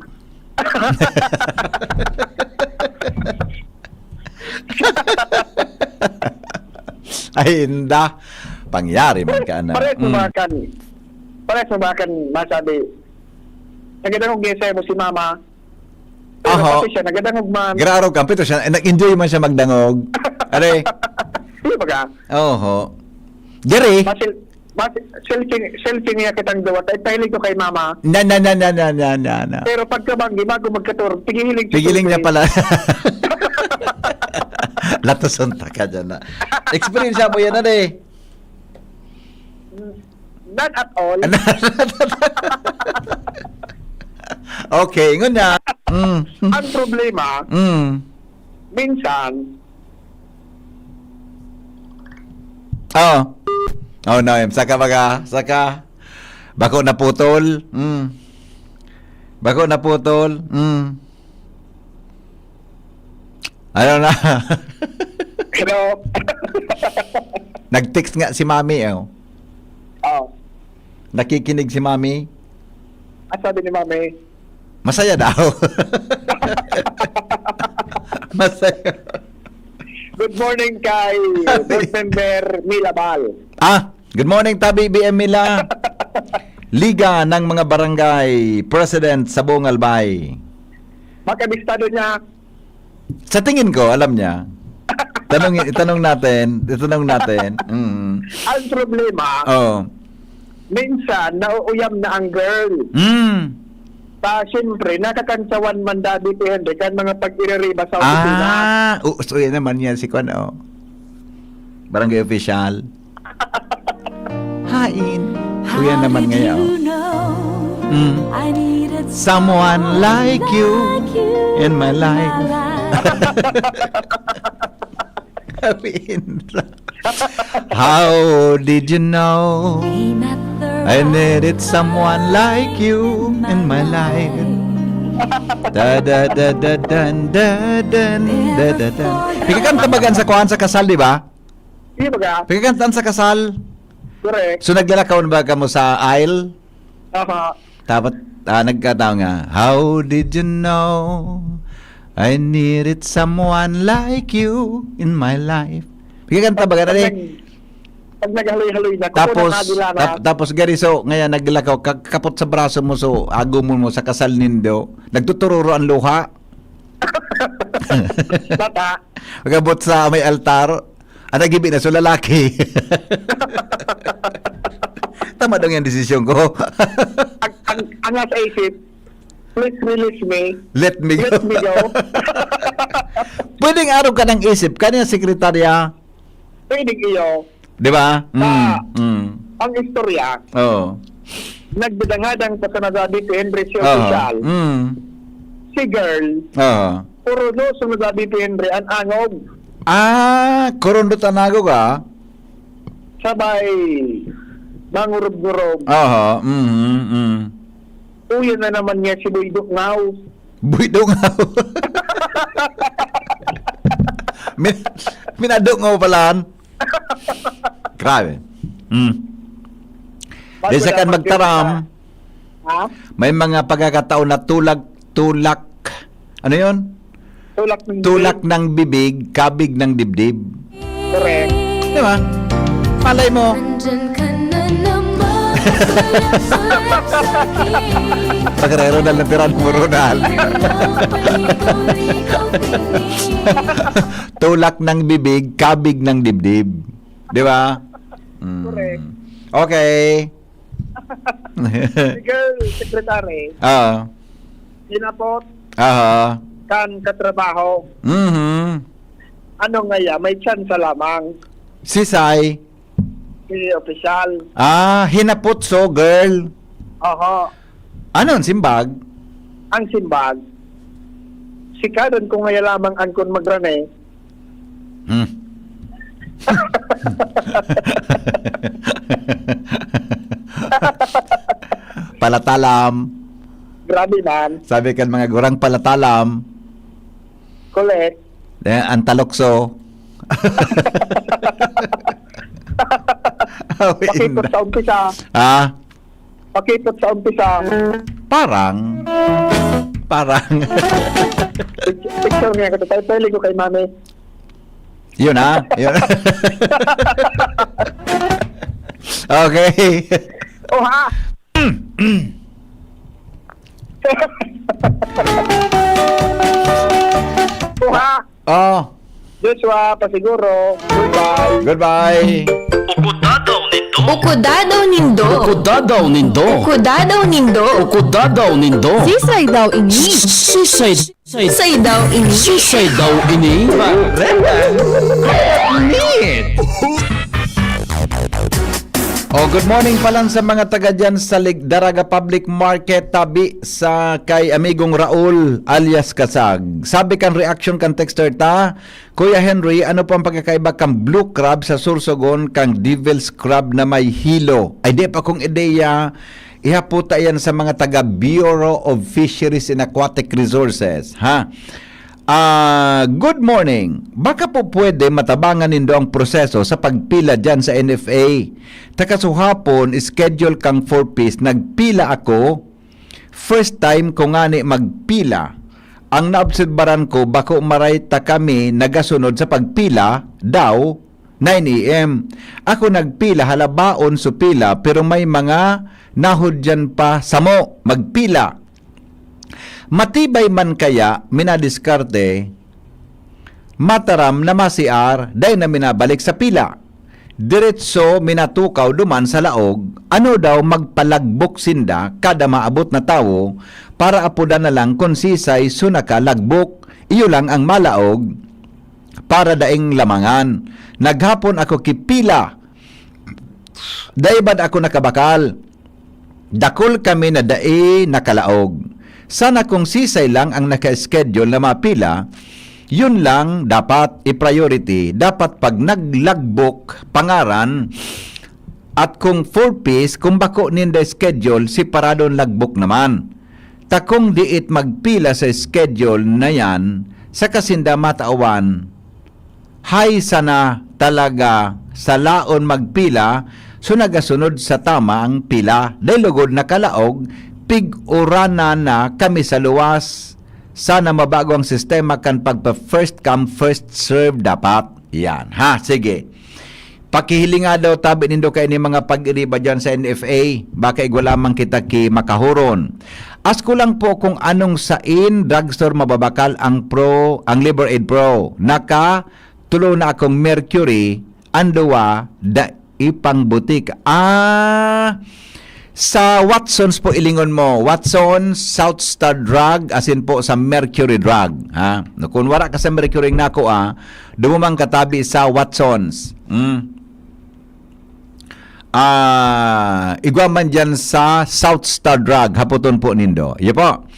Ay, inda. Pangyari man ka na. Pares mo Mm. ba kan, pares mo ba kan masabi? Nagdangog niya sa'yo mo si mama. Pero Aho. pati siya, nagdangog man. Graaro ka, pito siya, nag-enjoy man siya magdangog. Are. Di ba ka? Oho. Gary. Masil-, mas-, selfie, selfie niya kitang duwa. Tay, pahiling ko kay mama. Na, na, na, na, na, na, na, na. Pero pagkabanggi, bago magkaturog, pigihiling si Pigiling niya Tutoy. pala. Latuson ta ka dyan na. Experience mo yan, ano eh? Not at all. Okay, ingon na. Mm. Ang problema, Mm. minsan, Oh. Oh, no, em. Saka baga, saka. Bako naputol. Mm. Bako naputol. Mm. Ano na? Hello? Nag-text nga si Mami, eh, oh. Oh. Nakikinig si Mami. Ang sabi ni Mami? Masaya daw. Masaya. Good morning kay Sabi. Board Member Mila Bal. Ah, good morning, Tabi B M Mila. Liga ng mga Barangay President sa buong Albay. Makabistado niya. Sa tingin ko, alam niya. Tanong, itanong natin, itanong natin. Mm. Ang problema, Oo. minsan, nauuyam na ang girl. Mm. Ta, siyempre, nakakantsawan man dati, P N D, kan mga pag-iririba sa opisina. Ah, u-, so yan naman yan si Kwan, oh. Barangay official. Hain. Kuya naman ngayon. Mm. Someone like you in my life. How did you know? I needed someone like you in my life. Da, da, da, da, dan, da, dan, da, da, dan. Pigkakanta bagan sa kuan sa kasal, di ba? Di ba ka? Pigkakantaan sa kasal. Correct. So, naglalakaw na ba kamo sa aisle? Aha. Tapos, ah, nagkataon nga, "How did you know I needed someone like you in my life?" Pagkakanta ba ka na Pag, eh? nag- pag naghaloy-haloy na, Tapos, kukunan na nila na. tap- tapos gari, so, ngayon naglakaw, ka- kapot sa braso mo, so, agumon mo sa kasal nindo. Nagtutururo ang luha. Bata. Pagabot sa may altar, ang nagibi na, so, lalaki. Tama daw yung desisyon ko. Ang, ang, ang nasa isip, "Please release me. Let me go. Let me go." Pwedeng araw ka ng isip, kanya sekretarya. Pwede iyo. Di ba? Mm, Ah. mm. Ang istorya, Oo. nagdadangadang pa sa nagsabi si Henry si Oo. official. Mm. Si girl, Oo. puro do sa nagsabi si Henry, ang angog. Ah, kurundot ang angog, ah. Sabay, mangurub-ngurub. Aha, mhm, mhm. Uyan na naman niya si Boy Dungaw. Boy Dungaw. Min minadungaw pala. Grabe. Mm. Bago Di sa na kan mag- magtaram, Ha? may mga pagkakataon na tulak, tulak, ano yon? Tulak ng Tulak ng bibig, kabig ng dibdib. Correct. Di ba? Malay mo. Nandyan ka na naman sa sarap sa akin. Pagkarero na lang tiran mo, Ronald. Tulak ng bibig, kabig ng dibdib. Di ba? Mm. Correct. Okay. Si girl, secretary, Ah. hinapot Aha. kan katrabaho. Mhm. Ano nga ya, may tsansa lamang Sisay. si official. Ah, hinapot so, girl. Aha. Ano ang simbag? Ang simbag, sikadan ko ngaya lamang an kun magrane. Hmm. Palatalam. Grabe man. Sabi kan mga gurang, palatalam. Correct. Eh, ang talokso. Awin. Pakipot sa umpisa. Ah, Pakipot sa umpisa. Parang. Parang. Picture niya, katatalpeli ko kay mami. Yun, ah. Yun. Okay. Oha! Oha! Oh, Joshua, pasiguro. Goodbye. Goodbye. Ukudadaw nindo. Ukudadaw nindo. Ukudadaw nindo. Ukudadaw nindo. Ukudadaw nindo. Sisay daw ini. Sisay, sisay, Sisay daw ini. sisay daw ini. Oh, good morning palan sa mga taga dyan sa Lig-, Daraga Public Market, tabi sa kay amigong Raul alias Kasag. Sabi kan reaction kan texter ta, "Kuya Henry, ano po ang pagkakaiba kan blue crab sa Sorsogon kan devil's crab na may hilo?" Ay, di pa kong ideya. Ihaputa yan sa mga taga Bureau of Fisheries and Aquatic Resources, ha? Ah, good morning. Baka po pwede matabangan nindo ang proseso sa pagpila dyan sa N F A. Takasuhapon, schedule kang four Ps. Nagpila ako. First time ko ngani magpila. Ang naobserbaran ko, bako maray ta kami nagasunod sa pagpila daw, nine A M. Ako nagpila, halabaon so pila, pero may mga nahudyan pa samo magpila. Matibay man kaya minadiskarte, mataram na ma-C R, dai na minabalik sa pila. Diretso minatukaw duman sa laog, ano daw magpalagbok sinda kada maabot na tawo para apodan na lang kun sisay so nakalagbok, iyo lang ang malaog para daing lamangan. Naghapon ako ki pila, dai bad ako nakabakal. Dakul kami na dai nakalaog. Sana kung sisay lang ang naka-schedule na mapila, yun lang dapat i-priority. Dapat pag naglagbok pangaran at kung four Ps, kung bako ninda schedule, separadong lagbok naman. Ta kung diit magpila sa schedule na yan, sa kasinda matawan, hay sana talaga sa laon magpila, to nagasunod sa tamang pila. Dahil lugod nakalaog, pig-uranan na kami sa luwas. Sana mabago ang sistema kan pagpa first come, first serve dapat. Yan, ha? Sige. Pakihilinga daw tabi nindo kay ni mga pag-iriba dyan sa N F A. Baka igwa lamang kita ki makahuron. Ask ko lang po kung anong sain drugstore mababakal ang Pro, ang Liver Aid Pro. Naka tulo na akong Mercury, ang duwa, da ipang butik. Ah, sa Watsons po ilingon mo. Watsons, South Star Drug, asin po sa Mercury Drug. Ha? No, kung wala ka sa Mercury na ako, ah, dumumang katabi sa Watsons. Hmm. Ah, igwa man dyan sa South Star Drug, haputon po nindo. Iyo po.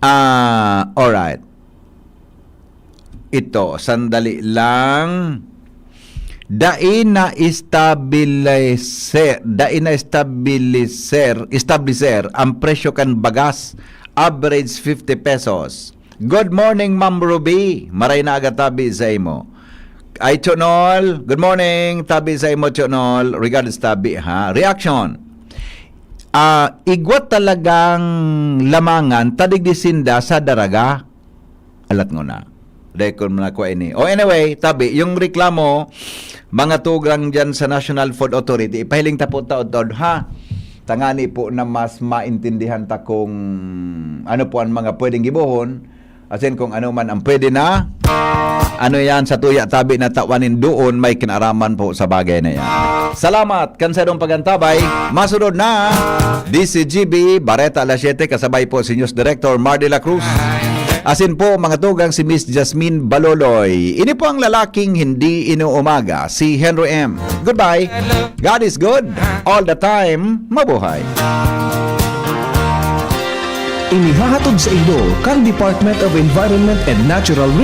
Ah, alright. Ito, sandali lang. Dai na estableser, dai na estableser, estableser ang presyo kan bagas, average fifty pesos. Good morning, Ma'am Ruby. Maray na aga tabi sa imo. Ay, Chonol. Good morning. Tabi sa imo, Chonol. Regards, tabi, ha. Reaction. Ah, igwa talagang lamangan, tadig di sinda sa daraga. Alat ngona. Record mo na ko ini. O anyway, tabi, yung reklamo, mga tugang dyan sa National Food Authority, ipahiling ta po taod-taod, ha? Tangani po na mas maintindihan ta kung ano po ang mga pwedeng gibohon, asin kung ano man ang pwede na, ano yan, sa tuya tabi na tawan nin doon, may kinaraman po sa bagay na yan. Salamat kan sa pag-antabay. Masunod na D C G B, Bareta alas siyete, kasabay po si News Director Mar de la Cruz. Asin po, mga tugang, si Miss Jasmine Baloloy. Ini po ang lalaking hindi inuumaga, si Henry M. Goodbye. God is good. All the time. Mabuhay. Inihahatod sa indo kan Department of Environment and Natural Resources.